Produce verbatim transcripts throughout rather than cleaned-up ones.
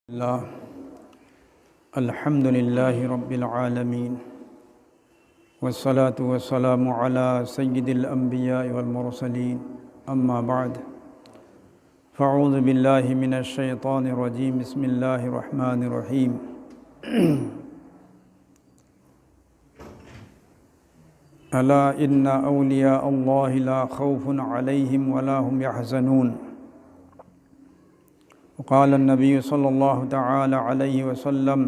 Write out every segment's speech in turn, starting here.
الله. الحمد لله رب العالمين، والصلاة والسلام على سيد الأنبياء والمرسلين. أما بعد، فأعوذ بالله من الشيطان الرجيم. بسم الله الرحمن الرحيم. ألا إن أولياء الله لا خوف عليهم ولا هم يحزنون. وقال النبي صلى الله تعالى عليه وسلم: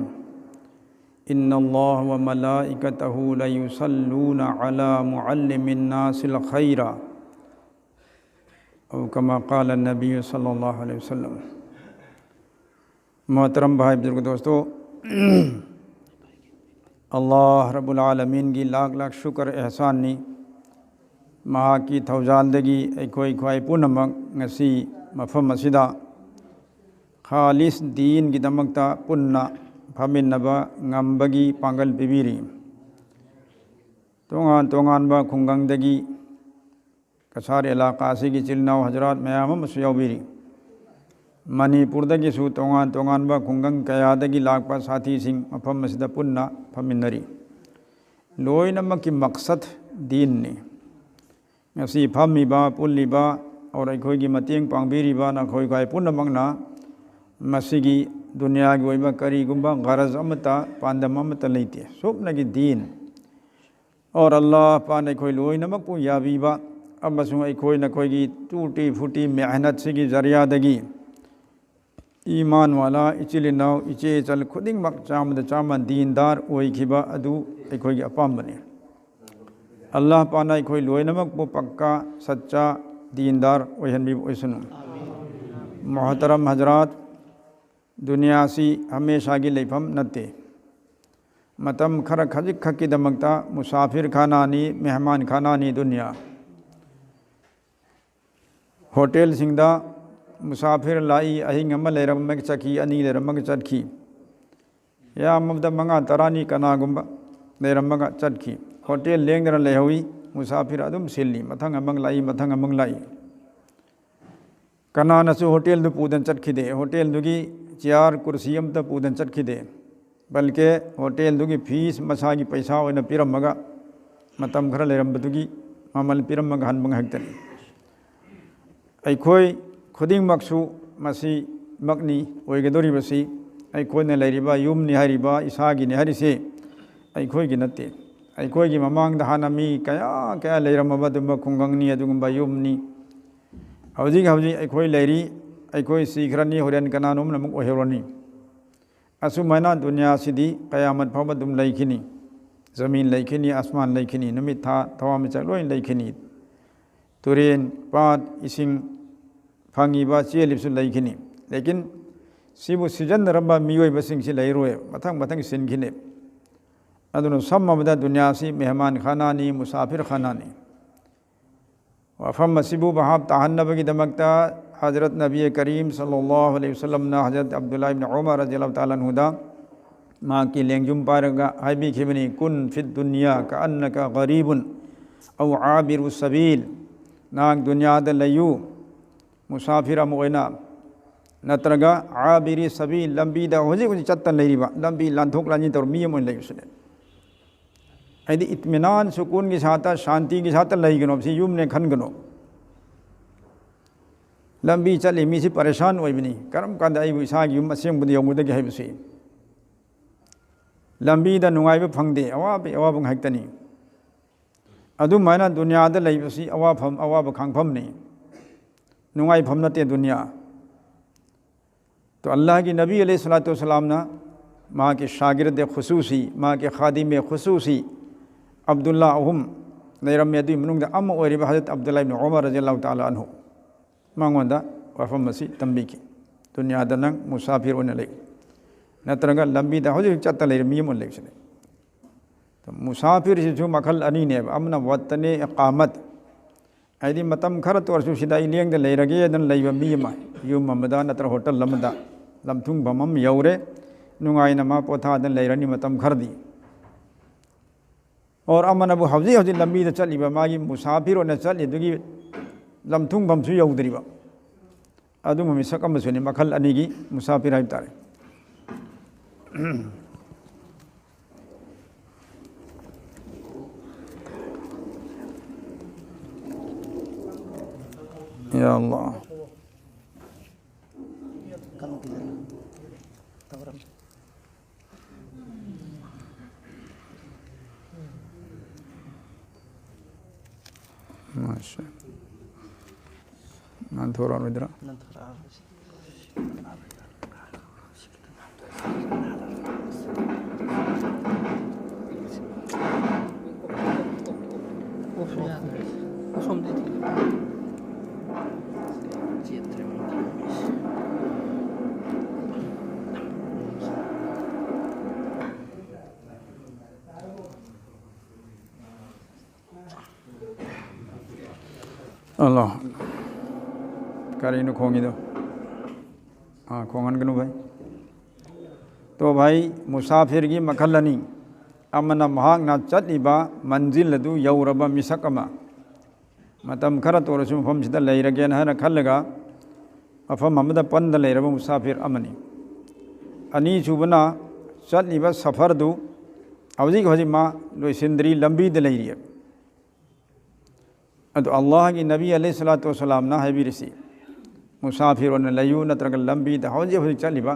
إن الله وملائكته ليصلون على معلم الناس الخير، أو كما قال النبي صلى الله عليه وسلم. मोहतरम भाई बुजुर्ग दोस्तों, अल्लाह रब्बुल आलमीनꯒꯤ ꯂꯥꯈ ꯂꯥꯈ ꯁꯨꯀꯔ ꯑꯦꯍꯁꯥꯟꯅꯤ꯫ ꯃꯍꯥꯛꯀꯤ ꯊꯧꯖꯥꯜꯗꯒꯤ ꯑꯩꯈꯣꯏ ꯈ꯭ꯋꯥꯏ ꯄꯨꯝꯅꯃꯛ ꯉꯁꯤ ꯃꯐꯝ ꯑꯁꯤꯗ ꯈꯥꯂꯤꯁ ꯗꯤꯟꯒꯤꯗꯃꯛꯇ ꯄꯨꯟꯅ ꯐꯝꯃꯤꯟꯅꯕ ꯉꯝꯕꯒꯤ ꯄꯥꯡꯒꯜ ꯄꯤꯕꯤꯔꯤ꯫ ꯇꯣꯉꯥꯟ ꯇꯣꯉꯥꯟꯕ ꯈꯨꯡꯒꯪꯗꯒꯤ ꯀꯁꯥꯔ ꯑꯦꯂꯥꯀꯥ ꯑꯁꯤꯒꯤ ꯏꯆꯤꯜ ꯏꯅꯥꯎ ꯍꯖꯔꯥꯠ ꯃꯌꯥꯝ ꯑꯃꯁꯨ ꯌꯥꯎꯕꯤꯔꯤ꯫ ꯃꯅꯤꯄꯨꯔꯗꯒꯤꯁꯨ ꯇꯣꯉꯥꯟ ꯇꯣꯉꯥꯟꯕ ꯈꯨꯡꯒꯪ ꯀꯌꯥꯗꯒꯤ ꯂꯥꯛꯄ ꯁꯥꯊꯤꯁꯤꯡ ꯃꯐꯝ ꯑꯁꯤꯗ ꯄꯨꯟꯅ ꯐꯝꯃꯤꯟꯅꯔꯤ꯫ ꯂꯣꯏꯅꯃꯛꯀꯤ ꯃꯛꯁꯠ ꯗꯤꯟꯅꯤ꯫ ꯉꯁꯤ ꯐꯝꯃꯤꯕ, ꯄꯨꯜꯂꯤꯕ, ꯑꯣꯔ ꯑꯩꯈꯣꯏꯒꯤ ꯃꯇꯦꯡ ꯄꯥꯡꯕꯤꯔꯤꯕ ꯅꯈꯣꯏ ꯈ꯭ꯋꯥꯏ ꯄꯨꯝꯅꯃꯛꯅ ꯃꯁꯤꯒꯤ ꯗꯨꯅꯤꯌꯥꯒꯤ ꯑꯣꯏꯕ ꯀꯔꯤꯒꯨꯝꯕ ꯒꯔꯖ ꯑꯃꯠꯇ, ꯄꯥꯟꯗꯝ ꯑꯃꯠꯇ ꯂꯩꯇꯦ꯫ ꯁꯨꯞꯅꯒꯤ ꯗꯤꯟ ꯑꯣꯔ ꯑꯜꯂꯥꯍ ꯄꯥꯛꯅ ꯑꯩꯈꯣꯏ ꯂꯣꯏꯅꯃꯛꯄꯨ ꯌꯥꯕꯤꯕ ꯑꯃꯁꯨꯡ ꯑꯩꯈꯣꯏ ꯅꯈꯣꯏꯒꯤ ꯇꯨꯇꯤ ꯐꯨꯇꯤ ꯃꯦꯍꯅꯠꯁꯤꯒꯤ ꯖꯔꯤꯌꯥꯗꯒꯤ ꯏꯃꯥꯟ ꯋꯥꯂꯥ ꯏꯆꯤꯜ ꯏꯅꯥꯎ ꯏꯆꯦ ꯏꯆꯜ ꯈꯨꯗꯤꯡꯃꯛ ꯆꯥꯝꯃꯗ ꯆꯥꯝꯃ ꯗꯤꯟꯗꯥꯔ ꯑꯣꯏꯈꯤꯕ ꯑꯗꯨ ꯑꯩꯈꯣꯏꯒꯤ ꯑꯄꯥꯝꯕꯅꯤ꯫ ꯑꯜꯂꯥꯍ ꯄꯥꯛꯅ ꯑꯩꯈꯣꯏ ꯂꯣꯏꯅꯃꯛꯄꯨ ꯄꯛꯀꯥ ꯁꯠꯆꯥ ꯗꯤꯟꯗꯥꯔ ꯑꯣꯏꯍꯟꯕꯤꯕ ꯑꯣꯏꯁꯅꯨ꯫ ꯃꯣꯍꯇꯔꯝ ꯍꯖꯔꯥꯠ, ꯗꯨꯅꯤꯌꯥꯁꯤ ꯍꯃꯦꯁꯥꯒꯤ ꯂꯩꯐꯝ ꯅꯠꯇꯦ꯫ ꯃꯇꯝ ꯈꯔ ꯈꯖꯤꯛꯈꯛꯀꯤꯗꯃꯛꯇ ꯃꯨꯁꯥꯐꯤꯔ ꯈꯥꯅꯥꯅꯤ, ꯃꯦꯍꯃꯥꯟ ꯈꯥꯅꯥꯅꯤ ꯗꯨꯅꯤꯌꯥ꯫ ꯍꯣꯇꯦꯜꯁꯤꯡꯗ ꯃꯨꯁꯥꯐꯤꯔ ꯂꯥꯛꯏ, ꯑꯍꯤꯡ ꯑꯃ ꯂꯩꯔꯝꯃꯒ ꯆꯠꯈꯤ, ꯑꯅꯤ ꯂꯩꯔꯝꯃꯒ ꯆꯠꯈꯤ, ꯌꯥꯝꯃꯕꯗ ꯃꯉꯥ ꯇꯔꯥꯅꯤ ꯀꯅꯥꯒꯨꯝꯕ ꯂꯩꯔꯝꯃꯒ ꯆꯠꯈꯤ꯫ ꯍꯣꯇꯦꯜ ꯂꯦꯡꯗꯅ ꯂꯩꯍꯧꯏ, ꯃꯨꯁꯥꯐꯤꯔ ꯑꯗꯨꯝ ꯁꯤꯜꯂꯤ, ꯃꯊꯪ ꯑꯃ ꯂꯥꯛꯏ, ꯃꯊꯪ ꯑꯃ ꯂꯥꯛꯏ꯫ ꯀꯅꯥꯅꯁꯨ ꯍꯣꯇꯦꯜꯗꯨ ꯄꯨꯗꯅ ꯆꯠꯈꯤꯗꯦ꯫ ꯍꯣꯇꯦꯜꯗꯨꯒꯤ ꯆꯤꯌꯥꯔ ꯀꯨꯔꯁꯤ ꯑꯃꯇ ꯄꯨꯗꯅ ꯆꯠꯈꯤꯗꯦ꯫ ꯕꯜꯀꯦ ꯍꯣꯇꯦꯜꯗꯨꯒꯤ ꯐꯤꯁ ꯃꯁꯥꯒꯤ ꯄꯩꯁꯥ ꯑꯣꯏꯅ ꯄꯤꯔꯝꯃꯒ, ꯃꯇꯝ ꯈꯔ ꯂꯩꯔꯝꯕꯗꯨꯒꯤ ꯃꯃꯜ ꯄꯤꯔꯝꯃꯒ ꯍꯟꯕ ꯉꯥꯏꯍꯥꯛꯇꯅꯤ꯫ ꯑꯩꯈꯣꯏ ꯈꯨꯗꯤꯡꯃꯛꯁꯨ ꯃꯁꯤꯃꯛꯅꯤ ꯑꯣꯏꯒꯗꯧꯔꯤꯕꯁꯤ꯫ ꯑꯩꯈꯣꯏꯅ ꯂꯩꯔꯤꯕ ꯌꯨꯝꯅꯤ ꯍꯥꯏꯔꯤꯕ, ꯏꯁꯥꯒꯤꯅꯤ ꯍꯥꯏꯔꯤꯁꯦ ꯑꯩꯈꯣꯏꯒꯤ ꯅꯠꯇꯦ꯫ ꯑꯩꯈꯣꯏꯒꯤ ꯃꯃꯥꯡꯗ ꯍꯥꯟꯅ ꯃꯤ ꯀꯌꯥ ꯀꯌꯥ ꯂꯩꯔꯝꯃꯕ ꯑꯗꯨꯒꯨꯝꯕ ꯈꯨꯡꯒꯪꯅꯤ, ꯑꯗꯨꯒꯨꯝꯕ ꯌꯨꯝꯅꯤ꯫ ꯍꯧꯖꯤꯛ ꯍꯧꯖꯤꯛ ꯑꯩꯈꯣꯏ ꯂꯩꯔꯤ, ꯑꯩꯈꯣꯏ ꯁꯤꯈ꯭ꯔꯅꯤ, ꯍꯣꯔꯦꯟ ꯀꯅꯥꯅꯣꯝꯅ ꯑꯃꯨꯛ ꯑꯣꯏꯍꯧꯔꯅꯤ꯫ ꯑꯁꯨꯃꯥꯏꯅ ꯗꯨꯅꯤꯌꯥꯁꯤꯗꯤ ꯀꯌꯥꯃꯠ ꯐꯥꯎꯕ ꯑꯗꯨꯝ ꯂꯩꯈꯤꯅꯤ꯫ ꯖꯃꯤꯟ ꯂꯩꯈꯤꯅꯤ, ꯑꯁꯃꯥꯟ ꯂꯩꯈꯤꯅꯤ, ꯅꯨꯃꯤꯠ, ꯊꯥ, ꯊꯋꯥꯟꯃꯤꯆꯥꯛ ꯂꯣꯏ ꯂꯩꯈꯤꯅꯤ꯫ ꯇꯨꯔꯦꯟ, ꯄꯥꯠ, ꯏꯁꯤꯡ ꯐꯪꯉꯤꯕ, ꯆꯦꯜꯂꯤꯕꯁꯨ ꯂꯩꯈꯤꯅꯤ꯫ ꯂꯦꯀꯤꯟ ꯁꯤꯕꯨ ꯁꯤꯖꯤꯟꯅꯔꯝꯕ ꯃꯤꯑꯣꯏꯕꯁꯤꯡꯁꯤ ꯂꯩꯔꯣꯏ, ꯃꯊꯪ ꯃꯊꯪ ꯁꯤꯟꯈꯤꯅꯤ꯫ ꯑꯗꯨꯅ ꯁꯝꯃꯕꯗ ꯗꯨꯅꯤꯌꯥꯁꯤ ꯃꯦꯍꯃꯥꯟ ꯈꯥꯅꯥꯅꯤ, ꯃꯨꯁꯥꯐꯤꯔ ꯈꯥꯅꯥꯅꯤ꯫ ꯋꯥꯐꯝ ꯑꯁꯤꯕꯨ ꯚꯥꯞ ꯇꯥꯍꯟꯅꯕꯒꯤꯗꯃꯛꯇ ꯍꯖꯔꯠ ꯅꯕꯤ ꯀꯔꯤꯝ ꯁꯜꯂꯜꯂꯥꯍꯨ ꯑꯂꯩꯍꯤ ꯋꯁꯜꯂꯝꯅ ꯍꯖꯔꯠ ꯑꯕꯗꯨꯜꯂꯥ ꯏꯕꯅ ꯎꯃꯔ ꯔꯖꯤꯌꯜꯂꯥꯍꯨ ꯇꯥꯂꯥ ꯑꯟꯍꯨꯗ ꯃꯍꯥꯛꯀꯤ ꯂꯦꯡꯖꯨꯝ ꯄꯥꯏꯔꯒ ꯍꯥꯏꯕꯤꯈꯤꯕꯅꯤ, "ꯀꯨꯟ ꯐꯤꯠ ꯗꯨꯅꯤꯌꯥ ꯀꯑꯟꯅꯀ ꯒꯔꯤꯕꯨꯟ ꯑꯧ ꯑꯥꯕꯤꯔꯨ ꯁꯕꯤꯜ"꯫ ꯅꯍꯥꯛ ꯗꯨꯅꯤꯌꯥꯗ ꯂꯩꯌꯨ, ꯃꯨꯁꯥꯐꯤꯔ ꯑꯃ ꯑꯣꯏꯅ, ꯅꯠꯇ꯭ꯔꯒ ꯑꯥꯕꯤꯔꯤ ꯁꯕꯤꯜ, ꯂꯝꯕꯤꯗ ꯍꯧꯖꯤꯛ ꯍꯧꯖꯤꯛ ꯆꯠꯇꯅ ꯂꯩꯔꯤꯕ, ꯂꯝꯕꯤ ꯂꯥꯟꯊꯣꯛ ꯂꯥꯟꯁꯤꯟ ꯇꯧꯔ ꯃꯤ ꯑꯃ ꯑꯣꯏꯅ ꯂꯩꯕꯁꯨꯅꯦ꯫ ꯍꯥꯏꯗꯤ ꯏꯠꯃꯤꯅꯥꯟ, ꯁꯨꯀꯨꯟꯒꯤ ꯁꯥꯠꯇ, ꯁꯥꯟꯇꯤꯒꯤ ꯁꯥꯠꯇ ꯂꯩꯒꯅꯣ, ꯁꯤ ꯌꯨꯝꯅꯦ ꯈꯟꯒꯅꯣ꯫ ꯂꯝꯕꯤ ꯆꯠꯂꯤ ꯃꯤꯁꯤ ꯄꯔꯦꯁꯥꯟ ꯑꯣꯏꯕꯅꯤ, "ꯀꯔꯝ ꯀꯥꯟꯗ ꯑꯩꯕꯨ ꯏꯁꯥꯒꯤ ꯌꯨꯝ ꯑꯁꯦꯡꯕꯗ ꯌꯧꯒꯗꯒꯦ?" ꯍꯥꯏꯕꯁꯤ꯫ ꯂꯝꯕꯤꯗ ꯅꯨꯡꯉꯥꯏꯕ ꯐꯪꯗꯦ, ꯑꯋꯥꯕ ꯑꯋꯥꯕ ꯉꯥꯛꯇꯅꯤ꯫ ꯑꯗꯨꯃꯥꯏꯅ ꯗꯨꯅꯤꯌꯥꯗ ꯂꯩꯕꯁꯤ ꯑꯋꯥꯐꯝ, ꯑꯋꯥꯕ ꯈꯥꯡꯐꯝꯅꯤ, ꯅꯨꯡꯉꯥꯏꯐꯝ ꯅꯠꯇꯦ ꯗꯨꯅꯤꯌꯥ꯫ ꯇꯣ ꯑꯜꯂꯥꯍꯒꯤ ꯅꯕꯤ ꯑꯂꯩꯍꯤ ꯁꯂꯥꯇꯨ ꯋꯁꯂꯥꯝꯅ ꯃꯍꯥꯛꯀꯤ ꯁꯥꯒꯤꯔꯗ ꯈꯨꯁꯨꯁꯤ, ꯃꯍꯥꯛꯀꯤ ꯈꯥꯗꯤꯃꯦ ꯈꯨꯁꯨꯁꯤ ꯑꯕꯗꯨꯜꯂꯥ ꯑꯍꯨꯝ ꯂꯩꯔꯝꯃꯤ꯫ ꯑꯗꯨꯒꯤ ꯃꯅꯨꯡꯗ ꯑꯃ ꯑꯣꯏꯔꯤꯕ ꯍꯖꯔꯠ ꯑꯕꯗꯨꯜꯂꯥ ꯏꯕꯅ ꯎꯃꯔ ꯔꯖꯤꯌꯜꯂꯥꯍꯨ ꯇꯥꯂꯥ ꯑꯟꯍꯨ, ꯃꯉꯣꯟꯗ ꯋꯥꯐꯝ ꯑꯁꯤ ꯇꯝꯕꯤꯈꯤ꯫ "ꯗꯨꯅꯤꯌꯥꯗ ꯅꯪ ꯃꯨꯁꯥꯐꯤꯔ ꯑꯣꯏꯅ ꯂꯩ, ꯅꯠꯇ꯭ꯔꯒ ꯂꯝꯕꯤꯗ ꯍꯧꯖꯤꯛ ꯍꯧꯖꯤꯛ ꯆꯠꯇ ꯂꯩꯔꯤꯕ ꯃꯤ ꯑꯃ ꯑꯣꯏꯅ ꯂꯩꯕꯁꯤꯅꯤ"꯫ ꯃꯨꯁꯥꯐꯤꯔꯁꯤꯁꯨ ꯃꯈꯜ ꯑꯅꯤꯅꯦꯕ꯫ ꯑꯃꯅ ꯋꯇꯅꯦ ꯏꯀꯥꯃꯠ, ꯍꯥꯏꯗꯤ ꯃꯇꯝ ꯈꯔꯇ ꯑꯣꯏꯔꯁꯨ ꯁꯤꯗ ꯑꯩ ꯂꯦꯡꯗ ꯂꯩꯔꯒꯦꯗꯅ ꯂꯩꯕ ꯃꯤ ꯑꯃ, ꯌꯨꯝ ꯑꯃꯗ ꯅꯠꯇ꯭ꯔꯒ ꯍꯣꯇꯦꯜ ꯑꯃꯗ, ꯂꯝꯊꯨꯡꯐꯝ ꯑꯃ ꯌꯧꯔꯦ, ꯅꯨꯡꯉꯥꯏꯅ ꯃꯥ ꯄꯣꯊꯥꯗꯅ ꯂꯩꯔꯅꯤ ꯃꯇꯝ ꯈꯔꯗꯤ꯫ ꯑꯣꯔ ꯑꯃꯅꯕꯨ ꯍꯧꯖꯤꯛ ꯍꯧꯖꯤꯛ ꯂꯝꯕꯤꯗ ꯆꯠꯂꯤꯕ, ꯃꯥꯒꯤ ꯃꯨꯁꯥꯐꯤꯔ ꯑꯣꯏꯅ ꯆꯠꯂꯤꯗꯨꯒꯤ ꯂꯝꯊꯨꯡꯐꯝꯁꯨ ꯌꯧꯗ꯭ꯔꯤꯕ, ꯑꯗꯨꯝꯕ ꯃꯤꯁꯛ ꯑꯃꯁꯨꯅꯤ, ꯃꯈꯜ ꯑꯅꯤꯒꯤ ꯃꯨꯁꯥꯐꯤꯔ ꯍꯥꯏꯕ ꯇꯥꯔꯦ꯫ ꯌꯥ ꯑꯜꯂꯥꯍ꯫ ꯃꯥꯁꯦ꯫ ꯅꯥꯟꯊꯣꯔꯛꯑꯔꯣꯏꯗ꯭ꯔꯥ? ꯅꯥꯟꯊꯣꯔꯛꯑꯔꯣꯏꯁꯤ꯫ ꯑꯣꯐ ꯌꯥꯗ꯭ꯔꯦ꯫ ꯑꯁꯣꯝꯗꯩ ꯊꯤꯜꯂꯛꯑꯣ꯫ ꯆꯦꯟꯗ꯭ꯔꯦ꯫ ꯍꯜꯂꯣ꯫ ꯀꯔꯤꯅꯣ ꯈꯣꯡꯉꯤꯗꯣ? ꯑꯥ, ꯈꯣꯡꯍꯟꯒꯅꯨ ꯚꯥꯏ꯫ ꯇꯣ ꯚꯥꯏ, ꯃꯨꯁꯥꯐꯤꯔꯒꯤ ꯃꯈꯜ ꯑꯅꯤ꯫ ꯑꯃꯅ ꯃꯍꯥꯛꯅ ꯆꯠꯂꯤꯕ ꯃꯟꯖꯤꯜ ꯑꯗꯨ ꯌꯧꯔꯕ ꯃꯤꯁꯛ ꯑꯃ꯫ ꯃꯇꯝ ꯈꯔꯇ ꯑꯣꯏꯔꯁꯨ ꯃꯐꯝꯁꯤꯗ ꯂꯩꯔꯒꯦꯅ ꯍꯥꯏꯅ ꯈꯜꯂꯒ ꯃꯐꯝ ꯑꯃꯗ ꯄꯟꯗ ꯂꯩꯔꯕ ꯃꯨꯁꯥꯐꯤꯔ ꯑꯃꯅꯤ꯫ ꯑꯅꯤꯁꯨꯕꯅ ꯆꯠꯂꯤꯕ ꯁꯐꯔꯗꯨ ꯍꯧꯖꯤꯛ ꯍꯧꯖꯤꯛ ꯃꯥ ꯂꯣꯏꯁꯤꯟꯗ꯭ꯔꯤ, ꯂꯝꯕꯤꯗ ꯂꯩꯔꯤ꯫ ꯑꯗꯨ ꯑꯜꯂꯥꯍꯒꯤ ꯅꯕꯤ ꯑꯂꯩꯍꯤ ꯁꯂꯥꯇꯨ ꯋꯁꯂꯥꯝꯅ ꯍꯥꯏꯕꯤꯔꯤꯁꯤ, ꯃꯨꯁꯥꯐꯤꯔ ꯑꯣꯏꯅ ꯂꯩꯌꯨ, ꯅꯠꯇ꯭ꯔꯒ ꯂꯝꯕꯤꯗ ꯍꯧꯖꯤꯛ ꯍꯧꯖꯤꯛ ꯆꯠꯂꯤꯕ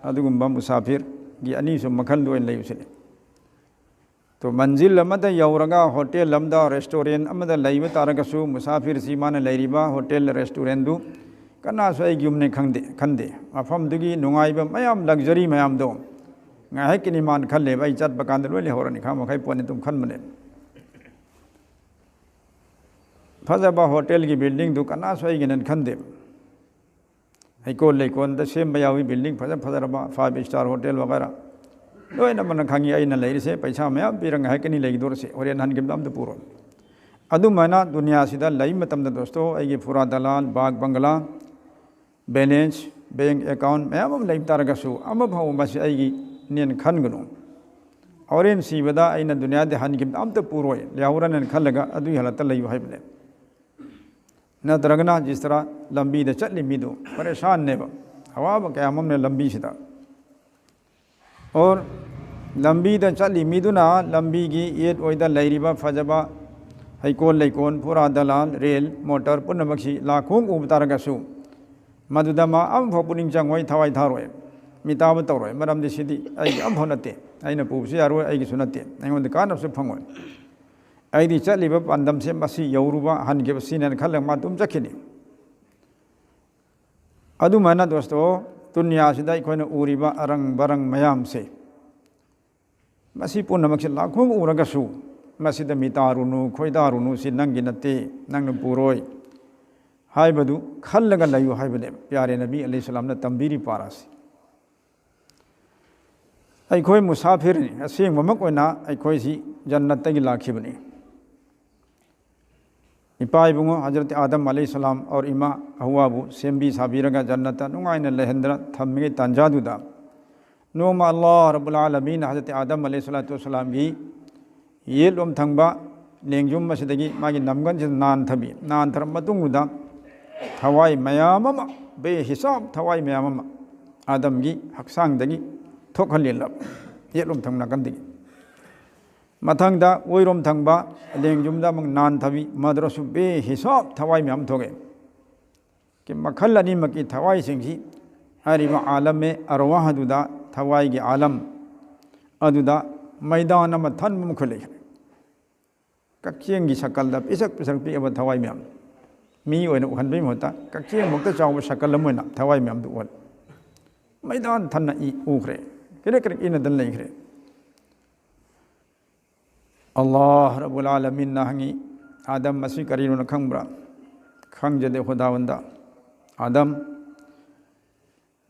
ꯑꯗꯨꯒꯨꯝꯕ ꯃꯨꯁꯥꯐꯤꯔꯒꯤ ꯑꯅꯤꯁꯨ ꯃꯈꯜꯗꯨ ꯑꯣꯏꯅ ꯂꯩꯌꯨ ꯁꯤꯅꯤ꯫ ꯇꯣ, ꯃꯟꯖꯤꯜ ꯑꯃꯗ ꯌꯧꯔꯒ ꯍꯣꯇꯦꯜ ꯑꯃꯗ, ꯔꯦꯁꯇꯨꯔꯦꯟ ꯑꯃꯗ ꯂꯩꯕ ꯇꯥꯔꯒꯁꯨ, ꯃꯨꯁꯥꯐꯤꯔꯁꯤ ꯃꯥꯅ ꯂꯩꯔꯤꯕ ꯍꯣꯇꯦꯜ, ꯔꯦꯁꯇꯨꯔꯦꯟꯗꯨ ꯀꯅꯥꯁꯨ ꯑꯩꯒꯤ ꯌꯨꯝꯅꯦ ꯈꯪꯗꯦ, ꯈꯟꯗꯦ꯫ ꯃꯐꯝꯗꯨꯒꯤ ꯅꯨꯡꯉꯥꯏꯕ ꯃꯌꯥꯝ, ꯂꯛꯖꯔꯤ ꯃꯌꯥꯝꯗꯣ ꯉꯥꯏꯍꯥꯛꯀꯤꯅꯤ ꯃꯥꯅ ꯈꯜꯂꯦꯕ, "ꯑꯩ ꯆꯠꯄ ꯀꯥꯟꯗ ꯂꯣꯏ ꯂꯩꯍꯧꯔꯅꯤ, ꯈꯥꯡ ꯃꯈꯩ ꯄꯣꯠꯅꯤ" ꯑꯗꯨꯝ ꯈꯟꯕꯅꯦ꯫ ꯐꯖꯕ ꯍꯣꯇꯦꯜꯒꯤ ꯕꯤꯜꯗꯤꯡꯗꯨ ꯀꯅꯥꯁꯨ ꯑꯩꯒꯤꯅꯦꯅ ꯈꯟꯗꯦ꯫ ꯍꯩꯀꯣꯜ ꯂꯩꯀꯣꯜꯗ ꯁꯦꯝꯕ ꯌꯥꯎꯏ, ꯕꯤꯜꯗꯤꯡ ꯐꯖ ꯐꯖꯔꯕ, ꯐꯥꯏꯚ ꯏꯁꯇꯥꯔ ꯍꯣꯇꯦꯜ ꯋꯥꯒꯥꯏꯔꯥ꯫ ꯂꯣꯏꯅꯃꯛꯅ ꯈꯪꯉꯤ ꯑꯩꯅ ꯂꯩꯔꯤꯁꯦ, ꯄꯩꯁꯥ ꯃꯌꯥꯝ ꯄꯤꯔꯒ ꯉꯥꯏꯍꯥꯛꯀꯅꯤ ꯂꯩꯒꯗꯧꯔꯁꯦ, ꯍꯣꯔꯦꯟ ꯍꯟꯈꯤꯕꯗ ꯑꯝꯇ ꯄꯨꯔꯣꯏ꯫ ꯑꯗꯨꯃꯥꯏꯅ ꯗꯨꯅꯤꯌꯥꯁꯤꯗ ꯂꯩ ꯃꯇꯝꯗ ꯗꯣꯁꯇꯣ, ꯑꯩꯒꯤ ꯐꯨꯔꯥ ꯗꯂꯥꯟ, ꯕꯥꯒ ꯕꯪꯒꯂꯥ, ꯕꯦꯂꯦꯟꯁ, ꯕꯦꯡ ꯑꯦꯀꯥꯎꯟ ꯃꯌꯥꯝ ꯑꯃ ꯂꯩꯕ ꯇꯥꯔꯒꯁꯨ, ꯑꯃ ꯐꯥꯎꯕ ꯃꯁꯤ ꯑꯩꯒꯤꯅꯦꯅ ꯈꯟꯒꯅꯨ꯫ ꯍꯣꯔꯦꯟ ꯁꯤꯕꯗ ꯑꯩꯅ ꯗꯨꯅꯤꯌꯥꯗ ꯍꯟꯈꯤꯕꯗ ꯑꯝꯇ ꯄꯨꯔꯣꯏ, ꯂꯩꯍꯧꯔꯅꯦꯅ ꯈꯜꯂꯒ ꯑꯗꯨꯒꯤ ꯍꯥꯂꯠꯇ ꯂꯩꯌꯨ ꯍꯥꯏꯕꯅꯦ꯫ ꯅꯠꯇ꯭ꯔꯒꯅ ꯖꯤꯁ ꯇꯔꯥ ꯂꯝꯕꯤꯗ ꯆꯠꯂꯤ ꯃꯤꯗꯨ ꯄꯔꯦꯁꯥꯟꯅꯦꯕ, ꯑꯋꯥꯕ ꯀꯌꯥ ꯑꯃꯅꯦ ꯂꯝꯕꯤꯁꯤꯗ꯫ ꯑꯣꯔ ꯂꯝꯕꯤꯗ ꯆꯠꯂꯤ ꯃꯤꯗꯨꯅ ꯂꯝꯕꯤꯒꯤ ꯌꯦꯠ ꯑꯣꯏꯗ ꯂꯩꯔꯤꯕ ꯐꯖꯕ ꯍꯩꯀꯣꯜ ꯂꯩꯀꯣꯜ, ꯐꯨꯔꯥ ꯗꯂꯥꯜ, ꯔꯦꯜ, ꯃꯣꯇꯣꯔ ꯄꯨꯝꯅꯃꯛꯁꯤ ꯂꯥꯈꯣꯡ ꯎꯕ ꯇꯥꯔꯒꯁꯨ, ꯃꯗꯨꯗ ꯃꯥ ꯑꯃꯐꯥꯎ ꯄꯨꯛꯅꯤꯡ ꯆꯪꯉꯣꯏ, ꯊꯋꯥꯏ ꯊꯥꯔꯣꯏ, ꯃꯤꯇꯥꯕ ꯇꯧꯔꯣꯏ꯫ ꯃꯔꯝꯗꯤ ꯁꯤꯗꯤ ꯑꯩꯒꯤ ꯑꯃꯐꯥꯎ ꯅꯠꯇꯦ, ꯑꯩꯅ ꯄꯨꯕꯁꯨ ꯌꯥꯔꯣꯏ, ꯑꯩꯒꯤꯁꯨ ꯅꯠꯇꯦ, ꯑꯩꯉꯣꯟꯗ ꯀꯥꯟꯅꯕꯁꯨ ꯐꯪꯉꯣꯏ꯫ ꯑꯩꯗꯤ ꯆꯠꯂꯤꯕ ꯄꯥꯟꯗꯝꯁꯦ ꯃꯁꯤ ꯌꯧꯔꯨꯕ ꯍꯟꯈꯤꯕ ꯁꯤꯅꯦꯅ ꯈꯜꯂꯒ ꯃꯥ ꯑꯗꯨꯝ ꯆꯠꯈꯤꯅꯤ꯫ ꯑꯗꯨꯃꯥꯏꯅ ꯗꯣꯁꯇꯣ, ꯗꯨꯅꯤꯌꯥꯁꯤꯗ ꯑꯩꯈꯣꯏꯅ ꯎꯔꯤꯕ ꯑꯔꯪ ꯕꯔꯪ ꯃꯌꯥꯝꯁꯦ, ꯃꯁꯤ ꯄꯨꯝꯅꯃꯛꯁꯦ ꯂꯥꯈꯣꯡ ꯎꯔꯒꯁꯨ, ꯃꯁꯤꯗ ꯃꯤꯇꯥꯔꯨꯅꯨ, ꯈꯣꯏꯗꯥꯔꯨꯅꯨ, ꯁꯤ ꯅꯪꯒꯤ ꯅꯠꯇꯦ, ꯅꯪꯅ ꯄꯨꯔꯣꯏ ꯍꯥꯏꯕꯗꯨ ꯈꯜꯂꯒ ꯂꯩꯌꯨ ꯍꯥꯏꯕꯅꯦ ꯄꯤꯌꯥꯔꯦ ꯅꯕꯤ ꯑꯂꯩꯍꯤ ꯁꯂꯥꯝꯅ ꯇꯝꯕꯤꯔꯤ ꯄꯥꯔꯥꯁꯤ꯫ ꯑꯩꯈꯣꯏ ꯃꯨꯁꯥꯐꯤꯔꯅꯤ, ꯑꯁꯦꯡꯕꯃꯛ ꯑꯣꯏꯅ ꯑꯩꯈꯣꯏꯁꯤ ꯖꯟꯅꯠꯇꯒꯤ ꯂꯥꯛꯈꯤꯕꯅꯤ꯫ ꯏꯄꯥ ꯏꯕꯨꯡꯉꯣ ꯍꯖꯔꯠ ꯑꯥꯗꯝ ꯑꯂꯩꯍꯤ ꯁꯂꯥꯝ ꯑꯣꯔ ꯏꯃꯥ ꯍꯋꯥꯕꯨ ꯁꯦꯝꯕꯤ ꯁꯥꯕꯤꯔꯒ ꯖꯟꯅꯠꯇ ꯅꯨꯡꯉꯥꯏꯅ ꯂꯩꯍꯟꯗꯅ ꯊꯝꯃꯤꯉꯩ ꯇꯥꯟꯖꯥꯗꯨꯗ, ꯅꯣꯡꯃ ꯑꯜꯂꯥꯍ ꯔꯕꯨꯜ ꯑꯥꯂꯃꯤꯟꯅ ꯍꯖꯔꯠ ꯑꯥꯗꯝ ꯑꯂꯩꯍꯤ ꯁꯂꯥꯇꯨ ꯋꯁꯁꯂꯥꯝꯒꯤ ꯌꯦꯠꯂꯣꯝ ꯊꯪꯕ ꯂꯦꯡꯖꯨꯝ ꯑꯁꯤꯗꯒꯤ ꯃꯥꯒꯤ ꯅꯝꯒꯟꯁꯤꯗ ꯅꯥꯟꯊꯕꯤ, ꯅꯥꯟꯊꯔꯕ ꯃꯇꯨꯡꯗꯨꯗ ꯊꯋꯥꯏ ꯃꯌꯥꯝ ꯑꯃ, ꯕꯦꯍꯤꯁꯥꯕ ꯊꯋꯥꯏ ꯃꯌꯥꯝ ꯑꯃ ꯑꯥꯗꯝꯒꯤ ꯍꯛꯆꯥꯡꯗꯒꯤ ꯊꯣꯛꯍꯜꯂꯦ, ꯌꯦꯠꯂꯣꯝ ꯊꯪ ꯅꯥꯀꯟꯗꯒꯤ꯫ ꯃꯊꯪꯗ ꯑꯣꯏꯔꯣꯝ ꯊꯪꯕ ꯂꯦꯡꯖꯨꯝꯗ ꯑꯃꯨꯛ ꯅꯥꯟꯊꯕꯤ, ꯃꯗꯨꯗꯁꯨ ꯕꯦꯍꯤꯁꯥꯕ ꯊꯋꯥꯏ ꯃꯌꯥꯝ ꯊꯣꯛꯑꯦ꯫ ꯀꯤ ꯃꯈꯜ ꯑꯅꯤꯃꯛꯀꯤ ꯊꯋꯥꯏꯁꯤꯡꯁꯤ ꯍꯥꯏꯔꯤꯕ ꯑꯥꯂꯝ ꯑꯦ ꯑꯔꯋꯥꯍ ꯑꯗꯨꯗ, ꯊꯋꯥꯏꯒꯤ ꯑꯥꯂꯝ ꯑꯗꯨꯗ ꯃꯩꯗꯥꯟ ꯑꯃ ꯊꯟꯕ ꯑꯃꯈꯛ ꯂꯩꯈ꯭ꯔꯦ꯫ ꯀꯛꯆꯦꯡꯒꯤ ꯁꯀꯜꯗ ꯄꯤꯁꯛ ꯄꯤꯁꯛ ꯄꯤꯛꯑꯕ ꯊꯋꯥꯏ ꯃꯌꯥꯝ, ꯃꯤ ꯑꯣꯏꯅ ꯎꯍꯟꯕꯒꯤ ꯃꯍꯨꯠꯇ ꯀꯛꯆꯦꯡꯃꯨꯛꯇ ꯆꯥꯎꯕ ꯁꯀꯜ ꯑꯃ ꯑꯣꯏꯅ ꯊꯋꯥꯏ ꯃꯌꯥꯝꯗꯨ ꯎꯍꯜꯂꯦ꯫ ꯃꯩꯗꯥꯟ ꯊꯟꯅ ꯏ ꯎꯈ꯭ꯔꯦ, ꯀ꯭ꯔꯤꯛ ꯀ꯭ꯔꯤꯛ ꯏꯅꯗꯅ ꯂꯩꯈ꯭ꯔꯦ꯫ ꯑꯜꯂꯥꯍ ꯔꯕꯨꯜ ꯑꯥꯂꯃꯤꯟꯅ ꯍꯪꯉꯤ, "ꯑꯥꯗꯝ, ꯃꯁꯤ ꯀꯔꯤꯅꯣꯅ ꯈꯪꯕ꯭ꯔꯥ?" "ꯈꯪꯖꯗꯦ ꯈꯨꯗꯥꯋꯟꯗ꯫" "ꯑꯥꯗꯝ,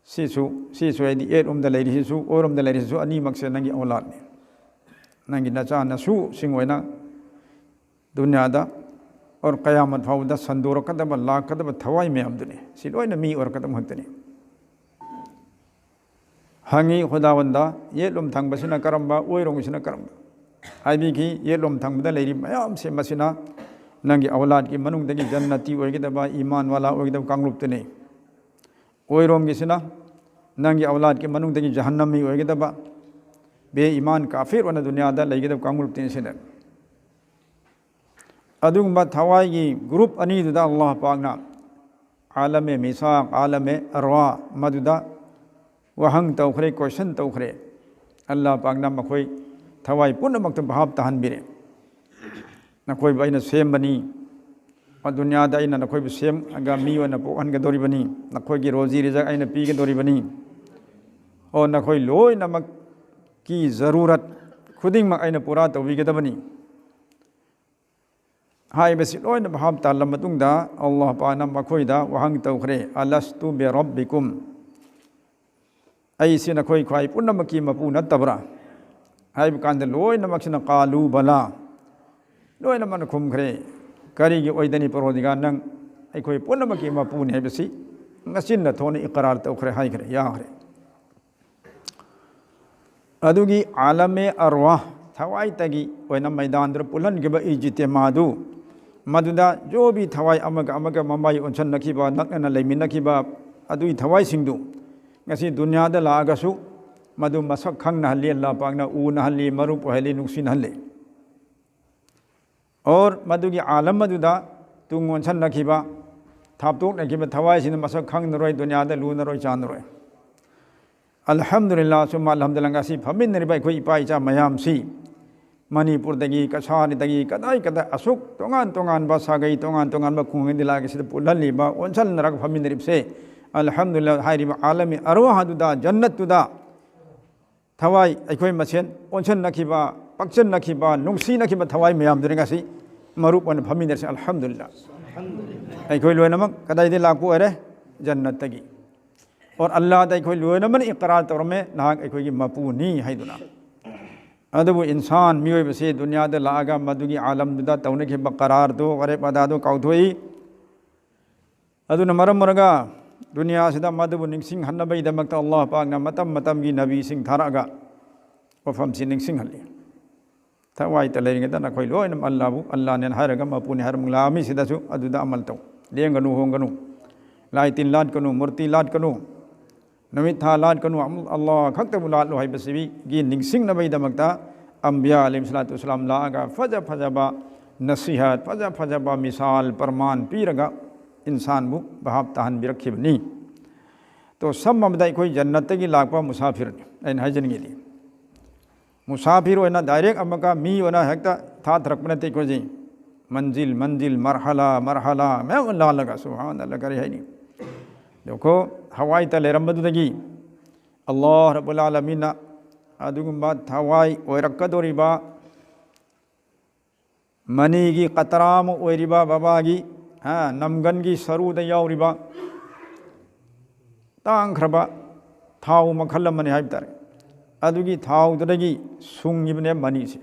ꯁꯤꯁꯨ, ꯁꯤꯁꯨ ꯍꯥꯏꯗꯤ ꯌꯦꯠꯂꯣꯝꯗ ꯂꯩꯔꯤꯁꯤꯁꯨ, ꯑꯣꯏꯔꯣꯝꯗ ꯂꯩꯔꯤꯁꯤꯁꯨ ꯑꯅꯤꯃꯛꯁꯦ ꯅꯪꯒꯤ ꯑꯣꯂꯥꯗꯅꯤ, ꯅꯪꯒꯤ ꯅꯆꯥ ꯅꯁꯨꯁꯤꯡ ꯑꯣꯏꯅ ꯗꯨꯅꯤꯌꯥꯗ ꯑꯣꯔ ꯀꯌꯥꯃꯠ ꯐꯥꯎꯕꯗ ꯁꯟꯗꯣꯔꯛꯀꯗꯕ, ꯂꯥꯛꯀꯗꯕ ꯊꯋꯥꯏ ꯃꯌꯥꯝꯗꯨꯅꯤ꯫ ꯁꯤ ꯂꯣꯏꯅ ꯃꯤ ꯑꯣꯏꯔꯛꯀꯗꯕ ꯉꯥꯛꯇꯅꯤ꯫" ꯍꯪꯉꯤ ꯈꯨꯗꯥꯋꯟꯗ, "ꯌꯦꯠꯂꯣꯝ ꯊꯪꯕꯁꯤꯅ ꯀꯔꯝꯕ, ꯑꯣꯏꯔꯣꯝꯒꯤꯁꯤꯅ ꯀꯔꯝꯕ?" ꯍꯥꯏꯕꯤꯈꯤ, "ꯌꯦꯠꯂꯣꯝ ꯊꯪꯕꯗ ꯂꯩꯔꯤꯕ ꯃꯌꯥꯝꯁꯦ, ꯃꯁꯤꯅ ꯅꯪꯒꯤ ꯑꯧꯂꯥꯗꯀꯤ ꯃꯅꯨꯡꯗꯒꯤ ꯖꯟꯅꯇꯤ ꯑꯣꯏꯒꯗꯕ, ꯏꯃꯥꯟ ꯋꯥꯂꯥ ꯑꯣꯏꯒꯗꯕ ꯀꯥꯡꯂꯨꯞꯇꯨꯅꯤ꯫ ꯑꯣꯏꯔꯣꯝꯒꯤꯁꯤꯅ ꯅꯪꯒꯤ ꯑꯧꯂꯥꯗꯀꯤ ꯃꯅꯨꯡꯗꯒꯤ ꯖꯍꯟꯅꯃꯤ ꯑꯣꯏꯒꯗꯕ, ꯕꯦ ꯏꯃꯥꯟ ꯀꯥꯐꯤꯔ ꯑꯣꯏꯅ ꯗꯨꯅꯤꯌꯥꯗ ꯂꯩꯒꯗꯕ ꯀꯥꯡꯂꯨꯞꯇꯨꯅꯤ ꯁꯤꯅ꯫ ꯑꯗꯨꯒꯨꯝꯕ ꯊꯋꯥꯏꯒꯤ ꯒ꯭ꯔꯨꯞ ꯑꯅꯤꯗꯨꯗ ꯑꯜꯂꯥꯍ ꯄꯥꯛꯅ ꯑꯥꯂꯝ-ꯏ ꯃꯤꯁꯥꯛ, ꯑꯥꯂꯝ-ꯏ ꯑꯔꯋꯥ, ꯃꯗꯨꯗ ꯋꯥꯍꯪ ꯇꯧꯈ꯭ꯔꯦ, ꯀꯣꯏꯁꯟ ꯇꯧꯈ꯭ꯔꯦ꯫ ꯑꯜꯂꯥꯍ ꯄꯥꯛꯅ ꯃꯈꯣꯏ ꯊꯋꯥꯏ ꯄꯨꯝꯅꯃꯛꯇ ꯚꯥꯞ ꯇꯥꯍꯟꯕꯤꯔꯦ꯫ ꯅꯈꯣꯏꯕꯨ ꯑꯩꯅ ꯁꯦꯝꯕꯅꯤ, ꯗꯨꯅꯤꯌꯥꯗ ꯑꯩꯅ ꯅꯈꯣꯏꯕꯨ ꯁꯦꯝꯃꯒ ꯃꯤ ꯑꯣꯏꯅ ꯄꯣꯛꯍꯟꯒꯗꯧꯔꯤꯕꯅꯤ, ꯅꯈꯣꯏꯒꯤ ꯔꯣꯖꯤ ꯔꯤꯖꯛ ꯑꯩꯅ ꯄꯤꯒꯗꯧꯔꯤꯕꯅꯤ, ꯑꯣ ꯅꯈꯣꯏ ꯂꯣꯏꯅꯃꯛꯀꯤ ꯖꯔꯨꯔꯠ ꯈꯨꯗꯤꯡꯃꯛ ꯑꯩꯅ ꯄꯨꯔꯥ ꯇꯧꯕꯤꯒꯗꯕꯅꯤ ꯍꯥꯏꯕꯁꯤ ꯂꯣꯏꯅ ꯚꯥꯞ ꯇꯥꯍꯜꯂ ꯃꯇꯨꯡꯗ ꯑꯜꯂꯥꯍ ꯄꯥꯛꯅ ꯃꯈꯣꯏꯗ ꯋꯥꯍꯪ ꯇꯧꯈ꯭ꯔꯦ, "ꯑꯂꯁꯇꯨ ꯕꯤꯔꯕꯤꯀꯨꯝ, ꯑꯩꯁꯤ ꯅꯈꯣꯏ ꯈ꯭ꯋꯥꯏ ꯄꯨꯝꯅꯃꯛꯀꯤ ꯃꯄꯨ ꯅꯠꯇꯕ꯭ꯔꯥ?" ꯍꯥꯏꯕ ꯀꯥꯟꯗ ꯂꯣꯏꯅꯃꯛꯁꯤꯅ "ꯀꯥꯂꯨ ꯕꯂꯥ", ꯂꯣꯏꯅꯃꯛꯅ ꯈꯨꯝꯈ꯭ꯔꯦ꯫ ꯀꯔꯤꯒꯤ ꯑꯣꯏꯗꯅꯤ ꯄꯔꯣꯗꯤꯒꯥ, ꯅꯪ ꯑꯩꯈꯣꯏ ꯄꯨꯝꯅꯃꯛꯀꯤ ꯃꯄꯨꯅꯤ ꯍꯥꯏꯕꯁꯤ ꯃꯆꯤꯟꯅ ꯊꯣꯛꯅ ꯏꯀꯔꯥꯔ ꯇꯧꯈ꯭ꯔꯦ, ꯍꯥꯏꯈ꯭ꯔꯦ, ꯌꯥꯈ꯭ꯔꯦ꯫ ꯑꯗꯨꯒꯤ ꯑꯥꯂꯝ-ꯏ ꯑꯔꯋꯥꯍ, ꯊꯋꯥꯏꯇꯒꯤ ꯑꯣꯏꯅ ꯃꯩꯗꯥꯟꯗꯨꯗ ꯄꯨꯜꯍꯟꯈꯤꯕ ꯏꯖꯤꯇꯦꯃꯥꯗꯨ, ꯃꯗꯨꯗ ꯖꯣꯕꯤ ꯊꯋꯥꯏ ꯑꯃꯒ ꯑꯃꯒ ꯃꯃꯥꯏ ꯑꯣꯟꯁꯤꯟꯅꯈꯤꯕ, ꯅꯛꯅꯅ ꯂꯩꯃꯤꯟꯅꯈꯤꯕ ꯑꯗꯨꯒꯤ ꯊꯋꯥꯏꯁꯤꯡꯗꯨ ꯉꯁꯤ ꯗꯨꯅꯤꯌꯥꯗ ꯂꯥꯛꯑꯒꯁꯨ ꯃꯗꯨ ꯃꯁꯛ ꯈꯪꯅꯍꯜꯂꯤ, ꯑꯜꯂꯥꯍ ꯄꯥꯛꯅ ꯎꯅꯍꯜꯂꯤ, ꯃꯔꯨꯞ ꯑꯣꯏꯍꯜꯂꯤ, ꯅꯨꯡꯁꯤꯅꯍꯜꯂꯤ꯫ ꯑꯣꯔ ꯃꯗꯨꯒꯤ ꯑꯥꯂꯝ ꯑꯗꯨꯗ ꯇꯨꯡ ꯑꯣꯟꯁꯤꯟꯅꯈꯤꯕ, ꯊꯥꯞꯇꯣꯛꯅꯈꯤꯕ ꯊꯋꯥꯏꯁꯤꯡꯗꯨ ꯃꯁꯛ ꯈꯪꯅꯔꯣꯏ, ꯗꯨꯅꯤꯌꯥꯗ ꯂꯨꯅꯔꯣꯏ, ꯆꯥꯟꯅꯔꯣꯏ꯫ ꯑꯜꯍꯝꯗꯨꯂꯤꯜꯂꯥꯍ ꯁꯨꯝꯃ ꯑꯜꯍꯝꯗꯨꯂꯤꯜꯂꯥꯍ, ꯉꯁꯤ ꯐꯝꯃꯤꯟꯅꯔꯤꯕ ꯑꯩꯈꯣꯏ ꯏꯄꯥ ꯏꯆꯥ ꯃꯌꯥꯝꯁꯤ ꯃꯅꯤꯄꯨꯔꯗꯒꯤ, ꯀꯁꯥꯔꯗꯒꯤ, ꯀꯗꯥꯏ ꯀꯗꯥꯏ ꯑꯁꯨꯛ ꯇꯣꯉꯥꯟ ꯇꯣꯉꯥꯟꯕ ꯁꯥꯒꯩ, ꯇꯣꯉꯥꯟ ꯇꯣꯉꯥꯟꯕ ꯈꯨꯡꯒꯪꯗꯒꯤ ꯂꯥꯛꯑꯒ ꯁꯤꯗ ꯄꯨꯜꯍꯜꯂꯤꯕ, ꯑꯣꯟꯁꯤꯟꯅꯔꯒ ꯐꯝꯃꯤꯟꯅꯔꯤꯕꯁꯦ, ꯑꯜꯍꯝꯗꯨꯂꯤꯜꯂꯥꯍ ꯍꯥꯏꯔꯤꯕ ꯑꯥꯂꯝ-ꯏ ꯑꯔꯋꯥꯍ ꯑꯗꯨꯗ, ꯖꯟꯅꯠꯇꯨꯗ ꯊꯋꯥꯏ ꯑꯩꯈꯣꯏ ꯃꯁꯦꯟ ꯑꯣꯟꯁꯤꯟꯅꯈꯤꯕ, ꯄꯥꯛꯆꯟꯅꯈꯤꯕ, ꯅꯨꯡꯁꯤꯅꯈꯤꯕ ꯊꯋꯥꯏ ꯃꯌꯥꯝꯗꯨꯅ ꯉꯁꯤ ꯃꯔꯨꯞ ꯑꯣꯏꯅ ꯐꯝꯃꯤꯟꯅꯔꯁꯤ꯫ ꯑꯜꯍꯝꯗꯨꯂꯤꯜꯂꯥꯍ꯫ ꯑꯩꯈꯣꯏ ꯂꯣꯏꯅꯃꯛ ꯀꯗꯥꯏꯗꯒꯤ ꯂꯥꯛꯄ ꯑꯣꯏꯔꯦ? ꯖꯟꯅꯠꯇꯒꯤ꯫ ꯑꯣꯔ ꯑꯜꯂꯥꯍꯗ ꯑꯩꯈꯣꯏ ꯂꯣꯏꯅꯃꯛꯅ ꯏꯀꯔꯥꯔ ꯇꯧꯔꯝꯃꯦ, ꯅꯍꯥꯛ ꯑꯩꯈꯣꯏꯒꯤ ꯃꯄꯨꯅꯤ ꯍꯥꯏꯗꯨꯅ꯫ ꯑꯗꯨꯕꯨ ꯏꯟꯁꯥꯟ, ꯃꯤꯑꯣꯏꯕꯁꯤ ꯗꯨꯅꯤꯌꯥꯗ ꯂꯥꯛꯑꯒ ꯃꯗꯨꯒꯤ ꯑꯥꯂꯝꯗꯨꯗ ꯇꯧꯅꯈꯤꯕ ꯀꯔꯥꯔꯗꯨ, ꯋꯥꯔꯦꯞ ꯑꯗꯥꯗꯨ ꯀꯥꯎꯊꯣꯛꯏ꯫ ꯑꯗꯨꯅ ꯃꯔꯝ ꯑꯣꯏꯔꯒ ꯗꯨꯅꯤꯌꯥꯁꯤꯗ ꯃꯗꯨꯕꯨ ꯅꯤꯡꯁꯤꯡꯍꯟꯅꯕꯒꯤꯗꯃꯛꯇ ꯑꯜꯂꯥꯍ ꯄꯥꯛꯅ ꯃꯇꯝ ꯃꯇꯝꯒꯤ ꯅꯕꯤꯁꯤꯡ ꯊꯥꯔꯛꯑꯒ ꯋꯥꯐꯝꯁꯤ ꯅꯤꯡꯁꯤꯡꯍꯜꯂꯤ꯫ ꯊꯋꯥꯏꯇ ꯂꯩꯔꯤꯉꯩꯗ ꯅꯈꯣꯏ ꯂꯣꯏꯅꯃꯛ ꯑꯜꯂꯥꯕꯨ ꯑꯜꯂꯥꯅꯦꯅ ꯍꯥꯏꯔꯒ ꯃꯄꯨꯅꯤ ꯍꯥꯏꯔꯝꯂꯥꯛꯑꯝꯃꯤꯁꯤꯗꯁꯨ ꯑꯗꯨꯗ ꯑꯃꯜ ꯇꯧ꯫ ꯂꯦꯡꯒꯅꯨ, ꯍꯣꯡꯒꯅꯨ, ꯂꯥꯏ ꯇꯤꯟ ꯂꯥꯠꯀꯅꯨ, ꯃꯨꯔꯇꯤ ꯂꯥꯠꯀꯅꯨ, ꯅꯨꯃꯤꯠ ꯊꯥ ꯂꯥꯠꯀꯅꯨ, ꯑꯜꯂꯥ ꯈꯛꯇꯕꯨ ꯂꯥꯠꯂꯨ ꯍꯥꯏꯕꯁꯤꯒꯤ ꯅꯤꯡꯁꯤꯡꯅꯕꯒꯤꯗꯃꯛꯇ ꯑꯝꯕꯤꯌꯥ ꯑꯂꯩꯍꯤꯝ ꯁꯂꯥꯇꯨ ꯋꯁꯂꯥꯝ ꯂꯥꯛꯑꯒ ꯐꯖ ꯐꯖꯕ ꯅꯁꯤꯍꯠ, ꯐꯖ ꯐꯖꯕ ꯃꯤꯁꯥꯜ, ꯄ꯭ꯔꯃꯥꯟ ꯄꯤꯔꯒ ꯏꯟꯁꯥꯟꯕꯨ ꯚꯥꯞ ꯇꯥꯍꯟꯕꯤꯔꯛꯈꯤꯕꯅꯤ꯫ ꯇꯣ, ꯁꯝ ꯑꯃꯗ ꯑꯩꯈꯣꯏ ꯖꯟꯅꯠꯇꯒꯤ ꯂꯥꯛꯄ ꯃꯨꯁꯥꯐꯤꯔꯅꯤ꯫ ꯑꯩꯅ ꯍꯥꯏꯖꯅꯤꯡꯉꯤꯗꯤ, ꯃꯨꯁꯥꯐꯤꯔ ꯑꯣꯏꯅ direct ꯑꯃꯒ ꯃꯤ ꯑꯣꯏꯅ ꯍꯦꯛꯇ ꯊꯥꯊꯔꯛꯄ ꯅꯠꯇꯦ ꯑꯩꯈꯣꯏꯁꯦ꯫ ꯃꯟꯖꯤꯜ, ꯃꯟꯖꯤꯜ, ꯃꯔꯍꯂꯥ, ꯃꯔꯍꯂꯥ ꯃꯌꯥꯝ ꯑꯃ ꯂꯥꯜꯂꯒ, ꯁꯨꯕꯍꯥꯅꯜꯂꯥ, ꯀꯔꯤ ꯍꯥꯏꯅꯤ? ꯌꯦꯡꯉꯣ, ꯍꯋꯥꯏꯇ ꯂꯩꯔꯝꯕꯗꯨꯗꯒꯤ ꯑꯜꯂꯥꯍ ꯔꯕꯨꯜ ꯑꯥꯂꯃꯤꯟꯅ ꯑꯗꯨꯒꯨꯝꯕ ꯊꯋꯥꯏ ꯑꯣꯏꯔꯛꯀꯗꯧꯔꯤꯕ ꯃꯅꯤꯒꯤ ꯀꯇꯔꯥ ꯑꯃ ꯑꯣꯏꯔꯤꯕ ꯕꯕꯥꯒꯤ, ꯍꯥ, ꯅꯝꯒꯟꯒꯤ ꯁꯔꯨꯗ ꯌꯥꯎꯔꯤꯕ ꯇꯥꯡꯈ꯭ꯔꯕ ꯊꯥꯎ ꯃꯈꯜ ꯑꯃꯅꯤ ꯍꯥꯏꯕ ꯇꯥꯔꯦ꯫ ꯑꯗꯨꯒꯤ ꯊꯥꯎꯗꯨꯗꯒꯤ ꯁꯨꯡꯉꯤꯕꯅꯦ ꯃꯅꯤꯁꯦ꯫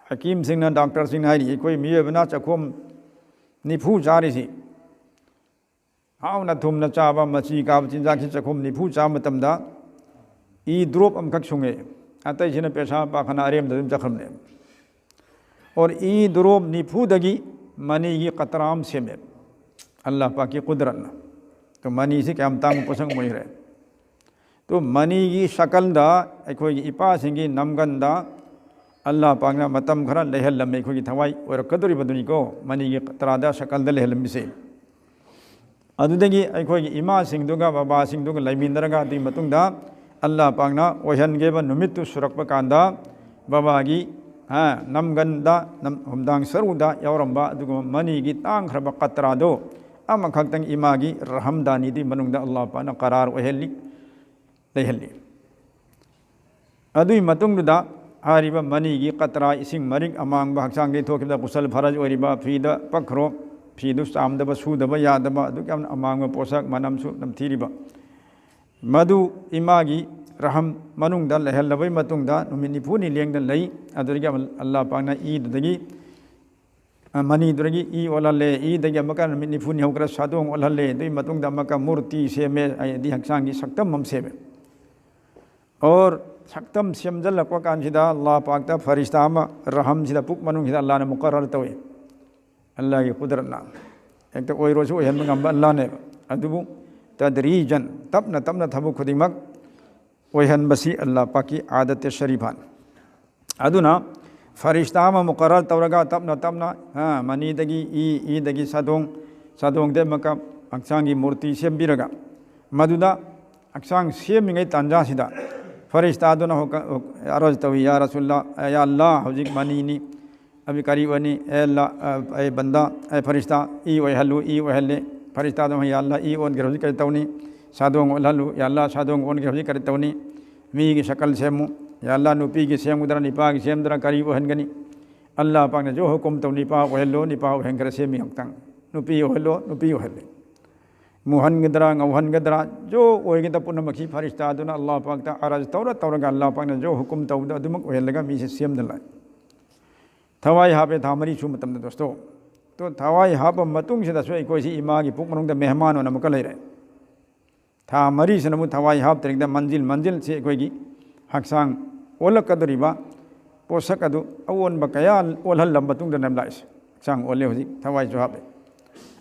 ꯍꯀꯤꯝꯁꯤꯡꯅ, ꯗꯥꯛꯇꯔꯁꯤꯡꯅ ꯍꯥꯏꯔꯤ, ꯑꯩꯈꯣꯏ ꯃꯤꯑꯣꯏꯕꯅ ꯆꯥꯛꯈꯣꯝ ꯅꯤꯐꯨ ꯆꯥꯔꯤꯁꯤ, ꯍꯥꯎꯅ ꯊꯨꯝꯅ ꯆꯥꯕ, ꯃꯆꯤ ꯀꯥꯕ ꯆꯤꯟꯖꯥꯛꯁꯤ ꯆꯥꯛꯈꯨꯝ ꯅꯤꯐꯨ ꯆꯥꯕ ꯃꯇꯝꯗ ꯏ drop ꯑꯃꯈꯛ ꯁꯨꯡꯉꯦ, ꯑꯇꯩꯁꯤꯅ ꯄꯦꯁꯥ ꯄꯥꯈꯅ ꯑꯔꯦꯝꯕꯗ ꯑꯗꯨꯝ ꯆꯠꯈ꯭ꯔꯕꯅꯦ꯫ ꯑꯣꯔ ꯏ drop ꯅꯤꯐꯨꯗꯒꯤ ꯃꯅꯤꯒꯤ ꯀꯇꯔꯥ ꯑꯃ ꯁꯦꯝꯃꯦ, ꯑꯜꯂꯥꯍ ꯄꯥꯛꯀꯤ ꯀꯨꯗꯔꯠꯅ꯫ ꯇꯣ, ꯃꯅꯤꯁꯤ ꯀꯌꯥꯝ ꯇꯥꯡꯕ ꯄꯣꯠꯁꯛ ꯑꯃ ꯑꯣꯏꯈ꯭ꯔꯦ꯫ ꯇꯣ, ꯃꯅꯤꯒꯤ ꯁꯀꯜꯗ ꯑꯩꯈꯣꯏꯒꯤ ꯏꯄꯥꯁꯤꯡꯒꯤ ꯅꯝꯒꯟꯗ ꯑꯜꯂꯥꯍ ꯄꯥꯛꯅ ꯃꯇꯝ ꯈꯔ ꯂꯩꯍꯜꯂꯝꯃꯦ, ꯑꯩꯈꯣꯏꯒꯤ ꯊꯋꯥꯏ ꯑꯣꯏꯔꯛꯀꯗꯧꯔꯤꯕꯗꯨꯅꯤꯀꯣ, ꯃꯅꯤꯒꯤ ꯀꯇꯔꯥꯗ ꯁꯀꯜꯗ ꯂꯩꯍꯜꯂꯝꯃꯤꯁꯦ꯫ ꯑꯗꯨꯗꯒꯤ ꯑꯩꯈꯣꯏꯒꯤ ꯏꯃꯥꯁꯤꯡꯗꯨꯒ ꯕꯕꯥꯁꯤꯡꯗꯨꯒ ꯂꯩꯃꯤꯟꯅꯔꯒ, ꯑꯗꯨꯒꯤ ꯃꯇꯨꯡꯗ ꯑꯜꯂꯥꯍ ꯄꯥꯛꯅ ꯑꯣꯏꯍꯟꯒꯦꯕ ꯅꯨꯃꯤꯠꯇꯨ ꯁꯨꯔꯛꯄ ꯀꯥꯟꯗ, ꯕꯕꯥꯒꯤ, ꯍꯥ, ꯅꯝꯒꯟꯗ, ꯅꯝ-, ꯍꯨꯝꯗꯥꯡ ꯁꯔꯨꯗ ꯌꯥꯎꯔꯝꯕ ꯑꯗꯨꯒꯨꯝꯕ ꯃꯅꯤꯒꯤ ꯇꯥꯡꯈ꯭ꯔꯕ ꯀꯇ꯭ꯔꯥꯗꯣ ꯑꯃꯈꯛꯇꯪ ꯏꯃꯥꯒꯤ ꯔꯍꯝꯗꯥꯅꯤꯗꯨꯒꯤ ꯃꯅꯨꯡꯗ ꯑꯜꯂꯥꯍ ꯄꯥꯛꯅ ꯀꯔꯥꯔ ꯑꯣꯏꯍꯜꯂꯤ, ꯂꯩꯍꯜꯂꯤ꯫ ꯑꯗꯨꯒꯤ ꯃꯇꯨꯡꯗꯨꯗ ꯍꯥꯏꯔꯤꯕ ꯃꯅꯤꯒꯤ ꯀꯇ꯭ꯔꯥ, ꯏꯁꯤꯡ ꯃꯔꯤꯛ ꯑꯃꯥꯡꯕ, ꯍꯛꯆꯥꯡꯗꯒꯤ ꯊꯣꯛꯈꯤꯕꯗ ꯒꯨꯁꯜ ꯐꯔꯖ ꯑꯣꯏꯔꯤꯕ, ꯐꯤꯗ ꯄꯛꯈ꯭ꯔꯣ, ꯐꯤꯗꯨ ꯆꯥꯝꯗꯕ, ꯁꯨꯗꯕ ꯌꯥꯗꯕ, ꯑꯗꯨꯛ ꯌꯥꯝꯅ ꯑꯃꯥꯡꯕ ꯄꯣꯠꯁꯛ, ꯃꯅꯝꯁꯨ ꯅꯝꯊꯤꯔꯤꯕ, ꯃꯗꯨ ꯏꯃꯥꯒꯤ ꯔꯍꯝ ꯃꯅꯨꯡꯗ ꯂꯩꯍꯜꯂꯕꯩ ꯃꯇꯨꯡꯗ ꯅꯨꯃꯤꯠ ꯅꯤꯐꯨꯅꯤ ꯂꯦꯡꯗꯅ ꯂꯩ꯫ ꯑꯗꯨꯗꯒꯤ ꯑꯃ-, ꯑꯜꯂꯥꯍ ꯄꯥꯛꯅ ꯏꯗꯨꯗꯒꯤ, ꯑ, ꯃꯅꯤꯗꯨꯗꯒꯤ ꯏ ꯑꯣꯜꯍꯜꯂꯦ꯫ ꯏꯗꯒꯤ ꯑꯃꯨꯛꯀ ꯅꯨꯃꯤꯠ ꯅꯤꯐꯨꯅꯤ ꯍꯧꯈ꯭ꯔ ꯁꯥꯗꯣꯡ ꯑꯣꯜꯍꯜꯂꯦ꯫ ꯑꯗꯨꯒꯤ ꯃꯇꯨꯡꯗ ꯑꯃꯨꯛꯀ ꯃꯨꯔꯇꯤ ꯁꯦꯝꯃꯦ, ꯍꯥꯏꯗꯤ ꯍꯛꯆꯥꯡꯒꯤ ꯁꯛꯇꯝ ꯑꯃ ꯁꯦꯝꯃꯦ꯫ ꯑꯣꯔ ꯁꯛꯇꯝ ꯁꯦꯝꯖꯤꯜꯂꯛꯄ ꯀꯥꯟꯁꯤꯗ ꯑꯜꯂꯥꯍ ꯄꯥꯛꯇ ꯐꯔꯤꯁꯇꯥ ꯑꯃ ꯔꯍꯝꯁꯤꯗ, ꯄꯨꯛ ꯃꯅꯨꯡꯁꯤꯗ ꯑꯜꯂꯥꯍꯅ ꯃꯨꯀꯔꯔ ꯇꯧꯏ꯫ ꯑꯜꯂꯥꯍꯒꯤ ꯀꯨꯗꯔꯠꯅ ꯍꯦꯛꯇ ꯑꯣꯏꯔꯣꯁꯨ ꯑꯣꯏꯍꯟꯕ ꯉꯝꯕ ꯑꯜꯂꯥꯍꯅꯦꯕ꯫ ꯑꯗꯨꯕꯨ ꯇꯗ꯭ꯔꯤꯖꯟ, ꯇꯞꯅ ꯇꯞꯅ ꯊꯕꯛ ꯈꯨꯗꯤꯡꯃꯛ ꯑꯣꯏꯍꯟꯕꯁꯤ ꯑꯜꯂꯥꯍ ꯄꯥꯛꯀꯤ ꯑꯥꯗꯠꯇ ꯁꯔꯤꯐꯥꯅꯤ꯫ ꯑꯗꯨꯅ ꯐꯔꯤꯁꯇꯥ ꯑꯃ ꯃꯨꯀꯔꯔ ꯇꯧꯔꯒ ꯇꯞꯅ ꯇꯞꯅ, ꯑ, ꯃꯅꯤꯗꯒꯤ ꯏ, ꯏꯗꯒꯤ ꯁꯥꯗꯣꯡ, ꯁꯥꯗꯣꯡꯗꯒꯤ ꯑꯃꯨꯛꯀ ꯍꯛꯆꯥꯡꯒꯤ ꯃꯨꯔꯇꯤ ꯁꯦꯝꯕꯤꯔꯒ, ꯃꯗꯨꯗ ꯍꯛꯆꯥꯡ ꯁꯦꯝꯃꯤꯉꯩ ꯇꯥꯟꯖꯥꯁꯤꯗ ꯐꯔꯤꯁꯇꯥꯗꯨꯅ ꯍꯣ-, ꯍꯣ-, ꯑꯔꯖ ꯇꯧꯏ, "ꯌꯥ ꯔꯁꯨꯜꯂꯥ, ꯌꯥ ꯑꯜꯂꯥꯍ, ꯍꯧꯖꯤꯛ ꯃꯅꯤꯅꯤ, ꯑꯕꯤ ꯀꯔꯤ ꯑꯣꯏꯅꯤ? ꯑꯦ ꯑꯜꯂꯥꯍ, ꯑ, ꯑꯦ ꯕꯟꯗꯥ, ꯑꯦ ꯐꯔꯤꯁꯇꯥ, ꯏ ꯑꯣꯏꯍꯜꯂꯨ, ꯏ ꯑꯣꯏꯍꯜꯂꯦ꯫" ꯐꯔꯤꯁꯇꯥꯗꯨꯅ, "ꯌꯥ ꯑꯜꯂꯥꯍ, ꯏ ꯑꯣꯟꯈ꯭ꯔꯦ, ꯍꯧꯖꯤꯛ ꯀꯔꯤ ꯇꯧꯅꯤ? ꯁꯥꯗꯣꯡ ꯑꯣꯜꯍꯜꯂꯨ, ꯌꯥ ꯑꯜꯂꯥꯍ, ꯁꯥꯗꯣꯡ ꯑꯣꯟꯈ꯭ꯔꯦ, ꯍꯧꯖꯤꯛ ꯀꯔꯤ ꯇꯧꯅꯤ? ꯃꯤꯒꯤ ꯁꯀꯜ ꯁꯦꯝꯃꯨ, ꯌꯥ ꯑꯜꯂꯥꯍ, ꯅꯨꯄꯤꯒꯤ ꯁꯦꯝꯒꯗ꯭ꯔꯥ, ꯅꯨꯄꯥꯒꯤ ꯁꯦꯝꯗ꯭ꯔꯥ, ꯀꯔꯤ ꯑꯣꯏꯍꯟꯒꯅꯤ?" ꯑꯜꯂꯥꯍ ꯄꯥꯛꯅꯁꯨ ꯍꯨꯀꯨꯝ ꯇꯧ, "ꯅꯤꯄꯥ ꯑꯣꯏꯍꯜꯂꯣ, ꯅꯤꯄꯥ ꯑꯣꯏꯍꯟꯈ꯭ꯔꯦ, ꯁꯦꯝꯃꯤ ꯉꯥꯛꯇꯪ꯫ ꯅꯨꯄꯤ ꯑꯣꯏꯍꯜꯂꯣ, ꯅꯨꯄꯤ ꯑꯣꯏꯍꯜꯂꯦ꯫ ꯃꯨꯍꯟꯒꯗ꯭ꯔꯥ, ꯉꯧꯍꯟꯒꯗ꯭ꯔꯥ, ꯖꯣ ꯑꯣꯏꯒꯗ ꯄꯨꯝꯅꯃꯛꯁꯤ ꯐꯔꯤꯁꯇꯥꯗꯨꯅ ꯑꯜꯂꯥꯍ ꯄꯥꯛꯇ ꯑꯔꯖ ꯇꯧꯔ ꯇꯧꯔꯒ ꯑꯜꯂꯥꯍ ꯄꯥꯛꯅ ꯖꯣ ꯍꯨꯀꯨꯝ ꯇꯧꯕꯗꯣ ꯑꯗꯨꯃꯛ ꯑꯣꯏꯍꯜꯂꯒ ꯃꯤꯁꯦ ꯁꯦꯝꯗꯅ ꯂꯥꯛꯑꯦ꯫ ꯊꯋꯥꯏ ꯍꯥꯞꯄꯦ ꯊꯥ ꯃꯔꯤ ꯁꯨꯕ ꯃꯇꯝꯗ, ꯗꯣꯁꯇꯣ꯫ ꯇꯣ, ꯊꯋꯥꯏ ꯍꯥꯞꯄ ꯃꯇꯨꯡꯁꯤꯗꯁꯨ ꯑꯩꯈꯣꯏꯁꯤ ꯏꯃꯥꯒꯤ ꯄꯨꯛ ꯃꯅꯨꯡꯗ ꯃꯦꯍꯃꯥꯟ ꯑꯣꯏꯅ ꯑꯃꯨꯛꯀ ꯂꯩꯔꯦ꯫ ꯊꯥ ꯃꯔꯤꯁꯤꯅ ꯑꯃꯨꯛ ꯊꯋꯥꯏ ꯍꯥꯞꯇ꯭ꯔꯤꯉꯩꯗ ꯃꯟꯖꯤꯜ ꯃꯟꯖꯤꯜꯁꯤ ꯑꯩꯈꯣꯏꯒꯤ ꯍꯛꯆꯥꯡ ꯑꯣꯜꯂꯛꯀꯗꯧꯔꯤꯕ ꯄꯣꯠꯁꯛ ꯑꯗꯨ ꯑꯑꯣꯟꯕ ꯀꯌꯥ ꯑꯣꯜꯍꯜꯂ ꯃꯇꯨꯡꯗꯅꯦꯕ ꯂꯥꯛꯏꯁꯦ꯫ ꯍꯛꯆꯥꯡ ꯑꯣꯜꯂꯦ ꯍꯧꯖꯤꯛ, ꯊꯋꯥꯏꯁꯨ ꯍꯥꯞꯄꯦ꯫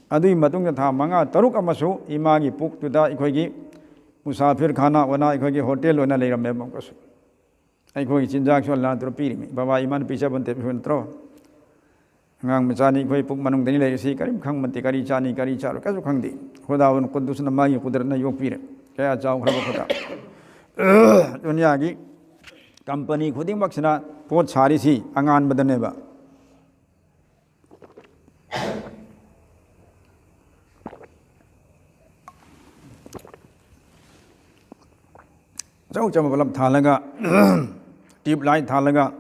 ꯑꯗꯨꯒꯤ ꯃꯇꯨꯡꯗ ꯊꯥ ꯃꯉꯥ ꯇꯔꯨꯛ ꯑꯃꯁꯨ ꯏꯃꯥꯒꯤ ꯄꯨꯛꯇꯨꯗ ꯑꯩꯈꯣꯏꯒꯤ ꯃꯨꯁꯥꯐꯤꯔ ꯈꯥꯅꯥ ꯑꯣꯏꯅ, ꯑꯩꯈꯣꯏꯒꯤ ꯍꯣꯇꯦꯜ ꯑꯣꯏꯅ ꯂꯩꯔꯝꯃꯦꯕ ꯑꯃꯨꯛꯀꯁꯨ꯫ ꯑꯩꯈꯣꯏꯒꯤ ꯆꯤꯟꯖꯥꯛꯁꯨ ꯑꯜꯂꯥꯍꯅ ꯄꯤꯔꯤꯃꯤ꯫ ꯕꯕꯥ ꯏꯃꯥꯅ ꯄꯤꯖꯕ ꯅꯠꯇꯦ, ꯅꯠꯇ꯭ꯔꯣ? ꯑꯉꯥꯡ ꯃꯆꯥꯅꯤ ꯑꯩꯈꯣꯏ ꯄꯨꯛ ꯃꯅꯨꯡꯗꯅꯤ ꯂꯩꯔꯤꯁꯤ, ꯀꯔꯤꯝ ꯈꯪꯕ ꯅꯠꯇꯦ, ꯀꯔꯤ ꯆꯥꯅꯤ, ꯀꯔꯤ ꯆꯥꯔꯣꯏ, ꯀꯔꯤꯁꯨ ꯈꯪꯗꯦ꯫ ꯈꯨꯗꯥꯎꯟ ꯀꯨꯗꯨꯁꯅ ꯃꯥꯒꯤ ꯀꯨꯗꯔꯠꯅ ꯌꯣꯛꯄꯤꯔꯦ꯫ ꯀꯌꯥ ꯆꯥꯎꯈ꯭ꯔꯕ ꯈꯨꯗꯥ꯫ ꯗꯨꯅꯤꯌꯥꯒꯤ ꯀꯝꯄꯅꯤ ꯈꯨꯗꯤꯡꯃꯛꯁꯤꯅ ꯄꯣꯠ ꯁꯥꯔꯤꯁꯤ ꯑꯉꯥꯟꯕꯗꯅꯦꯕ꯫ ꯑꯆꯧ ꯑꯆꯧꯕ ꯕꯂꯞ ꯊꯥꯜꯂꯒ, ꯇ꯭ꯌꯨꯕ ꯂꯥꯏꯠ ꯊꯥꯜꯂꯒ,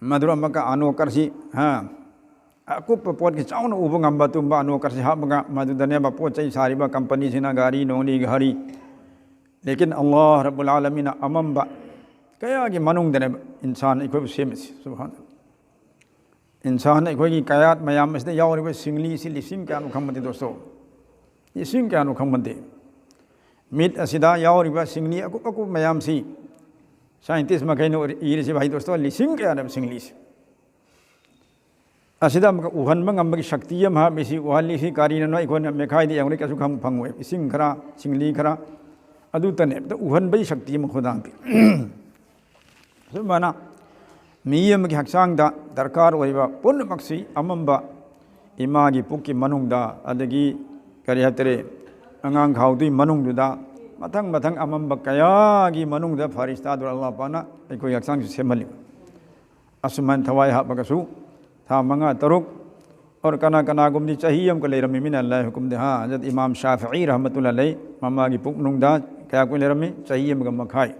ꯃꯗꯨꯗ ꯑꯃꯨꯛꯀ ꯑꯅꯣꯀꯔꯁꯤ, ꯍꯥ, ꯑꯀꯨꯞꯄ ꯄꯣꯠꯀꯤ ꯆꯥꯎꯅ ꯎꯕ ꯉꯝꯕ ꯑꯗꯨꯒꯨꯝꯕ ꯑꯅꯣꯀꯔꯁꯤ ꯍꯥꯞꯄꯒ, ꯃꯗꯨꯗꯅꯦꯕ ꯄꯣꯠ ꯆꯩ ꯁꯥꯔꯤꯕ ꯀꯝꯄꯅꯤꯁꯤꯅ, ꯒꯥꯔꯤ ꯅꯣꯡꯂꯤ ꯘꯔꯤ꯫ ꯂꯦꯀꯤꯟ ꯑꯜꯂꯥꯍ ꯔꯕꯨꯜ ꯑꯥꯂꯃꯤꯟꯅ ꯑꯃꯝꯕ ꯀꯌꯥꯒꯤ ꯃꯅꯨꯡꯗꯅꯦꯕ ꯏꯟꯁꯥꯟ ꯑꯩꯈꯣꯏꯕꯨ ꯁꯦꯝꯃꯤꯁꯤ꯫ ꯁꯨꯕꯍꯥꯅ꯫ ꯏꯟꯁꯥꯟ ꯑꯩꯈꯣꯏꯒꯤ ꯀꯌꯥꯠ ꯃꯌꯥꯝ ꯑꯁꯤꯗ ꯌꯥꯎꯔꯤꯕ ꯁꯤꯡꯂꯤ ꯑꯁꯤ ꯂꯤꯁꯤꯡ ꯀꯌꯥꯅꯣ ꯈꯪꯕ ꯅꯠꯇꯦ, ꯗꯣꯁꯇꯣ꯫ ꯂꯤꯁꯤꯡ ꯀꯌꯥꯅꯣ ꯈꯪꯕ ꯅꯠꯇꯦ꯫ ꯃꯤꯠ ꯑꯁꯤꯗ ꯌꯥꯎꯔꯤꯕ ꯁꯤꯡꯂꯤ ꯑꯀꯨꯞ ꯑꯀꯨꯞ ꯃꯌꯥꯝꯁꯤ Scientist ꯃꯈꯩꯅ ꯏꯔꯤꯁꯤ ꯚꯥꯏ ꯗꯣꯁꯇꯣ ꯂꯤꯁꯤꯡ ꯀꯌꯥꯅꯦꯕ ꯁꯤꯡꯂꯤꯁꯤ꯫ ꯑꯁꯤꯗ ꯑꯃꯨꯛꯀ ꯎꯍꯟꯕ ꯉꯝꯕꯒꯤ ꯁꯛꯇꯤ ꯑꯃ ꯍꯥꯞꯄꯤꯁꯤ, ꯎꯍꯜꯂꯤꯁꯤ ꯀꯔꯤꯅꯅꯣ ꯑꯩꯈꯣꯏꯅ ꯃꯦꯈꯥꯏꯗ ꯌꯦꯡꯂꯤ ꯀꯩꯁꯨ ꯈꯪ ꯐꯪꯉꯣꯏ꯫ ꯏꯁꯤꯡ ꯈꯔ, ꯁꯤꯡꯂꯤ ꯈꯔ, ꯑꯗꯨꯇꯅꯦ꯫ ꯑꯗ ꯎꯍꯟꯕꯒꯤ ꯁꯛꯇꯤ ꯑꯃ ꯈꯨꯗꯥꯡꯗꯤ꯫ ꯑꯁꯨꯃꯥꯏꯅ ꯃꯤ ꯑꯃꯒꯤ ꯍꯛꯆꯥꯡꯗ ꯗꯔꯀꯥꯔ ꯑꯣꯏꯕ ꯄꯨꯝꯅꯃꯛꯁꯤ ꯑꯃꯝꯕ ꯏꯃꯥꯒꯤ ꯄꯨꯛꯀꯤ ꯃꯅꯨꯡꯗ, ꯑꯗꯒꯤ ꯀꯔꯤ ꯍꯥꯏꯇꯥꯔꯦ, ꯑꯉꯥꯡ ꯈꯥꯎꯗꯨꯒꯤ ꯃꯅꯨꯡꯗꯨꯗ, ꯃꯊꯪ ꯃꯊꯪ ꯑꯃꯝꯕ ꯀꯌꯥꯒꯤ ꯃꯅꯨꯡꯗ ꯐꯔꯤꯁꯇꯥꯗꯨ ꯑꯜꯂꯥꯍ ꯄꯥꯛꯅ ꯑꯩꯈꯣꯏꯒꯤ ꯍꯛꯆꯥꯡꯁꯤ ꯁꯦꯝꯍꯜꯂꯤ꯫ ꯑꯁꯨꯃꯥꯏꯅ ꯊꯋꯥꯏ ꯍꯥꯞꯄꯒꯁꯨ ꯊꯥ ꯃꯉꯥ, ꯇꯔꯨꯛ, ꯑꯣꯔ ꯀꯅꯥ ꯀꯅꯥꯒꯨꯝꯗꯤ ꯆꯍꯤ ꯑꯃꯒ ꯂꯩꯔꯝꯃꯤ ꯃꯤꯅ ꯑꯜꯂꯥꯍ ꯍꯨꯀꯨꯝꯗꯤ, ꯍꯥ, ꯍꯖꯔꯠ ꯏꯃꯥꯝ ꯁꯥꯐꯤꯏ ꯔꯍꯃꯇꯨꯜꯂꯥꯍꯤ ꯑꯂꯩ ꯃꯃꯥꯒꯤ ꯄꯨꯛ ꯃꯅꯨꯡꯗ ꯀꯌꯥ ꯀꯨꯏꯅ ꯂꯩꯔꯝꯃꯤ? ꯆꯍꯤ ꯑꯃꯒ ꯃꯈꯥꯏ꯫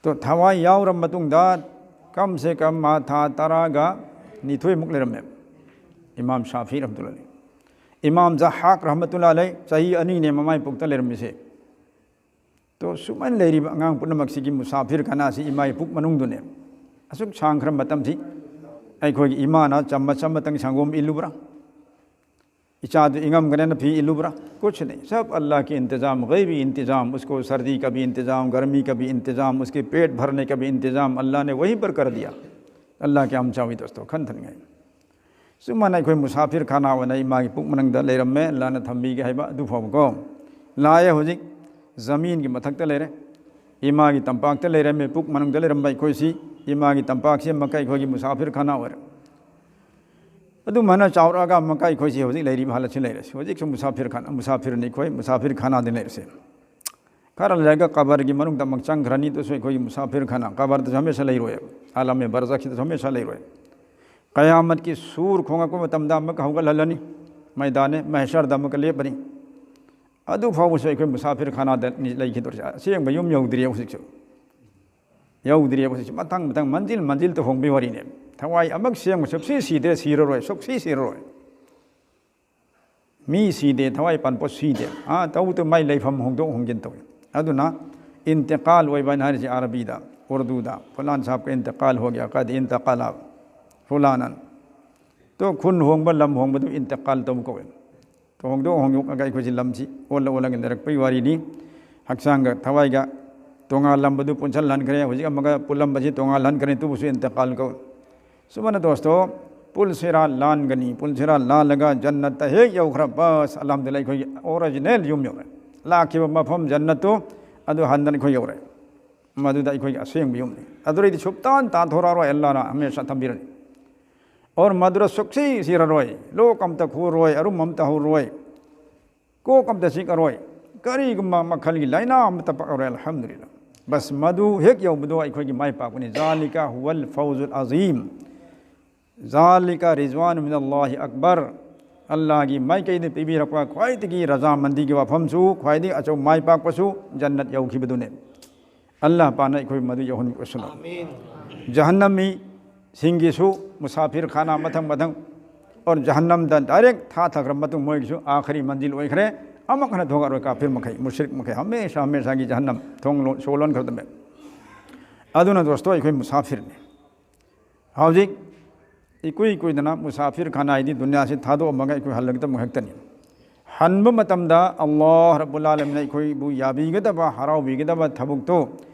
ꯇꯣ ꯊꯋꯥꯏ ꯌꯥꯎꯔꯕ ꯃꯇꯨꯡꯗ ꯀꯝ ꯁꯦ ꯀꯝ ꯃꯥ ꯊꯥ ꯇꯔꯥꯒ ꯅꯤꯊꯣꯏꯃꯨꯛ ꯂꯩꯔꯝꯃꯦ ꯏꯃꯥꯝ ꯁꯥꯐꯤ ꯔꯍꯃꯇꯨꯜꯂꯥꯍꯤ ꯑꯂꯩ꯫ ꯏꯃꯥꯝ ꯖꯍꯥꯛ ꯔꯍꯃꯇꯨꯜꯂꯥꯍꯤ ꯑꯂꯩ ꯆꯍꯤ ꯑꯅꯤꯅꯦ ꯃꯃꯥꯏ ꯄꯨꯛꯇ ꯂꯩꯔꯝꯃꯤꯁꯦ꯫ ꯇꯣ ꯁꯨꯃꯥꯏꯅ ꯂꯩꯔꯤꯕ ꯑꯉꯥꯡ ꯄꯨꯝꯅꯃꯛꯁꯤꯒꯤ ꯃꯨꯁꯥꯐꯤꯔ ꯈꯥꯅꯥꯁꯤ ꯏꯃꯥ ꯏꯄꯨꯛ ꯃꯅꯨꯡꯗꯨꯅꯦ꯫ ꯑꯁꯨꯛ ꯁꯥꯡꯈ꯭ꯔ ꯃꯇꯝꯁꯤ ꯑꯩꯈꯣꯏꯒꯤ ꯏꯃꯥꯅ ꯆꯃꯁ ꯑꯃꯇꯪ ꯁꯪꯒꯣꯝ ꯏꯜꯂꯨꯕ꯭ꯔꯥ? ꯏꯆꯥꯗꯨ ꯏꯉꯝꯒꯅꯦꯅ ꯐꯤ ꯏꯜꯂꯨꯕ꯭ꯔꯥ? कुछ नहीं, सब अल्लाह के इंतजाम, गैबी इंतजाम। उसको सर्दी का भी इंतजाम, गर्मी का भी इंतजाम, उसके पेट भरने का भी इंतजाम अल्लाह ने वहीं पर कर दिया। अल्लाह क्या हम चावी दोस्तों, ꯈꯟꯊꯅꯤꯡꯉꯥꯏ꯫ ꯁꯨꯃꯥꯏꯅ ꯑꯩꯈꯣꯏ ꯃꯨꯁꯥꯐꯤꯔ ꯈꯥꯅꯥ ꯑꯣꯏꯅ ꯏꯃꯥꯒꯤ ꯄꯨꯛ ꯃꯅꯨꯡꯗ ꯂꯩꯔꯝꯃꯦ, ꯑꯜꯂꯥꯍꯅ ꯊꯝꯕꯤꯒꯦ ꯍꯥꯏꯕ ꯑꯗꯨ ꯐꯥꯎꯕꯀꯣ꯫ ꯂꯥꯛꯑꯦ ꯍꯧꯖꯤꯛ ꯖꯃꯤꯟꯒꯤ ꯃꯊꯛꯇ ꯂꯩꯔꯦ꯫ ꯏꯃꯥꯒꯤ ꯇꯝꯄꯥꯛꯇ ꯂꯩꯔꯝꯃꯦ, ꯄꯨꯛ ꯃꯅꯨꯡꯗ ꯂꯩꯔꯝꯕ ꯑꯩꯈꯣꯏꯁꯤ ꯏꯃꯥꯒꯤ ꯇꯝꯄꯥꯛꯁꯤ ꯑꯃꯨꯛꯀ ꯑꯩꯈꯣꯏꯒꯤ ꯃꯨꯁꯥꯐꯤꯔ ꯈꯥꯅꯥ ꯑꯣꯏꯔꯦ꯫ ꯑꯗꯨꯃꯥꯏꯅ ꯆꯥꯎꯔꯛꯑꯒ ꯑꯃꯨꯛꯀ ꯑꯩꯈꯣꯏꯁꯤ ꯍꯧꯖꯤꯛ ꯂꯩꯔꯤꯕ ꯍꯥꯂꯠꯁꯤ ꯂꯩꯔꯦ꯫ ꯍꯧꯖꯤꯛꯁꯨ ꯃꯨꯁꯥꯐꯤꯔ ꯈꯥꯅꯥ, ꯃꯨꯁꯥꯐꯤꯔꯅꯤ ꯑꯩꯈꯣꯏ, ꯃꯨꯁꯥꯐꯤꯔ ꯈꯥꯅꯥꯗ ꯂꯩꯔꯤꯁꯦ꯫ ꯈꯔ ꯂꯩꯔꯒ ꯀꯕꯔꯒꯤ ꯃꯅꯨꯡꯗ ꯑꯃꯨꯛ ꯆꯪꯈ꯭ꯔꯅꯤ, ꯑꯗꯨꯁꯨ ꯑꯩꯈꯣꯏꯒꯤ ꯃꯨꯁꯥꯐꯤꯔ ꯈꯥꯅꯥ, ꯀꯕꯔꯗꯁꯨ ꯍꯃꯦꯁꯥ ꯂꯩꯔꯣꯏ, ꯑꯥꯂꯝ ꯕꯔꯖꯈꯤꯗꯁꯨ ꯍꯃꯦꯁꯥ ꯂꯩꯔꯣꯏ꯫ ꯀꯌꯥꯃꯠꯀꯤ ꯁꯨꯔ ꯈꯣꯡꯉꯛꯄ ꯃꯇꯝꯗ ꯑꯃꯨꯛꯀ ꯍꯧꯒꯠꯍꯜꯂꯅꯤ, ꯃꯩꯗꯥꯅꯦ ꯃꯍꯦꯁꯔꯗ ꯑꯃꯨꯛꯀ ꯂꯦꯞꯄꯅꯤ꯫ ꯑꯗꯨ ꯐꯥꯎꯕꯁꯨ ꯑꯩꯈꯣꯏ ꯃꯨꯁꯥꯐꯤꯔ ꯈꯥꯅꯥꯗꯅꯤ ꯂꯩꯈꯤꯗꯣꯔꯤꯁꯦ꯫ ꯑꯁꯦꯡꯕ ꯌꯨꯝ ꯌꯧꯗ꯭ꯔꯤꯌꯦ ꯍꯧꯖꯤꯛꯁꯨ꯫ ꯌꯧꯗ꯭ꯔꯤꯌꯦ ꯍꯧꯖꯤꯛꯁꯨ꯫ ꯃꯊꯪ ꯃꯊꯪ ꯃꯟꯖꯤꯜ ꯃꯟꯖꯤꯜ ꯇꯧꯍꯣꯡꯕꯒꯤ ꯋꯥꯔꯤꯅꯦ꯫ ꯊꯋꯥꯏ ꯑꯃꯨꯛ ꯁꯦꯡꯕ ꯁꯨꯛꯁꯤ ꯁꯤꯗ꯭ꯔꯦ, ꯁꯤꯔꯔꯣꯏ, ꯁꯨꯛꯁꯤ ꯁꯤꯔꯔꯣꯏ꯫ ꯃꯤ ꯁꯤꯗꯦ, ꯊꯋꯥꯏ ꯄꯥꯟꯄꯣꯠ ꯁꯤꯗꯦ꯫ ꯑꯥ, ꯇꯧꯕꯇ ꯃꯥꯏ ꯂꯩꯐꯝ ꯍꯣꯡꯗꯣꯛ ꯍꯣꯡꯖꯤꯟ ꯇꯧꯏ꯫ ꯑꯗꯨꯅ ꯏꯟꯇꯤꯀꯥꯜ ꯑꯣꯏꯕ ꯍꯥꯏꯅ ꯍꯥꯏꯔꯤꯁꯤ ꯑꯔꯕꯤꯗ, ꯎꯔꯗꯨꯗ, ꯐꯨꯂꯥꯟ ꯁꯥꯍꯕ ꯀ ꯏꯟꯇꯤꯀꯥꯜ ꯍꯣ ꯒꯌꯥ, ꯀꯗ ꯏꯟꯇꯤꯀꯥꯂ ꯐꯨꯂꯥꯅꯟ꯫ ꯇꯣ ꯈꯨꯟ ꯍꯣꯡꯕ, ꯂꯝ ꯍꯣꯡꯕꯗꯨ ꯏꯟꯇꯤꯀꯥꯜ ꯇꯧꯕ ꯀꯧꯏ꯫ ꯇꯣ ꯍꯣꯡꯗꯣꯛ ꯍꯣꯡꯗꯣꯛꯂꯒ ꯑꯩꯈꯣꯏꯁꯤ ꯂꯝꯁꯤ ꯑꯣꯜꯂ ꯑꯣꯜꯂꯒ ꯂꯩꯔꯛꯄꯒꯤ ꯋꯥꯔꯤꯅꯤ꯫ ꯍꯛꯆꯥꯡꯒ ꯊꯋꯥꯏꯒ ꯇꯣꯉꯥꯜꯂꯝꯕꯗꯨ ꯄꯨꯟꯁꯤꯜꯍꯟꯈ꯭ꯔꯦ, ꯍꯧꯖꯤꯛ ꯑꯃꯒ ꯄꯨꯜꯂꯝꯕꯁꯤ ꯇꯣꯉꯥꯜꯍꯟꯈ꯭ꯔꯦ, ꯑꯗꯨꯕꯨꯁꯨ ꯏꯟꯇꯤꯀꯥꯜ ꯀꯧꯏ꯫ ꯁꯨꯃꯥꯏꯅ ꯗꯣꯁꯇꯣ, ꯄꯨꯜꯁꯤꯔꯥ ꯂꯥꯟꯒꯅꯤ, ꯄꯨꯜꯁꯤꯔꯥ ꯂꯥꯜꯂꯒ ꯖꯟꯅꯠꯇ ꯍꯦꯛ ꯌꯧꯈ꯭ꯔ, ꯕꯁ, ꯑꯜꯍꯝꯗꯨꯂꯤꯜꯂꯥꯍ, ꯑꯩꯈꯣꯏꯒꯤ ꯑꯣꯔꯤꯖꯤꯅꯦꯜ ꯌꯨꯝ ꯌꯧꯔꯦ꯫ ꯂꯥꯛꯈꯤꯕ ꯃꯐꯝ ꯖꯟꯅꯠꯇꯨ, ꯑꯗꯨ ꯍꯟꯗꯅ ꯑꯩꯈꯣꯏ ꯌꯧꯔꯦ꯫ ꯃꯗꯨꯗ ꯑꯩꯈꯣꯏꯒꯤ ꯑꯁꯦꯡꯕ ꯌꯨꯝꯅꯤ꯫ ꯑꯗꯨꯗꯩꯗꯤ ꯁꯨꯞꯇꯥꯟ ꯇꯥꯟꯊꯣꯔꯛꯑꯔꯣꯏ, ꯑꯜꯂꯥꯍꯅ ꯍꯃꯦꯁꯥ ꯊꯝꯕꯤꯔꯅꯤ꯫ ꯑꯣꯔ ꯃꯗꯨꯗ ꯁꯨꯛꯁꯤ ꯁꯤꯔꯔꯣꯏ, ꯂꯣꯛ ꯑꯝꯇ ꯈꯨꯔꯣꯏ, ꯑꯔꯨꯝ ꯑꯝꯇ ꯍꯧꯔꯣꯏ, ꯀꯣꯛ ꯑꯝꯇ ꯆꯤꯛꯑꯔꯣꯏ, ꯀꯔꯤꯒꯨꯝꯕ ꯃꯈꯜꯒꯤ ꯂꯥꯏꯅꯥ ꯑꯝꯇ ꯄꯛꯑꯔꯣꯏ, ꯑꯜꯍꯝꯗꯨꯂꯤꯜꯂꯥꯍ꯫ ꯕꯁ, ꯃꯗꯨ ꯍꯦꯛ ꯌꯧꯕꯗꯣ ꯑꯩꯈꯣꯏꯒꯤ ꯃꯥꯏ ꯄꯥꯛꯄꯅꯤ꯫ ذلك هو الفوز العظيم. ذلك رضوان من الله أكبر. ꯑꯜꯂꯥꯍꯒꯤ ꯃꯥꯏꯀꯩꯗ ꯄꯤꯕꯤꯔꯛꯄ ꯈ꯭ꯋꯥꯏꯗꯒꯤ ꯔꯖꯥꯃꯟꯗꯤꯒꯤ ꯋꯥꯐꯝꯁꯨ, ꯈ꯭ꯋꯥꯏꯗꯒꯤ ꯑꯆꯧꯕ ꯃꯥꯏ ꯄꯥꯛꯄꯁꯨ ꯖꯟꯅꯠ ꯌꯧꯈꯤꯕꯗꯨꯅꯤ꯫ ꯑꯜꯂꯥꯍ ꯄꯥꯛꯅ ꯑꯩꯈꯣꯏ ꯃꯗꯨ ꯌꯧꯍꯟꯕꯤꯔꯁꯅꯨ꯫ ꯑꯥꯃꯤꯟ꯫ ꯖꯍꯟꯅꯃꯤꯁꯤꯡꯒꯤꯁꯨ ꯃꯨꯁꯥꯐꯤꯔ ꯈꯥꯅꯥ ꯃꯊꯪ ꯃꯊꯪ, ꯑꯣꯔ ꯖꯍꯟꯅꯝꯗ ꯗꯥꯏꯔꯦꯛ ꯊꯥꯊꯈ꯭ꯔ ꯃꯇꯨꯡ ꯃꯣꯏꯒꯤꯁꯨ ꯑꯥꯈꯔꯤ ꯃꯟꯖꯤꯜ ꯑꯣꯏꯈ꯭ꯔꯦ꯫ ꯑꯃꯨꯛ ꯍꯟꯅ ꯊꯣꯛꯂꯛꯑꯔꯣꯏ ꯀꯥꯐꯤꯔ ꯃꯈꯩ, ꯃꯨꯁ꯭ꯔꯤꯛ ꯃꯈꯩ ꯍꯃꯦꯁꯥ ꯍꯃꯦꯁꯥꯒꯤ ꯖꯍꯟꯅꯝ ꯊꯣꯡ ꯂꯣꯟ-, ꯁꯣ ꯂꯣꯟꯈ꯭ꯔꯗꯝꯃꯦ꯫ ꯑꯗꯨꯅ ꯗꯣꯁꯇꯣ, ꯑꯩꯈꯣꯏ ꯃꯨꯁꯥꯐꯤꯔꯅꯤ꯫ ꯍꯧꯖꯤꯛ ꯏꯀꯨꯏ ꯀꯨꯏꯗꯅ ꯃꯨꯁꯥꯐꯤꯔ ꯈꯥꯅꯥ ꯍꯥꯏꯗꯤ ꯗꯨꯅꯤꯌꯥꯁꯤ ꯊꯥꯗꯣꯛꯑꯝꯃꯒ ꯑꯩꯈꯣꯏ ꯍꯜꯂꯛꯇꯕ ꯉꯥꯛꯇꯅꯤ꯫ ꯍꯟꯕ ꯃꯇꯝꯗ ꯑꯜꯂꯥꯍ ꯔꯕꯨꯜ ꯑꯥꯂꯃꯤꯟꯅ ꯑꯩꯈꯣꯏꯕꯨ ꯌꯥꯕꯤꯒꯗꯕ, ꯍꯔꯥꯎꯕꯤꯒꯗꯕ ꯊꯕꯛꯇꯣ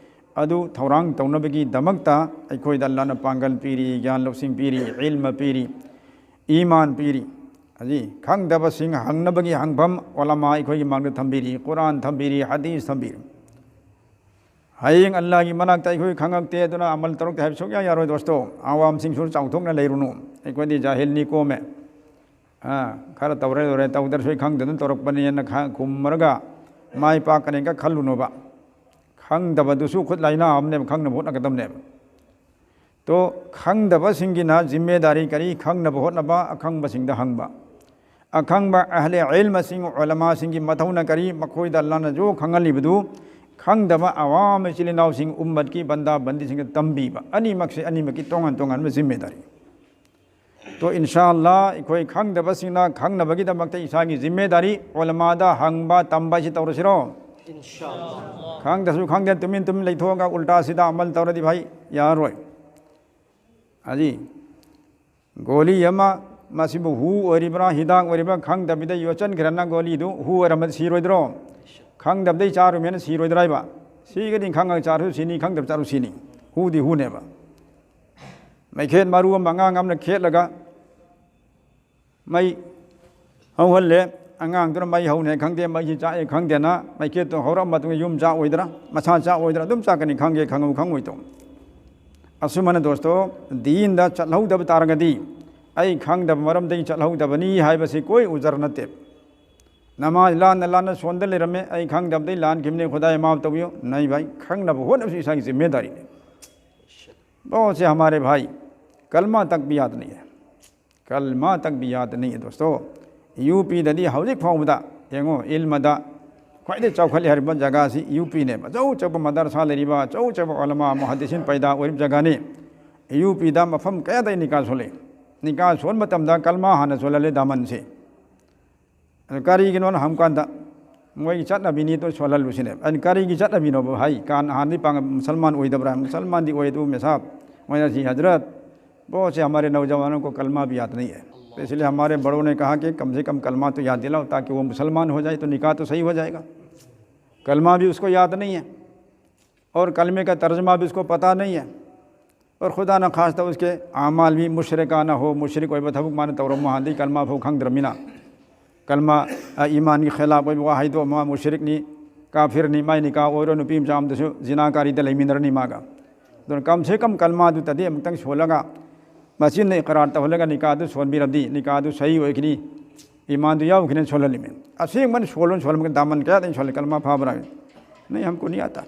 ꯑꯗꯨ ꯊꯧꯔꯥꯡ ꯇꯧꯅꯕꯒꯤꯗꯃꯛꯇ ꯑꯩꯈꯣꯏꯗ ꯑꯜꯂꯥꯍꯅ ꯄꯥꯡꯒꯜ ꯄꯤꯔꯤ, ꯒ꯭ꯌꯥꯟ ꯂꯧꯁꯤꯡ ꯄꯤꯔꯤ, ꯏꯜꯃ ꯄꯤꯔꯤ, ꯏꯃꯥꯟ ꯄꯤꯔꯤ꯫ ꯑꯗꯤ ꯈꯪꯗꯕꯁꯤꯡ ꯍꯪꯅꯕꯒꯤ ꯍꯪꯐꯝ ꯎꯂꯃꯥ ꯑꯩꯈꯣꯏꯒꯤ ꯃꯥꯡꯗ ꯊꯝꯕꯤꯔꯤ, ꯀꯨꯔꯥꯟ ꯊꯝꯕꯤꯔꯤ, ꯍꯗꯤꯁ ꯊꯝꯕꯤꯔꯤ꯫ ꯍꯌꯦꯡ ꯑꯜꯂꯥꯍꯒꯤ ꯃꯅꯥꯛꯇ ꯑꯩꯈꯣꯏ ꯈꯪꯉꯛꯇꯦ, ꯑꯗꯨꯅ ꯑꯃꯜ ꯇꯧꯔꯛꯇꯦ ꯍꯥꯏꯕ ꯁꯨꯡꯌꯥ ꯌꯥꯔꯣꯏ ꯗꯣꯁꯇꯣ꯫ ꯑꯋꯥꯝꯁꯤꯡꯁꯨ ꯆꯥꯎꯊꯣꯛꯅ ꯂꯩꯔꯨꯅꯨ꯫ ꯑꯩꯈꯣꯏꯗꯤ ꯖꯥꯍꯤꯜꯅꯤ ꯀꯣꯝꯃꯦ꯫ ꯑꯥ, ꯈꯔ ꯇꯧꯔꯦ ꯂꯣꯏꯔꯦ, ꯇꯧꯗ꯭ꯔꯁꯨ ꯑꯩ ꯈꯪꯗꯗꯅ ꯇꯧꯔꯛꯄꯅꯦꯅ ꯈ-, ꯈꯨꯝꯃꯔꯒ ꯃꯥꯏ ꯄꯥꯛꯀꯅꯤ ꯀ ꯈꯜꯂꯨꯅꯣꯕ꯫ ꯈꯪꯗꯕꯗꯨꯁꯨ ꯈꯨꯠ ꯂꯥꯏꯅꯥ ꯑꯃꯅꯦꯕ, ꯈꯪꯅꯕ ꯍꯣꯠꯅꯒꯗꯕꯅꯦꯕ꯫ ꯇꯣ, ꯈꯪꯗꯕꯁꯤꯡꯒꯤꯅ ꯖꯤꯝꯃꯦꯗꯥꯔꯤ ꯀꯔꯤ? ꯈꯪꯅꯕ ꯍꯣꯠꯅꯕ, ꯑꯈꯪꯕꯁꯤꯡꯗ ꯍꯪꯕ꯫ ꯑꯈꯪꯕ ꯑꯍꯂꯦ ꯏꯜꯃꯁꯤꯡ, ꯎꯂꯃꯥꯁꯤꯡꯒꯤ ꯃꯊꯧꯅ ꯀꯔꯤ? ꯃꯈꯣꯏꯗ ꯑꯜꯂꯥꯍꯅꯁꯨ ꯈꯪꯍꯜꯂꯤꯕꯗꯨ ꯈꯪꯗꯕ ꯑꯋꯥꯝ ꯏꯆꯤꯜ ꯏꯅꯥꯎꯁꯤꯡ, ꯎꯝꯃꯠꯀꯤ ꯕꯟꯗꯥ ꯕꯟꯗꯤꯁꯤꯡꯗ ꯇꯝꯕꯤꯕ꯫ ꯑꯅꯤꯃꯛꯁꯦ ꯑꯅꯤꯃꯛꯀꯤ ꯇꯣꯉꯥꯟ ꯇꯣꯉꯥꯟꯕ ꯖꯤꯝꯃꯦꯗꯥꯔꯤ꯫ ꯇꯣ, ꯏꯟꯁꯥ ꯑꯜꯂꯥꯍ, ꯑꯩꯈꯣꯏ ꯈꯪꯗꯕꯁꯤꯡꯅ ꯈꯪꯅꯕꯒꯤꯗꯃꯛꯇ ꯏꯁꯥꯒꯤ ꯖꯤꯝꯃꯦꯗꯥꯔꯤ ꯎꯂꯃꯥꯗ ꯍꯪꯕ, ꯇꯝꯕ ꯍꯥꯏꯁꯤ ꯇꯧꯔꯁꯤꯔꯣ? ꯏꯟꯁꯥ ꯑꯜꯂꯥꯍ꯫ ꯈꯪꯗꯁꯨ ꯈꯪꯗꯦ, ꯇꯨꯃꯤꯟ ꯇꯨꯃꯤꯟ ꯂꯩꯊꯣꯛꯑꯒ ꯎꯜꯇꯥ ꯁꯤꯗꯥ ꯑꯃꯜ ꯇꯧꯔꯗꯤ ꯚꯥꯏ, ꯌꯥꯔꯔꯣꯏ꯫ ꯑꯗꯤ ꯒꯣꯂꯤ ꯑꯃ, ꯃꯁꯤꯕꯨ ꯍꯨ ꯑꯣꯏꯔꯤꯕ꯭ꯔꯥ, ꯍꯤꯗꯥꯛ ꯑꯣꯏꯔꯤꯕ꯭ꯔꯥ ꯈꯪꯗꯕꯤꯗ ꯌꯣꯠꯁꯤꯟꯈ꯭ꯔꯅ ꯒꯣꯂꯤꯗꯨ ꯍꯨ ꯑꯣꯏꯔꯝꯃꯗꯤ ꯁꯤꯔꯣꯏꯗ꯭ꯔꯣ? ꯈꯪꯗꯕꯗꯩ ꯆꯥꯔꯨꯃꯦꯅ ꯁꯤꯔꯣꯏꯗ꯭ꯔꯥ ꯍꯥꯏꯕ? ꯁꯤꯒꯗꯤ ꯈꯪꯉꯒ ꯆꯥꯔꯁꯨ ꯁꯤꯅꯤ, ꯈꯪꯗꯕ ꯆꯥꯔꯁꯨ ꯁꯤꯅꯤ꯫ ꯍꯨꯗꯤ ꯍꯨꯅꯦꯕ꯫ ꯃꯩꯈꯦꯠ ꯃꯔꯨ ꯑꯃ ꯑꯉꯥꯡ ꯑꯃꯅ ꯈꯦꯠꯂꯒ ꯃꯩ ꯍꯧꯍꯜꯂꯦ꯫ ꯑꯉꯥꯡꯗꯨꯅ ꯃꯩ ꯍꯧꯅꯦ ꯈꯪꯗꯦ, ꯃꯩꯁꯤ ꯆꯥꯛꯑꯦ ꯈꯪꯗꯦꯅ ꯃꯩꯈꯦꯠꯇꯣ ꯍꯧꯔꯛꯑ ꯃꯇꯨꯡꯗ ꯌꯨꯝ ꯆꯥꯛꯑꯣꯏꯗ꯭ꯔꯥ, ꯃꯁꯥ ꯆꯥꯛꯑꯣꯏꯗ꯭ꯔꯥ? ꯑꯗꯨꯝ ꯆꯥꯛꯀꯅꯤ, ꯈꯪꯒꯦ ꯈꯪꯉꯨ ꯈꯪꯉꯣꯏ ꯇꯧ꯫ ꯑꯁꯨꯃꯥꯏꯅ ꯗꯣꯁꯇꯣ, ꯗꯤꯟꯗ ꯆꯠꯍꯧꯗꯕ ꯇꯥꯔꯒꯗꯤ, ꯑꯩ ꯈꯪꯗꯕ ꯃꯔꯝꯗꯒꯤ ꯆꯠꯍꯧꯗꯕꯅꯤ ꯍꯥꯏꯕꯁꯤ ꯀꯣꯏ ꯎꯖꯔ ꯅꯠꯇꯦ꯫ ꯅꯃꯥꯖ ꯂꯥꯟꯅ ꯂꯥꯟꯅ ꯁꯣꯟꯗ ꯂꯩꯔꯝꯃꯦ, ꯑꯩ ꯈꯪꯗꯕꯗꯩ ꯂꯥꯟꯈꯤꯕꯅꯤ, ꯈꯨꯗꯥꯏ ꯃꯥꯐ ꯇꯧꯕꯤꯌꯨ꯫ ꯅꯩ ꯚꯥꯏ, ꯈꯪꯅꯕ ꯍꯣꯠꯅꯕꯁꯨ ꯏꯁꯥꯒꯤ ꯖꯤꯝꯃꯦꯗꯥꯔꯤꯅꯤ꯫ ꯕꯣꯁꯦ ꯍꯃꯥꯔꯦ ꯚꯥꯏ, ꯀꯜꯃꯥ ꯇꯛ ꯕꯤ ꯌꯥꯗ ꯅꯩ ꯍꯦ꯫ ꯀꯜꯃꯥ ꯇꯛ ꯕꯤ ꯌꯥꯗ ꯅꯩ ꯍꯦ ꯗꯣꯁꯇꯣ꯫ ꯌꯨ ꯄꯤꯗꯗꯤ ꯍꯧꯖꯤꯛ ꯐꯥꯎꯕꯗ ꯌꯦꯡꯉꯣ, ꯏꯜꯃꯗ ꯈ꯭ꯋꯥꯏꯗꯒꯤ ꯆꯥꯎꯈꯠꯂꯦ ꯍꯥꯏꯔꯤꯕ ꯖꯒꯥꯁꯤ ꯌꯨ ꯄꯤꯅꯦꯕ꯫ ꯑꯆꯧ ꯑꯆꯧꯕ ꯃꯗꯔꯁꯥ ꯂꯩꯔꯤꯕ, ꯑꯆꯧ ꯑꯆꯧꯕ ꯎꯂꯃꯥ ꯃꯨꯍꯗꯤꯁꯤꯟ ꯄꯩꯗꯥ ꯑꯣꯏꯔꯤꯕ ꯖꯒꯥꯅꯤ꯫ ꯌꯨ ꯄꯤꯗ ꯃꯐꯝ ꯀꯌꯥꯗ ꯅꯤꯀꯥ ꯁꯣꯜꯂꯤ꯫ ꯅꯤꯀꯥ ꯁꯣꯟꯕ ꯃꯇꯝꯗ ꯀꯜꯃꯥ ꯍꯥꯟꯅ ꯁꯣꯜꯍꯜꯂꯦ ꯗꯥꯃꯟꯁꯦ꯫ ꯑꯗꯨ ꯀꯔꯤꯒꯤꯅꯣꯅ ꯍꯪꯕ ꯀꯥꯟꯗ, ꯃꯣꯏꯒꯤ ꯆꯠꯅꯕꯤꯅꯤ ꯇꯣ ꯁꯣꯜꯍꯜꯂꯨꯁꯤꯅꯦ꯫ ꯑꯩꯅ, "ꯀꯔꯤꯒꯤ ꯆꯠꯅꯕꯤꯅꯣꯕ ꯍꯥꯏ?" ꯀꯥꯟ ꯑꯍꯥꯟꯗꯤ ꯄꯥꯡ-, ꯃꯨꯁꯜꯃꯥꯟ ꯑꯣꯏꯗꯕ꯭ꯔꯥ? "ꯃꯨꯁꯜꯃꯥꯟꯗꯤ ꯑꯣꯏ ꯑꯗꯨ ꯃꯦꯁꯥꯕ, ꯃꯣꯏꯅ ꯁꯤ ꯍꯖꯔꯠ, ꯕꯣꯁꯦ ꯍꯃꯥꯔꯦ ꯅꯧꯖꯋꯥꯅꯣ ꯀꯣ ꯀꯜꯃꯥ ꯕꯤ ꯌꯥꯗ ꯅꯩ ꯍꯦ꯫ ꯏꯁꯂꯤꯌꯦ ꯍꯃꯥꯔꯦ ꯕꯔꯣ ꯅꯦ ꯀꯍꯥ ꯀꯤ ꯀꯝ ꯁꯦ ꯀꯝ ꯀꯜꯃꯥ ꯇꯣ ꯌꯥꯗ ꯗꯤꯂao, ꯇꯥꯀꯤ ꯋꯣ ꯃꯨꯁꯜꯃꯥꯟ ꯍꯣ ꯖꯥꯌꯦ, ꯇꯣ ꯅꯤꯀꯥ ꯇꯣ ꯁꯍꯤ ꯍꯣ ꯖꯥꯌꯦꯒꯥ꯫ ꯀꯜꯃꯥ ꯕꯤ ꯎꯁꯀꯣ ꯌꯥꯗ ꯅꯩ ꯍꯦ꯫ اور کلمے کا ترجمہ بھی اس کو پتہ نہیں ہے، اور خدا نخواستہ اس کے اعمال بھی مشرکانہ ہو، مشرک ꯑꯣꯏꯕ ꯊꯕꯛ ꯃꯥꯅ ꯇꯧꯔꯝꯃꯣ ꯍꯥꯟꯗꯤ ꯀꯜꯃꯥ ꯐꯥꯎ ꯈꯪꯗ꯭ꯔꯃꯤꯅ꯫ ꯀꯜꯃꯥ, ꯑ, ꯏꯃꯥꯟꯒꯤ ꯈꯤꯂꯥꯐ ꯑꯣꯏꯕ ꯋꯥ ꯍꯥꯏꯗꯣꯛꯑꯝꯃ ꯃꯨꯁꯔꯤꯛꯅꯤ, ꯀꯥꯐꯤꯔꯅꯤ, ꯃꯥꯏ ꯅꯤꯀꯥ ꯑꯣꯏꯔꯣ, ꯅꯨꯄꯤ ꯃꯆꯥ ꯑꯃꯗꯁꯨ ꯖꯤꯅꯥꯀꯥꯔꯤꯗ ꯂꯩꯃꯤꯟꯅꯔꯅꯤ ꯃꯥꯒ꯫ ꯑꯗꯨꯅ ꯀꯝ ꯁꯦ ꯀꯝ ꯀꯜꯃꯥꯗꯨꯇꯗꯤ ꯑꯃꯨꯛꯇꯪ ꯁꯣꯜꯂꯒ ꯃꯆꯤꯟꯅ ꯏꯀꯔꯥꯔ ꯇꯧꯍꯜꯂꯒ ꯅꯤꯀꯥꯗꯨ ꯁꯣꯟꯕꯤꯔꯕꯗꯤ ꯅꯤꯀꯥꯗꯨ ꯁꯍꯤ ꯑꯣꯏꯈꯤꯅꯤ, ꯏꯃꯥꯟꯗꯨ ꯌꯥꯎꯈꯤꯅꯤ ꯁꯣꯜꯍꯜꯂꯤꯃꯤ꯫ ꯑꯁꯦꯡꯕꯅ ꯁꯣꯜꯂꯣꯅ ꯁꯣꯜꯂꯝꯃꯒ ꯗꯥꯃꯟ ꯀꯌꯥꯗ ꯑꯩꯅ ꯁꯣꯜꯂꯦ, ꯀꯜꯃꯥ ꯐꯥꯕ꯭ꯔꯥ? ꯅꯩ ꯍꯝꯀꯣ ꯅꯤ ꯑꯥꯇꯥ꯫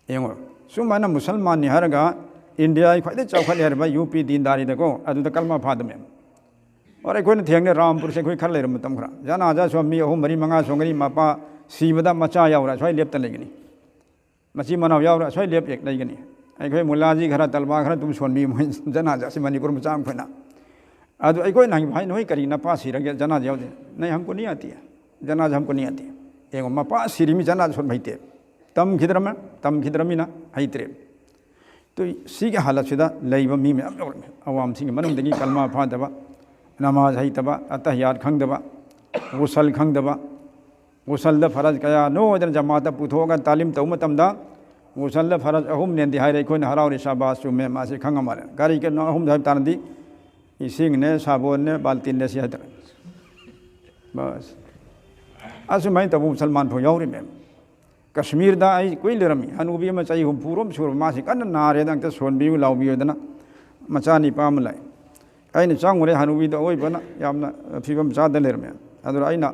ꯌꯦꯡꯉꯣ, ꯁꯨꯃꯥꯏꯅ ꯃꯨꯁꯜꯃꯥꯟꯅꯤ ꯍꯥꯏꯔꯒ ꯏꯟꯗꯤꯌꯥꯒꯤ ꯈ꯭ꯋꯥꯏꯗꯒꯤ ꯆꯥꯎꯈꯠꯂꯦ ꯍꯥꯏꯔꯤꯕ ꯌꯨ ꯄꯤ ꯗꯤꯟꯗꯥꯔꯤꯗꯀꯣ, ꯑꯗꯨꯗ ꯀꯜꯃꯥ ꯐꯥꯗꯃꯦ꯫ ꯑꯣꯔ ꯑꯩꯈꯣꯏꯅ ꯊꯦꯡꯅꯩ ꯔꯥꯝꯄꯨꯔꯁꯦ ꯑꯩꯈꯣꯏ ꯈꯔ ꯂꯩꯔꯝꯕ ꯃꯇꯝ ꯈꯔ꯫ ꯖꯅꯥꯖꯥꯁꯨ ꯃꯤ ꯑꯍꯨꯝ, ꯃꯔꯤ, ꯃꯉꯥ ꯁꯣꯟꯒꯅꯤ, ꯃꯄꯥ ꯁꯤꯕꯗ ꯃꯆꯥ ꯌꯥꯎꯔ ꯁ꯭ꯋꯥꯏ ꯂꯦꯞꯇ ꯂꯩꯒꯅꯤ꯫ ꯃꯆꯤꯟ ꯃꯅꯥꯎ ꯌꯥꯎꯔ ꯁ꯭ꯋꯥꯏ ꯂꯦꯞ ꯍꯦꯛ ꯂꯩꯒꯅꯤ꯫ ꯑꯩꯈꯣꯏ ꯃꯨꯂꯥꯖꯤ ꯈꯔ, ꯇꯜꯕꯥ ꯈꯔ ꯑꯗꯨꯝ ꯁꯣꯟꯕꯤ ꯃꯣꯏ ꯖꯅꯥꯖꯥꯁꯤ ꯃꯅꯤꯄꯨꯔ ꯃꯆꯥ ꯑꯃ ꯑꯩꯈꯣꯏꯅ꯫ ꯑꯗꯨ ꯑꯩꯈꯣꯏꯅ ꯍꯪꯕ ꯍꯥꯏ, "ꯅꯣꯏ ꯀꯔꯤ ꯅꯄꯥ ꯁꯤꯔꯒꯦ ꯖꯅꯥꯖꯥ ꯌꯥꯎꯗꯦ?" ꯅꯩ ꯍꯝꯀꯣ ꯅꯤ ꯑꯥꯇꯤ꯫ ꯖꯅꯥꯖꯥ ꯍꯝꯀꯣ ꯅꯤ ꯑꯥꯇꯤ꯫ ꯌꯦꯡꯉꯣ, ꯃꯄꯥ ꯁꯤꯔꯤꯃꯤ ꯖꯅꯥꯖꯥ ꯁꯣꯟꯕ ꯍꯩꯇꯦ꯫ ꯇꯝꯈꯤꯗ꯭ꯔꯃ-, ꯇꯝꯈꯤꯗ꯭ꯔꯃꯤꯅ ꯍꯩꯇ꯭ꯔꯦ꯫ ꯇꯨ ꯁꯤꯒꯤ ꯍꯥꯂꯠꯁꯤꯗ ꯂꯩꯕ ꯃꯤ ꯃꯌꯥꯝ ꯌꯥꯎꯔꯝꯃꯤ꯫ ꯑꯋꯥꯝꯁꯤꯡꯒꯤ ꯃꯅꯨꯡꯗꯒꯤ ꯀꯜꯃꯥ ꯐꯥꯗꯕ, ꯅꯃꯥꯖ ꯍꯩꯇꯕ, ꯑꯇꯍꯤꯌꯥꯠ ꯈꯪꯗꯕ, ꯒꯨꯁꯜ ꯈꯪꯗꯕ, ꯒꯨꯁꯜꯗ ꯐꯔꯖ ꯀꯌꯥꯅꯣ ꯍꯥꯏꯗꯅ ꯖꯃꯥꯠꯇ ꯄꯨꯊꯣꯛꯑꯒ ꯇꯥꯂꯤꯝ ꯇꯧꯕ ꯃꯇꯝꯗ, ꯒꯨꯁꯜꯗ ꯐꯔꯖ ꯑꯍꯨꯝꯅꯦꯗꯤ ꯍꯥꯏꯔꯦ꯫ ꯑꯩꯈꯣꯏꯅ ꯍꯔꯥꯎꯔꯤ, ꯁꯥꯕꯥꯁ, ꯆꯨꯝꯃꯦ, ꯃꯥꯁꯤ ꯈꯪꯉꯝꯃꯔꯦ꯫ ꯀꯔꯤ ꯀꯔꯤꯅꯣ ꯑꯍꯨꯝꯗ ꯍꯥꯏꯕ ꯇꯥꯔꯗꯤ, ꯏꯁꯤꯡꯅꯦ, ꯁꯥꯕꯣꯟꯅꯦ, ꯕꯥꯜꯇꯤꯟꯅꯦ, ꯁꯤ ꯍꯥꯏꯇꯥꯔꯦ꯫ ꯕꯁ꯫ ꯑꯁꯨꯃꯥꯏꯅ ꯇꯧꯕ ꯃꯨꯁꯜꯃꯥꯟ ꯐꯥꯎ ꯌꯥꯎꯔꯤ, ꯃꯦꯝ꯫ ꯀꯁꯃꯤꯔꯗ ꯑꯩ ꯀꯨꯏ ꯂꯩꯔꯝꯃꯤ, ꯍꯅꯨꯕꯤ ꯑꯃ ꯆꯍꯤ ꯍꯨꯝꯐꯨꯔꯣꯝ ꯁꯨꯔꯕ, ꯃꯥꯁꯤ ꯀꯟꯅ ꯅꯥꯔꯦꯗ, ꯑꯝꯇ ꯁꯣꯟꯕꯤꯌꯨ ꯂꯥꯎꯕꯤꯌꯨꯗꯅ ꯃꯆꯥꯅꯤꯄꯥ ꯑꯃ ꯂꯥꯛꯑꯦ꯫ ꯑꯩꯅ ꯆꯪꯉꯨꯔꯦ, ꯍꯅꯨꯕꯤꯗꯣ ꯑꯋꯣꯏꯕꯅ ꯌꯥꯝꯅ ꯐꯤꯕꯝ ꯆꯥꯗ ꯂꯩꯔꯝꯃꯦ꯫ ꯑꯗꯨꯗ ꯑꯩꯅ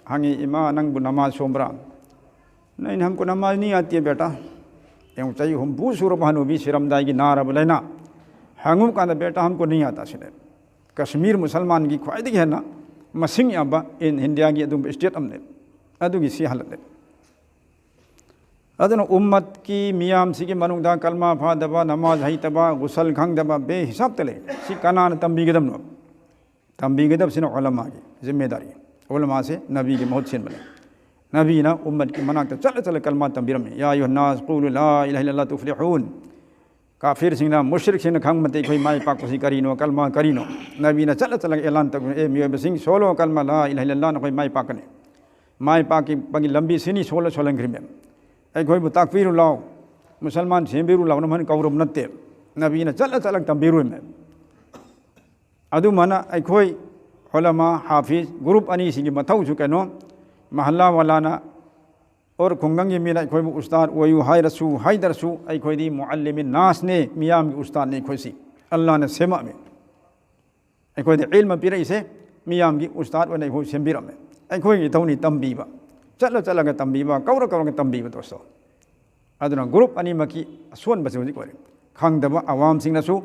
ꯍꯪꯉꯤ, "ꯏꯃꯥ, ꯅꯪꯕꯨ ꯅꯃꯥꯖ ꯁꯣꯟꯕ꯭ꯔꯥ?" "ꯅꯩꯅ ꯍꯝꯀꯣ ꯅꯃꯥꯖ ꯅꯤ ꯑꯥꯇꯤ ꯍꯦ ꯕꯦꯇꯥ"꯫ ꯌꯦꯡꯉꯨ, ꯆꯍꯤ ꯍꯨꯝꯐꯨ ꯁꯨꯔꯕ ꯍꯅꯨꯕꯤ, ꯁꯤꯔꯝꯗꯥꯏꯒꯤ ꯅꯥꯔꯕ ꯂꯥꯏꯅꯥ꯫ ꯍꯪꯉꯨ ꯀꯥꯟꯗ, "ꯕꯦꯇꯥ, ꯍꯝꯀꯣ ꯅꯤ ꯑꯥꯇꯥ" ꯁꯤꯅꯦ꯫ ꯀꯁꯃꯤꯔ ꯃꯨꯁꯜꯃꯥꯟꯒꯤ ꯈ꯭ꯋꯥꯏꯗꯒꯤ ꯍꯦꯟꯅ ꯃꯁꯤꯡ ꯌꯥꯝꯕ ꯏꯟ ꯏꯟꯗꯤꯌꯥꯒꯤ ꯑꯗꯨꯒꯨꯝꯕ ꯁ꯭ꯇꯦꯠ ꯑꯃꯅꯦ꯫ ꯑꯗꯨꯒꯤ ꯁꯤ ꯍꯥꯂꯠꯅꯦ꯫ ꯑꯗꯨꯅ ꯎꯝꯃꯠꯀꯤ ꯃꯤꯌꯥꯝꯁꯤꯒꯤ ꯃꯅꯨꯡꯗ ꯀꯜꯃꯥ ꯐꯥꯗꯕ, ꯅꯃꯥꯖ ꯍꯩꯇꯕ, ꯒꯨꯁꯜ ꯈꯪꯗꯕ ꯕꯦꯍꯤꯁꯥꯕꯇ ꯂꯩ꯫ ꯁꯤ ꯀꯅꯥꯅ ꯇꯝꯕꯤꯒꯗꯕꯅꯣ? ꯇꯝꯕꯤꯒꯗꯕꯁꯤꯅ ꯎꯂꯃꯥꯒꯤ ꯖꯤꯝꯃꯦꯗꯥꯔꯤ꯫ ꯎꯂꯃꯥꯁꯦ ꯅꯕꯤꯒꯤ ꯃꯍꯨꯠ ꯁꯤꯟꯕꯅꯦ꯫ ꯅꯕꯤꯅ ꯎꯝꯃꯠꯀꯤ ꯃꯅꯥꯛꯇ ꯆꯠꯂ ꯆꯠꯂ ꯀꯜꯃꯥ ꯇꯝꯕꯤꯔꯝꯃꯤ꯫ "ꯌꯥ ꯑꯌꯨꯍꯟꯅꯥꯁ ꯀꯨꯂꯨ ꯂꯥ ꯏꯂꯥꯍ ꯏꯜꯂꯜꯂꯥꯍ ꯇꯨꯐ꯭ꯂꯤꯍꯨꯟ"꯫ ꯀꯥꯐꯤꯔꯁꯤꯡꯅ, ꯃꯨꯁ꯭ꯔꯤꯛꯁꯤꯡꯅ ꯈꯪꯕ ꯅꯠꯇꯦ ꯑꯩꯈꯣꯏ ꯃꯥꯏ ꯄꯥꯛꯄꯁꯤ ꯀꯔꯤꯅꯣ, ꯀꯜꯃꯥ ꯀꯔꯤꯅꯣ꯫ ꯅꯕꯤꯅ ꯆꯠꯂ ꯆꯠꯂꯒ ꯑꯦꯂꯥꯟ ꯇꯧꯗꯨꯅ, "ꯑꯦ ꯃꯤꯑꯣꯏꯕꯁꯤꯡ, ꯁꯣꯜꯂꯣ ꯀꯜꯃꯥ ꯂꯥ ꯏꯂꯥꯍ ꯏꯜꯂꯜꯂꯥꯍ, ꯅꯈꯣꯏ ꯃꯥꯏ ꯄꯥꯛꯀꯅꯤ"꯫ ꯃꯥꯏ ꯄꯥꯛꯄꯒꯤ ꯂꯝꯕꯤ ꯁꯤꯅꯤ ꯁꯣꯜꯂ ꯁꯣꯜꯍꯟꯈ꯭ꯔꯤꯕꯅꯦ꯫ "ꯑꯩꯈꯣꯏꯕꯨ ꯇꯥꯛꯄꯤꯔꯨ ꯂꯥꯎ, ꯃꯨꯁꯜꯃꯥꯟ ꯁꯦꯝꯕꯤꯔꯨ ꯂꯥꯎꯅ" ꯃꯣꯏꯅ ꯀꯧꯔꯨꯕ ꯅꯠꯇꯦ꯫ ꯅꯕꯤꯅ ꯆꯠꯂ ꯆꯠꯂꯒ ꯇꯝꯕꯤꯔꯨꯕꯅꯦ꯫ ꯑꯗꯨꯃꯥꯏꯅ ꯑꯩꯈꯣꯏ ꯎꯂꯃꯥ, ꯍꯥꯐꯤꯖ, ꯒ꯭ꯔꯨꯞ ꯑꯅꯤꯁꯤꯒꯤ ꯃꯊꯧꯁꯨ ꯀꯩꯅꯣ, ꯃꯍꯜꯂꯥ ꯋꯥꯂꯥꯅ ꯑꯣꯔ ꯈꯨꯡꯒꯪꯒꯤ ꯃꯤꯅ ꯑꯩꯈꯣꯏꯕꯨ ꯎꯁꯇꯥꯗ ꯑꯣꯏꯌꯨ ꯍꯥꯏꯔꯁꯨ ꯍꯥꯏꯗ꯭ꯔꯁꯨ, ꯑꯩꯈꯣꯏꯗꯤ ꯃꯨꯑꯜꯂꯤꯃꯤꯟ ꯅꯥꯁꯅꯦ, ꯃꯤꯌꯥꯝꯒꯤ ꯎꯁꯇꯥꯗꯅꯦ ꯑꯩꯈꯣꯏꯁꯤ꯫ ꯑꯜꯂꯥꯅ ꯁꯦꯝꯃꯛꯑꯃꯤ꯫ ꯑꯩꯈꯣꯏꯗ ꯏꯜꯃ ꯄꯤꯔꯛꯏꯁꯦ ꯃꯤꯌꯥꯝꯒꯤ ꯎꯁꯇꯥꯗ ꯑꯣꯏꯅ ꯑꯩꯈꯣꯏ ꯁꯦꯝꯕꯤꯔꯝꯃꯦ꯫ ꯑꯩꯈꯣꯏꯒꯤ ꯏꯊꯧꯅꯤ ꯇꯝꯕꯤꯕ, ꯆꯠꯂ ꯆꯠꯂꯒ ꯇꯝꯕꯤꯕ, ꯀꯧꯔ ꯀꯧꯔꯒ ꯇꯝꯕꯤꯕ, ꯗꯣꯁꯇꯣ꯫ ꯑꯗꯨꯅ ꯒ꯭ꯔꯨꯞ ꯑꯅꯤꯃꯛꯀꯤ ꯑꯁꯣꯟꯕꯁꯤ ꯍꯧꯖꯤꯛ ꯑꯣꯏꯔꯦ꯫ ꯈꯪꯗꯕ ꯑꯋꯥꯝꯁꯤꯡꯅꯁꯨ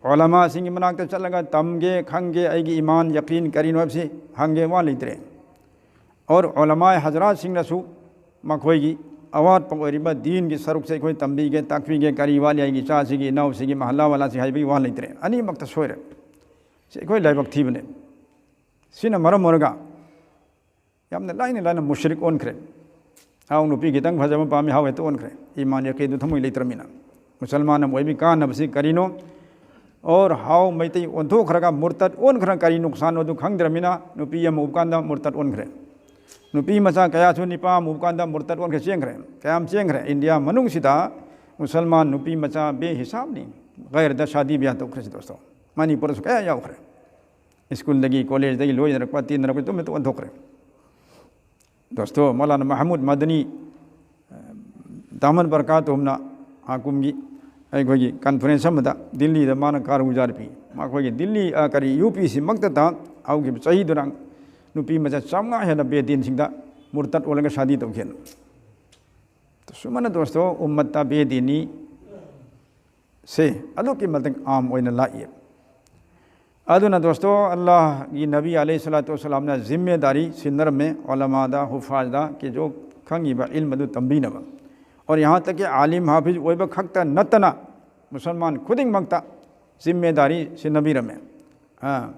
ꯎꯂꯃꯥꯁꯤꯡꯒꯤ ꯃꯅꯥꯛꯇ ꯆꯠꯂꯒ ꯇꯝꯒꯦ, ꯈꯪꯒꯦ, ꯑꯩꯒꯤ ꯏꯃꯥꯟ, ꯌꯀꯤꯟ ꯀꯔꯤꯅꯣ ꯍꯥꯏꯕꯁꯤ ꯍꯪꯒꯦ ꯋꯥ ꯂꯩꯇ꯭ꯔꯦ꯫ ꯑꯣꯔ ꯎꯂꯃꯥ ꯍꯖꯔꯥꯠꯁꯤꯡꯅꯁꯨ ꯃꯈꯣꯏꯒꯤ ꯑꯋꯥꯠꯄ ꯑꯣꯏꯔꯤꯕ ꯗꯤꯟꯒꯤ ꯁꯔꯨꯛꯁꯦ ꯑꯩꯈꯣꯏ ꯇꯝꯕꯤꯒꯦ, ꯇꯥꯛꯄꯤꯒꯦ, ꯀꯔꯤ ꯋꯥꯠꯂꯤ, ꯑꯩꯒꯤ ꯏꯆꯥꯁꯤꯒꯤ, ꯏꯅꯥꯎꯁꯤꯒꯤ, ꯃꯍꯜꯂꯥ ꯋꯥꯂꯥꯁꯤ ꯍꯥꯏꯕꯒꯤ ꯋꯥ ꯂꯩꯇ꯭ꯔꯦ꯫ ꯑꯅꯤꯃꯛꯇ ꯁꯣꯏꯔꯦ꯫ ꯁꯤ ꯑꯩꯈꯣꯏ ꯂꯥꯏꯕꯛ ꯊꯤꯕꯅꯦ꯫ ꯁꯤꯅ ꯃꯔꯝ ꯑꯣꯏꯔꯒ ꯌꯥꯝꯅ ꯂꯥꯏꯅ ꯂꯥꯏꯅ ꯃꯨꯁ꯭ꯔꯤꯛ ꯑꯣꯟꯈ꯭ꯔꯦ꯫ ꯍꯥꯎ ꯅꯨꯄꯤ ꯈꯤꯇꯪ ꯐꯖꯕ ꯄꯥꯝꯃꯤ, ꯍꯥꯎ ꯍꯦꯛꯇ ꯑꯣꯟꯈ꯭ꯔꯦ꯫ ꯏꯃꯥꯟ ꯌꯀꯤꯟꯗꯨ ꯊꯃꯣꯏ ꯂꯩꯇ꯭ꯔꯃꯤꯅ꯫ ꯃꯨꯁꯜꯃꯥꯟ ꯑꯃ ꯑꯣꯏꯕꯒꯤ ꯀꯥꯟꯅꯕꯁꯤ ꯀꯔꯤꯅꯣ? ꯑꯣꯔ ꯍꯥꯎ ꯃꯩꯇꯩ ꯑꯣꯟꯊꯣꯛꯈ꯭ꯔꯒ ꯃꯨꯔꯇꯠ ꯑꯣꯟꯈ꯭ꯔ ꯀꯔꯤ ꯅꯨꯡꯁꯥꯟꯅꯣ ꯑꯗꯨ ꯈꯪꯗ꯭ꯔꯃꯤꯅ ꯅꯨꯄꯤ ꯑꯃ ꯎꯕ ꯀꯥꯟꯗ ꯃꯨꯔꯇꯠ ꯑꯣꯟꯈ꯭ꯔꯦ꯫ ꯅꯨꯄꯤ ꯃꯆꯥ ꯀꯌꯥꯁꯨ ꯅꯤꯄꯥ ꯑꯃ ꯎꯕ ꯀꯥꯟꯗ ꯃꯨꯔꯇꯠ ꯑꯣꯟꯈ꯭ꯔꯦ, ꯆꯦꯟꯈ꯭ꯔꯦ꯫ ꯀꯌꯥꯝ ꯆꯦꯟꯈ꯭ꯔꯦ? ꯏꯟꯗꯤꯌꯥ ꯃꯅꯨꯡꯁꯤꯗ ꯃꯨꯁꯜꯃꯥꯟ ꯅꯨꯄꯤ ꯃꯆꯥ ꯕꯦꯍꯤꯁꯥꯕꯅꯤ ꯒꯩꯔꯗ ꯁꯥꯗꯤ ꯕꯤꯌꯥ ꯇꯧꯈ꯭ꯔꯤꯁꯤ, ꯗꯣꯁꯇꯣ꯫ ꯃꯅꯤꯄꯨꯔꯗꯁꯨ ꯀꯌꯥ ꯌꯥꯎꯈ꯭ꯔꯦ꯫ ꯁ꯭ꯀꯨꯜꯗꯒꯤ, ꯀꯣꯂꯦꯖꯇꯒꯤ ꯂꯣꯏꯅꯔꯛꯄ, ꯇꯤꯟꯅꯔꯛꯄ, ꯇꯨꯃꯤꯟ ꯑꯣꯟꯊꯣꯛꯈ꯭ꯔꯦ꯫ ꯗꯣꯁꯇꯣ, ꯃꯧꯂꯥꯅꯥ ꯃꯍꯃꯨꯗ ꯃꯗꯅꯤ, ꯗꯥꯃꯟ ꯕꯔꯀꯥꯇꯨꯍꯨꯝꯅ ꯍꯥꯀꯨꯝꯒꯤ ꯑꯩꯈꯣꯏꯒꯤ ꯀꯟꯐꯔꯦꯟꯁ ꯑꯃꯗ ꯗꯤꯜꯂꯤꯗ ꯃꯥꯅ ꯀꯥꯔꯒꯨꯖꯥꯔ ꯄꯤ꯫ ꯃꯈꯣꯏꯒꯤ ꯗꯤꯜꯂꯤ, ꯑ, ꯀꯔꯤ, ꯌꯨ ꯄꯤ ꯁꯤ ꯃꯛꯇꯗ ꯍꯧꯈꯤꯕ ꯆꯍꯤꯗꯨꯅ ꯅꯨꯄꯤ ꯃꯆꯥ ꯆꯥꯝꯃꯉꯥ ꯍꯦꯟꯅ ꯕꯦꯗꯤꯟꯁꯤꯡꯗ ꯃꯨꯔꯇꯠ ꯑꯣꯜꯂꯒ ꯁꯥꯗꯤ ꯇꯧꯈꯤ꯫ ꯁꯨꯃꯥꯏꯅ, ꯗꯣꯁꯇꯣ, ꯎꯝꯃꯠꯇ ꯕꯦꯗꯤꯅꯤ ꯁꯦ ꯑꯗꯨꯛꯀꯤ ꯃꯇꯤꯛ ꯑꯥꯝ ꯑꯣꯏꯅ ꯂꯥꯛꯏ꯫ ꯑꯗꯨꯅ, ꯗꯣꯁꯇꯣ, ꯑꯜꯂꯥꯍꯒꯤ ꯅꯕꯤ ꯑꯂꯩꯍꯤ ꯁꯂꯥꯇꯨ ꯋꯁꯂꯥꯝꯅ ꯖꯤꯝꯃꯦꯗꯥꯔꯤ ꯁꯤꯟꯅꯔꯝꯃꯦ, ꯎꯂꯃꯥꯗ, ꯍꯨꯐꯥꯖꯗ, ꯀꯤꯖꯣ ꯈꯪꯉꯤꯕ ꯏꯜꯝ ꯑꯗꯨ ꯇꯝꯕꯤꯅꯕ꯫ ꯑꯣꯔ ꯌꯍꯥꯟ ꯇꯛ ꯀꯤ ꯑꯥꯂꯤꯝ ꯍꯥꯐꯤꯖ ꯑꯣꯏꯕ ꯈꯛꯇ ꯅꯠꯇꯅ ꯃꯨꯁꯜꯃꯥꯟ ꯈꯨꯗꯤꯡꯃꯛꯇ ꯖꯤꯝꯃꯦꯗꯥꯔꯤ ꯁꯤꯟꯅꯕꯤꯔꯝꯃꯦ꯫ ꯑꯥ,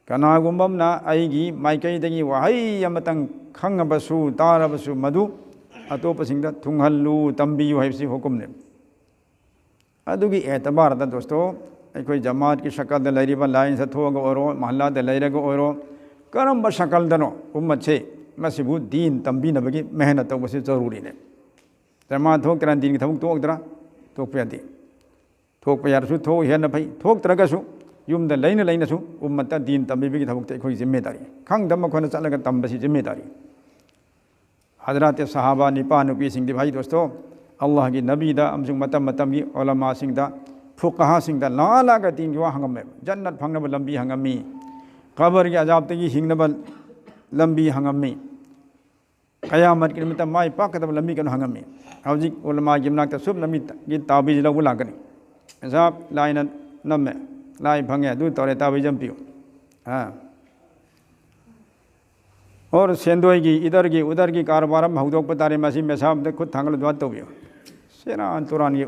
ꯀꯅꯥꯒꯨꯝꯕ ꯑꯃꯅ ꯑꯩꯒꯤ ꯃꯥꯏꯀꯩꯗꯒꯤ ꯋꯥꯍꯩ ꯑꯃꯇꯪ ꯈꯪꯉꯕꯁꯨ, ꯇꯥꯔꯕꯁꯨ, ꯃꯗꯨ ꯑꯇꯣꯞꯄꯁꯤꯡꯗ ꯊꯨꯡꯍꯜꯂꯨ, ꯇꯝꯕꯤꯌꯨ ꯍꯥꯏꯕꯁꯤ ꯍꯨꯀꯨꯝꯅꯦ꯫ ꯑꯗꯨꯒꯤ ꯑꯦꯇꯕꯥꯔꯗ, ꯗꯣꯁꯇꯣ, ꯑꯩꯈꯣꯏ ꯖꯃꯥꯠꯀꯤ ꯁꯀꯜꯗ ꯂꯩꯔꯤꯕ, ꯂꯥꯏꯟꯁꯇ ꯊꯣꯛꯑꯒ ꯑꯣꯏꯔꯣ, ꯃꯍꯜꯂꯥꯗ ꯂꯩꯔꯒ ꯑꯣꯏꯔꯣ, ꯀꯔꯝꯕ ꯁꯀꯜꯗꯅꯣ, ꯎꯝꯃꯠꯁꯦ ꯃꯁꯤꯕꯨ ꯗꯤꯟ ꯇꯝꯕꯤꯅꯕꯒꯤ ꯃꯦꯍꯅꯠ ꯇꯧꯕꯁꯤ ꯖꯔꯨꯔꯤꯅꯦ꯫ ꯖꯃꯥꯠ ꯊꯣꯛꯇꯅ ꯗꯤꯟꯒꯤ ꯊꯕꯛ ꯇꯣꯛꯇ꯭ꯔꯥ? ꯇꯣꯛꯄ ꯌꯥꯗꯦ꯫ ꯊꯣꯛꯄ ꯌꯥꯔꯁꯨ ꯊꯣꯛ ꯍꯦꯟꯅ ꯐꯩ, ꯊꯣꯛꯇ꯭ꯔꯒꯁꯨ ꯌꯨꯝꯗ ꯂꯩꯅ ꯂꯩꯅꯁꯨ ꯎꯝꯃꯠꯇ ꯗꯤꯟ ꯇꯝꯕꯤꯕꯒꯤ ꯊꯕꯛꯇꯤ ꯑꯩꯈꯣꯏꯒꯤ ꯖꯤꯝꯃꯦꯗꯥꯔꯤ꯫ ꯈꯪꯗꯕ ꯃꯈꯣꯏꯅ ꯆꯠꯂꯒ ꯇꯝꯕꯁꯤ ꯖꯤꯝꯃꯦꯗꯥꯔꯤ꯫ ꯍꯖꯔꯥꯠ ꯁꯍꯥꯕꯥ, ꯅꯤꯄꯥ ꯅꯨꯄꯤꯁꯤꯡꯗꯤ, ꯚꯥꯏ ꯗꯣꯁꯇꯣ, ꯑꯜꯂꯥꯍꯒꯤ ꯅꯕꯤꯗ ꯑꯃꯁꯨꯡ ꯃꯇꯝ ꯃꯇꯝꯒꯤ ꯎꯂꯃꯥꯁꯤꯡꯗ, ꯐꯨꯀꯍꯥꯁꯤꯡꯗ ꯂꯥꯛꯑ ꯂꯥꯛꯑꯒ ꯗꯤꯟꯒꯤ ꯋꯥ ꯍꯪꯉꯝꯃꯦ꯫ ꯖꯟꯅꯠ ꯐꯪꯅꯕ ꯂꯝꯕꯤ ꯍꯪꯉꯝꯃꯤ, ꯀꯕꯔꯒꯤ ꯑꯖꯥꯕꯇꯒꯤ ꯍꯤꯡꯅꯕ ꯂꯝꯕꯤ ꯍꯪꯉꯝꯃꯤ, ꯀꯌꯥꯃꯠꯀꯤ ꯅꯨꯃꯤꯠꯇ ꯃꯥꯏ ꯄꯥꯛꯀꯗꯕ ꯂꯝꯕꯤ ꯀꯩꯅꯣ ꯍꯪꯉꯝꯃꯤ꯫ ꯍꯧꯖꯤꯛ ꯎꯂꯃꯥꯒꯤ ꯃꯅꯥꯛꯇ ꯁꯨꯞ ꯂꯝꯕꯤꯒꯤ ꯇꯥꯕꯤꯖ ꯂꯧꯕ ꯂꯥꯛꯀꯅꯤ꯫ ꯁꯥꯕ, ꯂꯥꯏꯅ ꯅꯝꯃꯦ, ꯂꯥꯏ ꯐꯪꯉꯦ, ꯑꯗꯨ ꯇꯧꯔꯦ, ꯇꯥꯕꯤꯖ ꯑꯃ ꯄꯤꯌꯨ꯫ ꯑꯥ꯫ ꯑꯣꯔ ꯁꯦꯟꯗꯣꯏꯒꯤ, ꯏꯗꯔꯒꯤ, ꯎꯗꯔꯒꯤ ꯀꯔꯕꯥꯔ ꯑꯃ ꯍꯧꯗꯣꯛꯄ ꯇꯥꯔꯦ, ꯃꯁꯤ ꯃꯦꯁꯥꯕꯗ ꯈꯨꯠ ꯊꯥꯡꯒꯠꯂ ꯗꯨꯋꯥ ꯇꯧꯕꯤꯌꯨ꯫ ꯁꯦꯔꯥꯟ ꯇꯨꯔꯥꯟꯒꯤ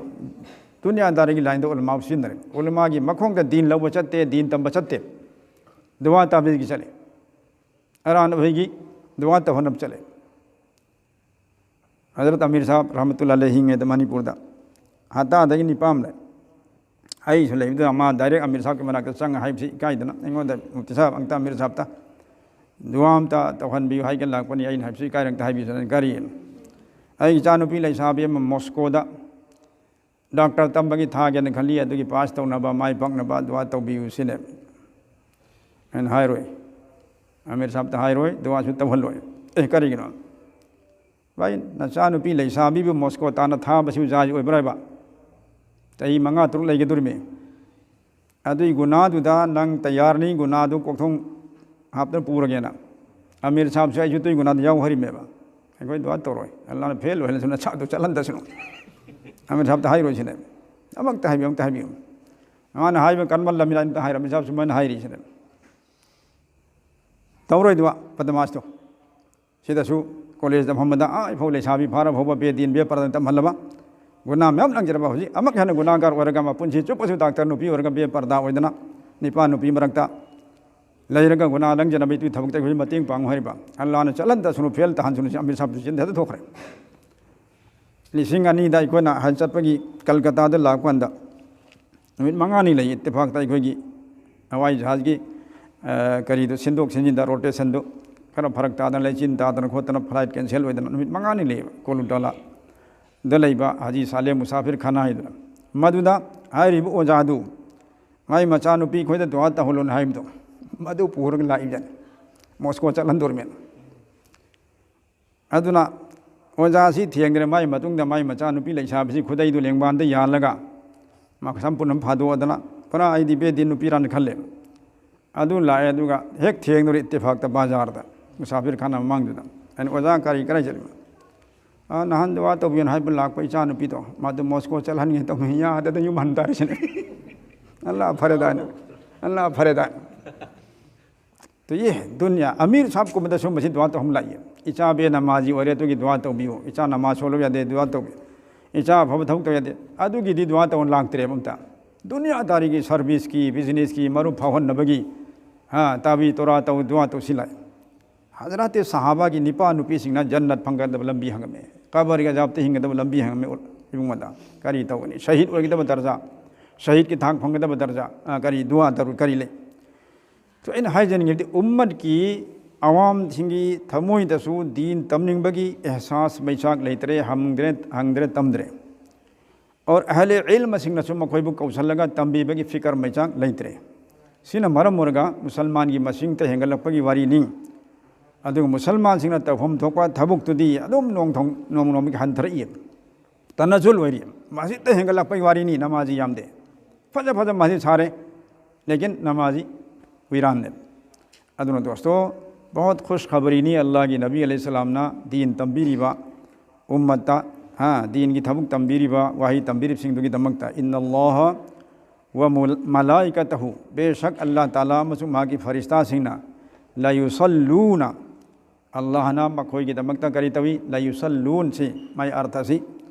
ꯗꯨꯅꯤꯌꯥꯗꯥꯔꯤꯒꯤ ꯂꯥꯏꯟꯗ ꯎꯂꯃꯥ ꯁꯤꯖꯤꯟꯅꯔꯦ꯫ ꯎꯂꯃꯥꯒꯤ ꯃꯈꯣꯡꯗ ꯗꯤꯟ ꯂꯧꯕ ꯆꯠꯇꯦ, ꯗꯤꯟ ꯇꯝꯕ ꯆꯠꯇꯦ, ꯗꯨꯋꯥ ꯇꯥꯕꯤꯖꯒꯤ ꯆꯠꯂꯦ꯫ ꯑꯔꯥꯟꯕ ꯑꯩꯈꯣꯏꯒꯤ ꯗꯨꯋꯥ ꯇꯧꯍꯟꯅꯕ ꯆꯠꯂꯦ꯫ ꯍꯖꯔꯠ ꯑꯃꯤꯔ ꯁꯥꯍꯕ ꯔꯍꯃꯇꯨꯜꯂꯥꯍꯤ ꯑꯂꯩꯍꯤ ꯍꯤꯡꯉꯦꯗ ꯃꯅꯤꯄꯨꯔꯗ꯫ ꯍꯇꯥꯗꯒꯤ ꯅꯤꯄꯥ ꯑꯃ ꯂꯩ꯫ ꯑꯩꯁꯨ ꯂꯩꯕꯗꯨꯗ ꯃꯥ ꯗꯥꯏꯔꯦꯛ ꯑꯃꯤꯔ ꯁꯥꯍꯕꯀꯤ ꯃꯅꯥꯛꯇ ꯆꯪꯉ ꯍꯥꯏꯕꯁꯤ ꯏꯀꯥꯏꯗꯅ ꯑꯩꯉꯣꯟꯗ ꯃꯨꯐꯇꯤ ꯁꯥꯍꯕ, ꯑꯪꯀ ꯑꯃꯤꯔ ꯁꯥꯍꯕꯇ ꯗꯨꯋꯥ ꯑꯝꯇ ꯇꯧꯍꯟꯕꯤꯌꯨ ꯍꯥꯏꯒꯦ ꯂꯥꯛꯄꯅꯤ꯫ ꯑꯩꯅ ꯍꯥꯏꯕꯁꯤ ꯏꯀꯥꯏꯔꯛꯇ ꯍꯥꯏꯕꯤꯁꯅꯨ꯫ ꯀꯔꯤ? ꯑꯩ ꯏꯆꯥꯅꯨꯄꯤ ꯂꯩꯁꯥꯕꯤ ꯑꯃ ꯃꯣꯁꯀꯣꯗ ꯗꯥꯛꯇꯔ ꯇꯝꯕꯒꯤ ꯊꯥꯒꯦꯅ ꯈꯜꯂꯤ, ꯑꯗꯨꯒꯤ ꯄꯥꯁ ꯇꯧꯅꯕ, ꯃꯥꯏ ꯄꯥꯛꯅꯕ ꯗꯨꯋꯥ ꯇꯧꯕꯤꯌꯨ ꯁꯤꯅꯦ꯫ ꯑꯩꯅ ꯍꯥꯏꯔꯣꯏ, ꯑꯃꯤꯔ ꯁꯥꯍꯕꯇ ꯍꯥꯏꯔꯣꯏ, ꯗꯨꯋꯥꯁꯨ ꯇꯧꯍꯜꯂꯣꯏ꯫ ꯑꯦ, ꯀꯔꯤꯒꯤꯅꯣ? ꯚꯥꯏ, ꯅꯆꯥꯅꯨꯄꯤ ꯂꯩꯁꯥꯕꯤꯕꯨ ꯃꯣꯁꯀꯣ ꯇꯥꯟꯅ ꯊꯥꯕꯁꯤꯕꯨ ꯖꯥꯏꯖ ꯑꯣꯏꯕ꯭ꯔꯥ ꯍꯥꯏꯕ? ꯆꯍꯤ ꯃꯉꯥ ꯇꯔꯨꯛ ꯂꯩꯒꯗꯧꯔꯤꯃꯤ꯫ ꯑꯗꯨꯏ ꯒꯨꯅꯥꯗꯨꯗ ꯅꯪ ꯇꯌꯥꯔꯅꯤ, ꯒꯨꯅꯥꯗꯨ ꯀꯣꯛꯊꯣꯡ ꯍꯥꯞꯇꯅ ꯄꯨꯔꯒꯦꯅ꯫ ꯑꯃꯤꯔ ꯁꯥꯍꯕꯁꯨ ꯑꯩꯁꯨ ꯑꯗꯨꯏ ꯒꯨꯅꯥꯗ ꯌꯥꯎꯍꯧꯔꯤꯃꯦꯕ꯫ ꯑꯩꯈꯣꯏ ꯗꯨꯋꯥ ꯇꯧꯔꯣꯏ, ꯑꯜꯂꯥꯍꯅ ꯐꯦꯜ ꯑꯣꯏꯍꯜꯂꯁꯅꯨ, ꯅꯆꯥꯗꯨ ꯆꯠꯍꯟꯗꯁꯅꯨ꯫ ꯑꯃꯤꯔ ꯁꯥꯍꯕꯇ ꯍꯥꯏꯔꯣꯏ ꯁꯤꯅꯦ꯫ ꯑꯃꯨꯛꯇ ꯍꯥꯏꯕꯤꯌꯨ, ꯑꯃꯨꯛꯇ ꯍꯥꯏꯕꯤꯌꯨ꯫ ꯃꯥꯅ ꯍꯥꯏꯕ ꯀꯟꯃꯜꯂꯝꯃꯤꯅ ꯑꯝꯇ ꯍꯥꯏꯔꯣ, ꯑꯃꯤꯔ ꯁꯥꯍꯕ ꯁꯨꯃꯥꯏꯅ ꯍꯥꯏꯔꯤ ꯁꯤꯅꯦ꯫ ꯇꯧꯔꯣꯏ ꯗꯨꯋꯥ, ꯕꯗꯃꯥꯁꯇꯣ꯫ ꯁꯤꯗꯁꯨ ꯀꯣꯂꯦꯖ ꯇꯝꯐꯝꯗ ꯑꯥ ꯐꯥꯎ ꯂꯩꯁꯥꯕꯤ ꯐꯥꯔ ꯐꯥꯎꯕ ꯕꯦ ꯗꯤꯟ ꯕꯦ ꯄꯔꯗꯥ ꯇꯝꯍꯜꯂꯕ, ꯒꯨꯅꯥ ꯃꯌꯥꯝ ꯂꯪꯖꯔꯕ, ꯍꯧꯖꯤꯛ ꯑꯃꯨꯛ ꯍꯦꯟꯅ ꯒꯨꯅꯥꯒꯥꯔ ꯑꯣꯏꯔꯒ ꯃꯄꯨꯟꯁꯤ ꯆꯨꯞꯄꯁꯨ ꯗꯥꯛꯇꯔ ꯅꯨꯄꯤ ꯑꯣꯏꯔꯒ ꯕꯦ ꯄꯔꯗꯥ ꯑꯣꯏꯗꯅ ꯅꯤꯄꯥ ꯅꯨꯄꯤ ꯃꯔꯛꯇ ꯂꯩꯔꯒ ꯒꯨꯅꯥ ꯂꯪꯖꯅꯕ ꯏꯇꯨꯒꯤ ꯊꯕꯛꯇ ꯑꯩꯈꯣꯏ ꯃꯇꯦꯡ ꯄꯥꯡꯉꯨ ꯍꯥꯏꯔꯤꯕ꯫ ꯑꯜꯂꯥꯍꯅ ꯆꯠꯍꯟꯗꯁꯅꯨ, ꯐꯦꯜ ꯇꯥꯍꯟꯁꯅꯨ꯫ ꯑꯃꯤꯔ ꯁꯥꯍꯕꯇꯨ ꯆꯤꯟꯊꯗ ꯊꯣꯛꯈ꯭ꯔꯦ꯫ ꯂꯤꯁꯤꯡ ꯑꯅꯤꯗ ꯑꯩꯈꯣꯏꯅ ꯍꯖ ꯆꯠꯄꯒꯤ ꯀꯜꯀꯇꯥꯗ ꯂꯥꯛꯄ ꯀꯥꯟꯗ ꯅꯨꯃꯤꯠ ꯃꯉꯥꯅꯤ ꯂꯩ꯫ ꯏꯠꯇꯤꯐꯥꯛꯇ ꯑꯩꯈꯣꯏꯒꯤ ꯍꯋꯥꯏ ꯖꯍꯥꯖꯒꯤ, ꯑ, ꯀꯔꯤꯗꯣ ꯁꯤꯟꯗꯣꯛ ꯁꯤꯟꯖꯤꯟꯗ, ꯔꯣꯇꯦꯁꯟꯗꯣ ꯈꯔ ꯐꯔꯛ ꯇꯥꯗꯅ, ꯂꯩꯆꯤꯟ ꯇꯥꯗꯅ ꯈꯣꯠꯇꯅ ꯐ꯭ꯂꯥꯏꯠ ꯀꯦꯟꯁꯦꯜ ꯑꯣꯏꯗꯅ ꯅꯨꯃꯤꯠ ꯃꯉꯥꯅꯤ ꯂꯩꯌꯦꯕ ꯀꯣꯂꯨꯇꯥꯂꯥꯗ ꯂꯩꯕ ꯍꯥꯖꯤ ꯁꯥꯂꯦ ꯃꯨꯁꯥꯐꯤꯔ ꯈꯥꯅꯥ ꯍꯥꯏꯗꯅ꯫ ꯃꯗꯨꯗ ꯍꯥꯏꯔꯤꯕ ꯑꯣꯖꯥꯗꯨ ꯃꯥꯏ ꯃꯆꯥꯅꯨꯄꯤ ꯈꯣꯏꯗ ꯗꯨꯋꯥ ꯇꯧꯍꯜꯂꯣꯅ ꯍꯥꯏꯕꯗꯣ, ꯃꯗꯨ ꯄꯨꯔꯒ ꯂꯥꯛꯏꯕꯖꯥꯠꯅꯤ꯫ ꯃꯣꯁꯀꯣ ꯆꯠꯍꯟꯗꯣꯔꯤꯃꯦꯅ꯫ ꯑꯗꯨꯅ ꯑꯣꯖꯥꯁꯤ ꯊꯦꯡꯗ꯭ꯔꯦ꯫ ꯃꯥꯏ ꯃꯇꯨꯡꯗ ꯃꯥꯏ ꯃꯆꯥꯅꯨꯄꯤ ꯂꯩꯁꯥꯕꯤꯁꯤ ꯈꯨꯗꯩꯗꯨ ꯂꯦꯡꯕꯥꯟꯗ ꯌꯥꯜꯂꯒ ꯃꯁꯝ ꯄꯨꯝꯅꯃꯛ ꯐꯥꯗꯣꯛꯑꯗꯅ, ꯄꯨꯔꯥ ꯑꯩꯗꯤ ꯕꯦꯗꯤꯟ ꯅꯨꯄꯤꯔꯥꯅ ꯈꯜꯂꯦ꯫ ꯑꯗꯨ ꯂꯥꯛꯑꯦ, ꯑꯗꯨꯒ ꯍꯦꯛ ꯊꯦꯡꯅꯔꯦ ꯏꯠꯇꯤꯐꯥꯛꯇ ꯕꯖꯥꯔꯗ, ꯃꯨꯁꯥꯐꯤꯔ ꯈꯥꯅꯥ ꯃꯃꯥꯡꯗꯨꯗ꯫ ꯑꯩꯅ, "ꯑꯣꯖꯥ, ꯀꯔꯤ ꯀꯔꯥꯏ ꯆꯠꯂꯤꯕ?" "ꯑ, ꯅꯍꯥꯟ ꯗꯨꯋꯥ ꯇꯧꯕꯤꯌꯣꯅ ꯍꯥꯏꯕ ꯂꯥꯛꯄ ꯏꯆꯥꯅꯨꯄꯤꯗꯣ, ꯃꯥꯗꯣ ꯃꯣꯁꯀꯣ ꯆꯠꯍꯟꯒꯦ ꯇꯧꯕꯅꯤ, ꯌꯥꯗꯗꯅ ꯌꯨꯝ ꯍꯟ ꯇꯥꯔꯦ" ꯁꯤꯅꯦ꯫ ꯑꯜꯂꯥ ꯐꯔꯦꯗꯥꯏꯅ, ꯑꯜꯂꯥ ꯐꯔꯦꯗꯥꯏꯅ꯫ ꯇꯨ ꯌꯦ ꯗꯨꯅꯤꯌꯥ, ꯑꯃꯤꯔ ꯁꯥꯍꯕ ꯀꯨꯝꯕꯗ ꯁꯨꯝꯕꯁꯤ ꯗꯨꯋꯥ ꯇꯧꯍꯟ ꯂꯥꯛꯏ꯫ "ꯏꯆꯥ ꯕꯦ ꯅꯃꯥꯖꯤ ꯑꯣꯏꯔꯦ, ꯑꯗꯨꯒꯤ ꯗꯨꯋꯥ ꯇꯧꯕꯤꯌꯨ꯫ ꯏꯆꯥ ꯅꯃꯥꯖ ꯁꯣꯜꯂꯕ ꯌꯥꯗꯦ, ꯗꯨꯋꯥ ꯇꯧꯕꯤꯌꯨ꯫ ꯏꯆꯥ ꯑꯐꯕ ꯊꯕꯛ ꯇꯧ ꯌꯥꯗꯦ"꯫ ꯑꯗꯨꯒꯤꯗꯤ ꯗꯨꯋꯥ ꯇꯧꯍꯟ ꯂꯥꯛꯇ꯭ꯔꯦꯕ ꯑꯝꯇ꯫ ꯗꯨꯅꯤꯌꯥ ꯇꯥꯔꯤꯒꯤ ꯁꯔꯚꯤꯁꯀꯤ, ꯕꯤꯖꯤꯅꯦꯁꯀꯤ, ꯃꯔꯨꯞ ꯐꯥꯎꯍꯟꯅꯕꯒꯤ, ꯍꯥ, ꯇꯥꯕꯤ ꯇꯣꯔꯥ ꯇꯧ, ꯗꯨꯋꯥ ꯇꯧꯁꯤ ꯂꯥꯛꯏ꯫ ꯍꯖꯔꯥꯇꯦ ꯁꯥꯍꯥꯕꯥꯒꯤ ꯅꯤꯄꯥ ꯅꯨꯄꯤꯁꯤꯡꯅ ꯖꯟꯅꯠ ꯐꯪꯒꯗꯕ ꯂꯝꯕꯤ ꯍꯪꯉꯝꯃꯦ, ꯀꯕꯔꯒꯤ ꯑꯖꯥꯕꯇ ꯍꯤꯡꯒꯗꯕ ꯂꯝꯕꯤ ꯍꯪꯉꯝꯃꯦ꯫ ꯏꯕꯨꯡꯉꯣꯗ ꯀꯔꯤ ꯇꯧꯒꯅꯤ? ꯁꯍꯤꯗ ꯑꯣꯏꯒꯗꯕ ꯗꯔꯖꯥ, ꯁꯍꯤꯗꯀꯤ ꯊꯥꯛ ꯐꯪꯒꯗꯕ ꯗꯔꯖꯥ, ꯑ, ꯀꯔꯤ ꯗꯨꯋꯥ ꯇꯧꯔ ꯀꯔꯤ ꯂꯩ? ꯁꯣ ꯑꯩꯅ ꯍꯥꯏꯖꯅꯤꯡꯉꯤꯕꯗꯤ ꯎꯝꯃꯠꯀꯤ ꯑꯋꯥꯝꯁꯤꯡꯒꯤ ꯊꯃꯣꯏꯗꯁꯨ ꯗꯤꯟ ꯇꯝꯅꯤꯡꯕꯒꯤ ꯑꯦꯍꯁꯥꯁ ꯃꯩꯆꯥꯛ ꯂꯩꯇ꯭ꯔꯦ, ꯍꯪꯗ꯭ꯔꯦ, ꯍꯪꯗ꯭ꯔꯦ, ꯇꯝꯗ꯭ꯔꯦ꯫ ꯑꯣꯔ ꯑꯍꯂꯦ ꯏꯜꯃꯁꯤꯡꯅꯁꯨ ꯃꯈꯣꯏꯕꯨ ꯀꯧꯁꯜꯂꯒ ꯇꯝꯕꯤꯕꯒꯤ ꯐꯤꯀꯔ ꯃꯩꯆꯥꯛ ꯂꯩꯇ꯭ꯔꯦ꯫ ꯁꯤꯅ ꯃꯔꯝ ꯑꯣꯏꯔꯒ ꯃꯨꯁꯜꯃꯥꯟꯒꯤ ꯃꯁꯤꯡꯇ ꯍꯦꯟꯒꯠꯂꯛꯄꯒꯤ ꯋꯥꯔꯤꯅꯤ꯫ ꯑꯗꯨꯒ ꯃꯨꯁꯜꯃꯥꯟꯁꯤꯡꯅ ꯇꯧꯐꯝ ꯊꯣꯛꯄ ꯊꯕꯛꯇꯨꯗꯤ ꯑꯗꯨꯝ ꯅꯣꯡꯊꯣꯡ-, ꯅꯣꯡꯃ ꯅꯣꯡꯃꯒꯤ ꯍꯟꯊꯔꯛꯏ꯫ ꯇꯅꯖꯨꯜ ꯑꯣꯏꯔꯤ꯫ ꯃꯁꯖꯤꯗꯇ ꯍꯦꯟꯒꯠꯂꯛꯄꯒꯤ ꯋꯥꯔꯤꯅꯤ, ꯅꯃꯥꯖꯤ ꯌꯥꯝꯗꯦ꯫ ꯐꯖ ꯐꯖ ꯃꯁꯖꯤꯗ ꯁꯥꯔꯦ, ꯂꯦꯀꯤꯟ ꯅꯃꯥꯖꯤ ꯋꯤꯔꯥꯟꯅꯦ꯫ ꯑꯗꯨꯅ ꯗꯣꯁꯇꯣ, ꯕꯍꯨꯠ ꯈꯨꯁ ꯈꯕꯔꯤꯅꯤ ꯑꯜꯂꯥꯍꯒꯤ ꯅꯕꯤ ꯑꯂꯩꯍꯤ ꯁꯂꯥꯝꯅ ꯗꯤꯟ ꯇꯝꯕꯤꯔꯤꯕ, ꯎꯝꯃꯠꯇ, ꯍꯥ, ꯗꯤꯟꯒꯤ ꯊꯕꯛ ꯇꯝꯕꯤꯔꯤꯕ, ꯋꯥꯍꯩ ꯇꯝꯕꯤꯔꯤꯕꯁꯤꯡꯗꯨꯒꯤꯗꯃꯛꯇ꯫ ꯏꯟꯅ ꯑꯜꯂꯥꯍ ꯋ ꯃꯨꯜ-, ꯃꯂꯥꯏꯀꯇꯍꯨ, ꯕꯦꯁꯛ ꯑꯜꯂꯥꯍ ꯇꯥꯂꯥ ꯑꯃꯁꯨꯡ ꯃꯍꯥꯛꯀꯤ ꯐꯔꯤꯁꯇꯥꯁꯤꯡꯅ, ꯂꯌꯨꯁꯜꯂꯨꯅ, ꯑꯜꯂꯥꯍꯅ ꯃꯈꯣꯏꯒꯤꯗꯃꯛꯇ ꯀꯔꯤ ꯇꯧꯏ? ꯂꯌꯨꯁꯜꯂꯨꯟ, ꯁꯤ ꯃꯥꯏ ꯑꯔꯊ ꯑꯁꯤ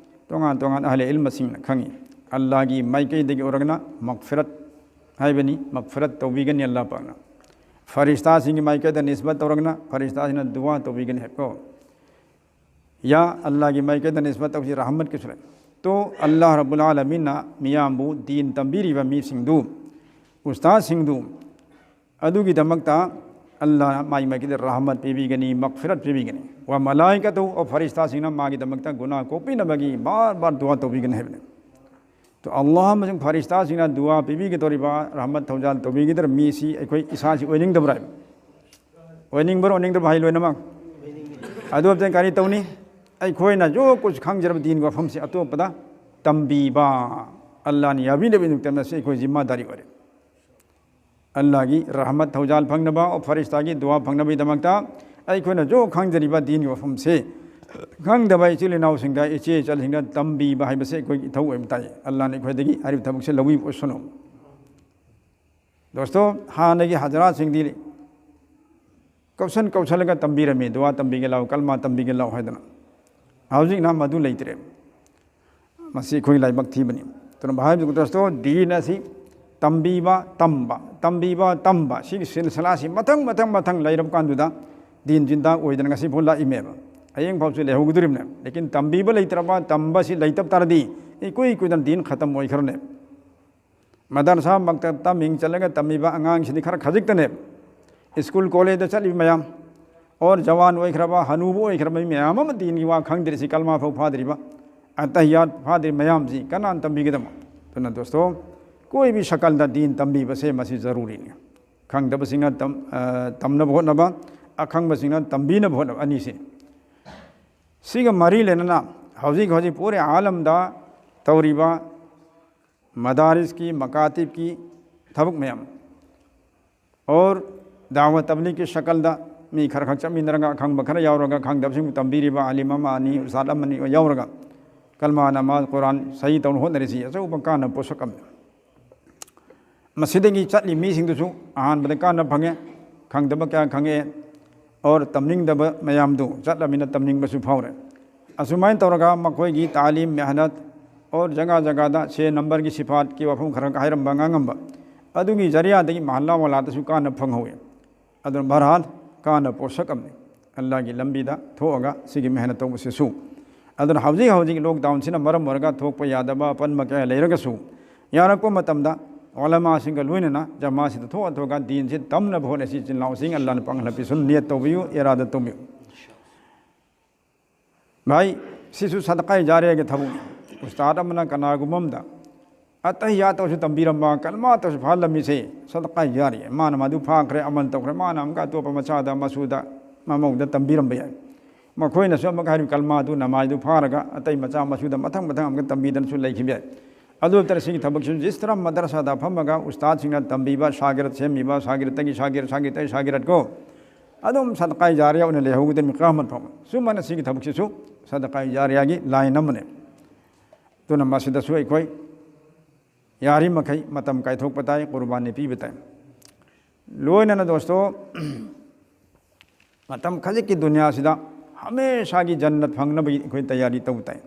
ꯇꯣꯉꯥꯟ ꯇꯣꯉꯥꯟ ꯑꯍꯂꯦ ꯏꯜꯃꯁꯤꯡꯅ ꯈꯪꯏ꯫ ꯑꯜꯂꯥꯍꯒꯤ ꯃꯥꯏꯀꯩꯗꯒꯤ ꯑꯣꯏꯔꯒꯅ ꯃꯛꯐꯤꯔꯠ ꯍꯥꯏꯕꯅꯤ, ꯃꯛꯐꯤꯔꯠ ꯇꯧꯕꯤꯒꯅꯤ ꯑꯜꯂꯥꯍ ꯄꯥꯛꯅ꯫ ꯐꯔꯤꯁꯇꯥꯁꯤꯡꯒꯤ ꯃꯥꯏꯀꯩꯗ ꯅꯤꯁꯕꯠ ꯇꯧꯔꯒꯅ ꯐꯔꯤꯁꯇꯥꯁꯤꯡꯅ ꯗꯨꯋꯥ ꯇꯧꯕꯤꯒꯅꯤ ꯍꯥꯏꯕꯀꯣ꯫ ꯌꯥ ꯑꯜꯂꯥꯍꯒꯤ ꯃꯥꯏꯀꯩꯗ ꯅꯤꯁꯕꯠ ꯇꯧꯁꯤ, ꯔꯍꯃꯠꯀꯤꯁꯨ ꯂꯩ꯫ ꯇꯣ ꯑꯜꯂꯥꯍ ꯔꯕꯨꯜ ꯑꯥꯂꯃꯤꯟꯅ ꯃꯤꯌꯥꯝꯕꯨ ꯗꯤꯟ ꯇꯝꯕꯤꯔꯤꯕ ꯃꯤꯁꯤꯡꯗꯨ, ꯎꯁꯇꯥꯗꯁꯤꯡꯗꯨ, ꯑꯗꯨꯒꯤꯗꯃꯛꯇ ꯑꯜꯂꯥꯍꯅ ꯃꯥꯏ ꯃꯥꯏꯀꯩꯗ ꯔꯍꯃꯠ ꯄꯤꯕꯤꯒꯅꯤ, ꯃꯛꯐꯤꯔꯠ ꯄꯤꯕꯤꯒꯅꯤ꯫ ꯋ ꯃꯂꯥꯏꯀꯇꯨ, ꯑꯣ ꯐꯔꯤꯁꯇꯥꯁꯤꯡꯅ ꯃꯥꯒꯤꯗꯃꯛꯇ ꯒꯨꯅꯥ ꯀꯣꯛꯄꯤꯅꯕꯒꯤ ꯕꯥꯔ ꯕꯥꯔ ꯗꯨꯋꯥ ꯇꯧꯕꯤꯒꯅꯤ ꯍꯥꯏꯕꯅꯤ꯫ ꯇꯣ ꯑꯜꯂꯥꯍ ꯑꯃꯁꯨꯡ ꯐꯔꯤꯁꯇꯥꯁꯤꯡꯅ ꯗꯨꯋꯥ ꯄꯤꯕꯤꯒꯗꯧꯔꯤꯕ, ꯔꯍꯃꯠ ꯊꯧꯖꯥꯜ ꯇꯧꯕꯤꯒꯗꯧꯔꯤꯕ ꯃꯤꯁꯤ ꯑꯩꯈꯣꯏ ꯏꯁꯥꯁꯤ ꯑꯣꯏꯅꯤꯡꯗꯕ꯭ꯔꯥ ꯍꯥꯏꯕ? ꯑꯣꯏꯅꯤꯡꯕ꯭ꯔꯥ ꯑꯣꯏꯅꯤꯡꯗꯕ꯭ꯔꯥ ꯍꯥꯏ ꯂꯣꯏꯅꯃꯛ? ꯑꯗꯨ ꯑꯝꯇꯪ ꯀꯔꯤ ꯇꯧꯅꯤ? ꯑꯩꯈꯣꯏꯅ ꯌꯣꯛ ꯀꯨꯁ ꯈꯪꯖꯔꯕ ꯗꯤꯟꯒꯤ ꯋꯥꯐꯝꯁꯤ ꯑꯇꯣꯞꯄꯗ ꯇꯝꯕꯤꯕ, ꯑꯜꯂꯥꯍꯅ ꯌꯥꯕꯤꯗꯕ ꯅꯨꯃꯤꯠꯇ ꯃꯁꯤ ꯑꯩꯈꯣꯏ ꯖꯤꯝꯃꯥꯗꯥꯔꯤ ꯑꯣꯏꯔꯦ꯫ ꯑꯜꯂꯥꯍꯒꯤ ꯔꯍꯃꯠ ꯊꯧꯖꯥꯜ ꯐꯪꯅꯕ, ꯐꯔꯤꯁꯇꯥꯒꯤ ꯗꯨꯋꯥ ꯐꯪꯅꯕꯒꯤꯗꯃꯛꯇ ꯑꯩꯈꯣꯏꯅ ꯌꯣꯛ ꯈꯪꯖꯔꯤꯕ ꯗꯤꯟꯒꯤ ꯋꯥꯐꯝꯁꯤ ꯈꯪꯗꯕ ꯏꯆꯤꯜ ꯏꯅꯥꯎꯁꯤꯡꯗ, ꯏꯆꯦ ꯏꯆꯜꯁꯤꯡꯗ ꯇꯝꯕꯤꯕ ꯍꯥꯏꯕꯁꯤ ꯑꯩꯈꯣꯏꯒꯤ ꯏꯊꯧ ꯑꯣꯏꯕ ꯇꯥꯏ꯫ ꯑꯜꯂꯥꯍꯅ ꯑꯩꯈꯣꯏꯗꯒꯤ ꯍꯥꯏꯔꯤꯕ ꯊꯕꯛꯁꯤ ꯂꯧꯕꯤꯕ ꯑꯣꯏꯁꯅꯨ꯫ ꯗꯣꯁꯇꯣ, ꯍꯥꯟꯅꯒꯤ ꯍꯖꯔꯥꯠꯁꯤꯡꯗꯤ ꯀꯧꯁꯟ ꯀꯧꯁꯜꯂꯒ ꯇꯝꯕꯤꯔꯝꯃꯤ, ꯗꯨꯋꯥ ꯇꯝꯕꯤꯒꯦ ꯂꯥꯎ, ꯀꯜꯃꯥ ꯇꯝꯕꯤꯒꯦ ꯂꯥꯎ ꯍꯥꯏꯗꯅ꯫ ꯍꯧꯖꯤꯛꯅ ꯃꯗꯨ ꯂꯩꯇ꯭ꯔꯦ꯫ ꯃꯁꯤ ꯑꯩꯈꯣꯏꯒꯤ ꯂꯥꯏꯕꯛ ꯊꯤꯕꯅꯤ꯫ ꯑꯗꯨꯅ ꯚꯥꯏ ꯗꯣꯁꯇꯣ, ꯗꯤꯟ ꯑꯁꯤ ꯇꯝꯕꯤꯕ, ꯇꯝꯕ, ꯇꯝꯕꯤꯕ, ꯇꯝꯕ, ꯁꯤꯒꯤ ꯁꯤꯜꯁꯤꯂꯥꯁꯤ ꯃꯊꯪ, ꯃꯊꯪ, ꯃꯊꯪ ꯂꯩꯔꯕ ꯀꯥꯟꯗꯨꯗ ꯗꯤꯟ ꯖꯤꯟꯗꯥ ꯑꯣꯏꯗꯅ ꯉꯁꯤ ꯐꯥꯎ ꯂꯥꯛꯏꯃꯦꯕ꯫ ꯍꯌꯦꯡ ꯐꯥꯎꯁꯨ ꯂꯩꯍꯧꯒꯗꯧꯔꯤꯕꯅꯦ꯫ ꯂꯦꯀꯤꯟ ꯇꯝꯕꯤꯕ ꯂꯩꯇ꯭ꯔꯕ, ꯇꯝꯕꯁꯤ ꯂꯩꯇꯕ ꯇꯥꯔꯗꯤ ꯏꯀꯨꯏ ꯀꯨꯏꯗꯅ ꯗꯤꯟ ꯈꯇꯝ ꯑꯣꯏꯈ꯭ꯔꯅꯦ꯫ ꯃꯗꯔꯁꯥ ꯃꯛꯇꯕꯇ ꯃꯤꯡ ꯆꯜꯂꯒ ꯇꯝꯃꯤꯕ ꯑꯉꯥꯡꯁꯤꯗꯤ ꯈꯔ ꯈꯖꯤꯛꯇꯅꯦ꯫ ꯁ꯭ꯀꯨꯜ ꯀꯣꯂꯦꯖꯇ ꯆꯠꯂꯤꯕ ꯃꯌꯥꯝ, ꯑꯣꯔ ꯖꯋꯥꯟ ꯑꯣꯏꯈ꯭ꯔꯕ, ꯍꯅꯨꯕ ꯑꯣꯏꯈ꯭ꯔꯕ ꯃꯤ ꯃꯌꯥꯝ ꯑꯃ ꯗꯤꯟꯒꯤ ꯋꯥ ꯈꯪꯗ꯭ꯔꯤꯁꯤ, ꯀꯜꯃꯥ ꯐꯥꯎ ꯐꯥꯗ꯭ꯔꯤꯕ, ꯑꯇꯍꯤꯌꯥꯠ ꯐꯥꯗ꯭ꯔꯤ ꯃꯌꯥꯝꯁꯤ ꯀꯅꯥꯅ ꯇꯝꯕꯤꯒꯗꯕ? ꯑꯗꯨꯅ ꯗꯣꯁꯇꯣ, ꯀꯣꯏ ꯚꯤ ꯁꯀꯜꯗ ꯗꯤꯟ ꯇꯝꯕꯤꯕꯁꯦ ꯃꯁꯤ ꯖꯔꯨꯔꯤꯅꯤ꯫ ꯈꯪꯗꯕꯁꯤꯡꯅ ꯇꯝ-, ꯑ, ꯇꯝꯅꯕ ꯍꯣꯠꯅꯕ, ꯑꯈꯪꯕꯁꯤꯡꯅ ꯇꯝꯕꯤꯅꯕ ꯍꯣꯠꯅꯕ ꯑꯅꯤꯁꯤ꯫ ꯁꯤꯒ ꯃꯔꯤ ꯂꯩꯅꯅ ꯍꯧꯖꯤꯛ ꯍꯧꯖꯤꯛ ꯄꯨꯔꯦ ꯑꯥꯂꯝꯗ ꯇꯧꯔꯤꯕ ꯃꯗꯥꯔꯤꯁꯀꯤ, ꯃꯀꯥꯇꯤꯕꯀꯤ ꯊꯕꯛ ꯃꯌꯥꯝ, ꯑꯣꯔ ꯗꯥꯋꯥ ꯇꯕꯂꯤꯒꯀꯤ ꯁꯀꯜꯗ ꯃꯤ ꯈꯔ ꯈꯛ ꯆꯠꯃꯤꯟꯅꯔꯒ, ꯑꯈꯪꯕ ꯈꯔ ꯌꯥꯎꯔꯒ, ꯈꯪꯗꯕꯁꯤꯡꯕꯨ ꯇꯝꯕꯤꯔꯤꯕ ꯑꯥꯂꯤꯝ ꯑꯃ ꯑꯅꯤ, ꯎꯁꯇꯥꯗ ꯑꯃ ꯑꯅꯤ ꯌꯥꯎꯔꯒ, ꯀꯜꯃꯥ, ꯅꯃꯥꯖ, ꯀꯨꯔꯥꯟ ꯁꯍꯤ ꯇꯧꯅ ꯍꯣꯠꯅꯔꯤꯁꯤ ꯑꯆꯧꯕ ꯀꯥꯟꯅꯕ ꯄꯣꯠꯁꯛ ꯑꯃꯅꯤ꯫ ꯃꯁꯤꯗꯒꯤ ꯆꯠꯂꯤ ꯃꯤꯁꯤꯡꯗꯨꯁꯨ ꯑꯍꯥꯟꯕꯗ ꯀꯥꯟꯅꯕ ꯐꯪꯉꯦ, ꯈꯪꯗꯕ ꯀꯌꯥ ꯈꯪꯉꯛꯑꯦ, ꯑꯣꯔ ꯇꯝꯅꯤꯡꯗꯕ ꯃꯌꯥꯝꯗꯨ ꯆꯠꯂꯃꯤꯅ ꯇꯝꯅꯤꯡꯕꯁꯨ ꯐꯥꯎꯔꯦ꯫ ꯑꯁꯨꯃꯥꯏꯅ ꯇꯧꯔꯒ ꯃꯈꯣꯏꯒꯤ ꯇꯥꯂꯤꯝ, ꯃꯦꯍꯅꯠ, ꯑꯣꯔ ꯖꯒꯥ ꯖꯒꯥꯗ ꯁꯦ ꯅꯝꯕꯔꯒꯤ ꯁꯤꯐꯥꯠꯀꯤ ꯋꯥꯐꯝ ꯈꯔ ꯍꯥꯏꯔꯝꯕ, ꯉꯥꯡꯉꯝꯕ, ꯑꯗꯨꯒꯤ ꯖꯔꯤꯌꯥꯗꯒꯤ ꯃꯍꯜꯂꯥ ꯋꯥꯂꯥꯗꯁꯨ ꯀꯥꯟꯅꯕ ꯐꯪꯍꯧꯋꯤ꯫ ꯑꯗꯨꯅ ꯕꯍꯔꯍꯥꯜ ꯀꯥꯟꯅꯕ ꯄꯣꯠꯁꯛ ꯑꯃꯅꯤ꯫ ꯑꯜꯂꯥꯍꯒꯤ ꯂꯝꯕꯤꯗ ꯊꯣꯛꯑꯒ ꯁꯤꯒꯤ ꯃꯦꯍꯅꯠ ꯇꯧꯕꯁꯤꯁꯨ꯫ ꯑꯗꯨꯅ ꯍꯧꯖꯤꯛ ꯍꯧꯖꯤꯛ ꯂꯣꯛꯗꯥꯎꯟꯁꯤꯅ ꯃꯔꯝ ꯑꯣꯏꯔꯒ ꯊꯣꯛꯄ ꯌꯥꯗꯕ ꯑꯄꯟꯕ ꯀꯌꯥ ꯂꯩꯔꯒꯁꯨ, ꯌꯥꯔꯛꯄ ꯃꯇꯝꯗ ꯎꯂꯃꯥꯁꯤꯡꯒ ꯂꯣꯏꯅꯅ ꯖꯃꯥꯁꯤꯗ ꯊꯣꯛꯑ ꯊꯣꯛꯑꯒ ꯗꯤꯟꯁꯤ ꯇꯝꯅꯕ ꯍꯣꯠꯅꯁꯤ꯫ ꯏꯆꯤꯟ ꯏꯅꯥꯎꯁꯤꯡ ꯑꯜꯂꯥꯍꯅ ꯄꯥꯡꯒꯜ ꯍꯥꯞꯄꯤꯁꯅꯨ, ꯅꯤꯌꯠ ꯇꯧꯕꯤꯌꯨ, ꯏꯔꯥꯗ ꯇꯧꯕꯤꯌꯨ꯫ ꯚꯥꯏ, ꯁꯤꯁꯨ ꯁꯗꯀꯥꯏ ꯖꯥꯔꯤꯌꯥꯒꯤ ꯊꯕꯛꯅꯤ꯫ ꯎꯁꯇꯥꯗ ꯑꯃꯅ ꯀꯅꯥꯒꯨꯝꯕ ꯑꯃꯗ ꯑꯇꯍꯤꯌꯥꯠꯇꯁꯨ ꯇꯝꯕꯤꯔꯝꯕ, ꯀꯜꯃꯥꯇꯁꯨ ꯐꯥꯍꯜꯂꯝꯃꯤꯁꯦ ꯁꯗꯀꯥꯏ ꯖꯥꯔꯤꯌꯥ꯫ ꯃꯥꯅ ꯃꯗꯨ ꯐꯥꯈ꯭ꯔꯦ, ꯑꯃꯜ ꯇꯧꯈ꯭ꯔꯦ, ꯃꯥꯅ ꯑꯃꯨꯛꯀ ꯑꯇꯣꯞꯄ ꯃꯆꯥꯗ, ꯃꯁꯨꯗ, ꯃꯃꯧꯗ ꯇꯝꯕꯤꯔꯝꯕ ꯌꯥꯏ꯫ ꯃꯈꯣꯏꯅꯁꯨ ꯑꯃꯨꯛꯀ ꯍꯥꯏꯔꯤꯕ ꯀꯜꯃꯥꯗꯨ, ꯅꯃꯥꯖꯗꯨ ꯐꯥꯔꯒ ꯑꯇꯩ ꯃꯆꯥ ꯃꯁꯨꯗ ꯃꯊꯪ ꯃꯊꯪ ꯑꯃꯨꯛꯀ ꯇꯝꯕꯤꯗꯅꯁꯨ ꯂꯩꯈꯤꯕ ꯌꯥꯏ꯫ ꯑꯗꯨ ꯅꯠꯇꯅ ꯁꯤꯒꯤ ꯊꯕꯛꯁꯤꯁꯨ ꯖꯤꯁ ꯇꯔꯍ ꯃꯗꯔꯁꯥꯗ ꯐꯝꯃꯒ ꯎꯁꯇꯥꯗꯁꯤꯡꯅ ꯇꯝꯕꯤꯕ, ꯁꯥꯒꯤꯔꯠ ꯁꯦꯝꯕꯤꯕ, ꯁꯥꯒꯤꯔꯠꯇꯒꯤ ꯁꯥꯒꯤꯔꯠ, ꯁꯥꯒꯤꯔꯠꯇꯒꯤ ꯁꯥꯒꯤꯔꯠ ꯀꯣ, ꯑꯗꯨꯝ ꯁꯗꯀꯥꯏ ꯖꯥꯔꯤꯌꯥ ꯑꯣꯏꯅ ꯂꯩꯍꯧꯒꯗꯕꯅꯤ ꯀꯌꯥꯃꯠ ꯐꯥꯎꯕ꯫ ꯁꯨꯃꯥꯏꯅ ꯁꯤꯒꯤ ꯊꯕꯛꯁꯤꯁꯨ ꯁꯗꯀꯥꯏ ꯖꯥꯔꯤꯌꯥꯒꯤ ꯂꯥꯏꯟ ꯑꯃꯅꯤ꯫ ꯑꯗꯨꯅ ꯃꯁꯤꯗꯁꯨ ꯑꯩꯈꯣꯏ ꯌꯥꯔꯤꯃꯈꯩ ꯃꯇꯝ ꯀꯥꯏꯊꯣꯛꯄ ꯇꯥꯏ, ꯀꯨꯔꯕꯥꯅꯤ ꯄꯤꯕ ꯇꯥꯏ꯫ ꯂꯣꯏꯅꯅ ꯗꯣꯁꯇꯣ, ꯃꯇꯝ ꯈꯖꯤꯛꯀꯤ ꯗꯨꯅꯤꯌꯥꯁꯤꯗ ꯍꯃꯦꯁꯥꯒꯤ ꯖꯟꯅꯠ ꯐꯪꯅꯕꯒꯤ ꯑꯩꯈꯣꯏ ꯇꯌꯥꯔꯤ ꯇꯧꯕ ꯇꯥꯏ꯫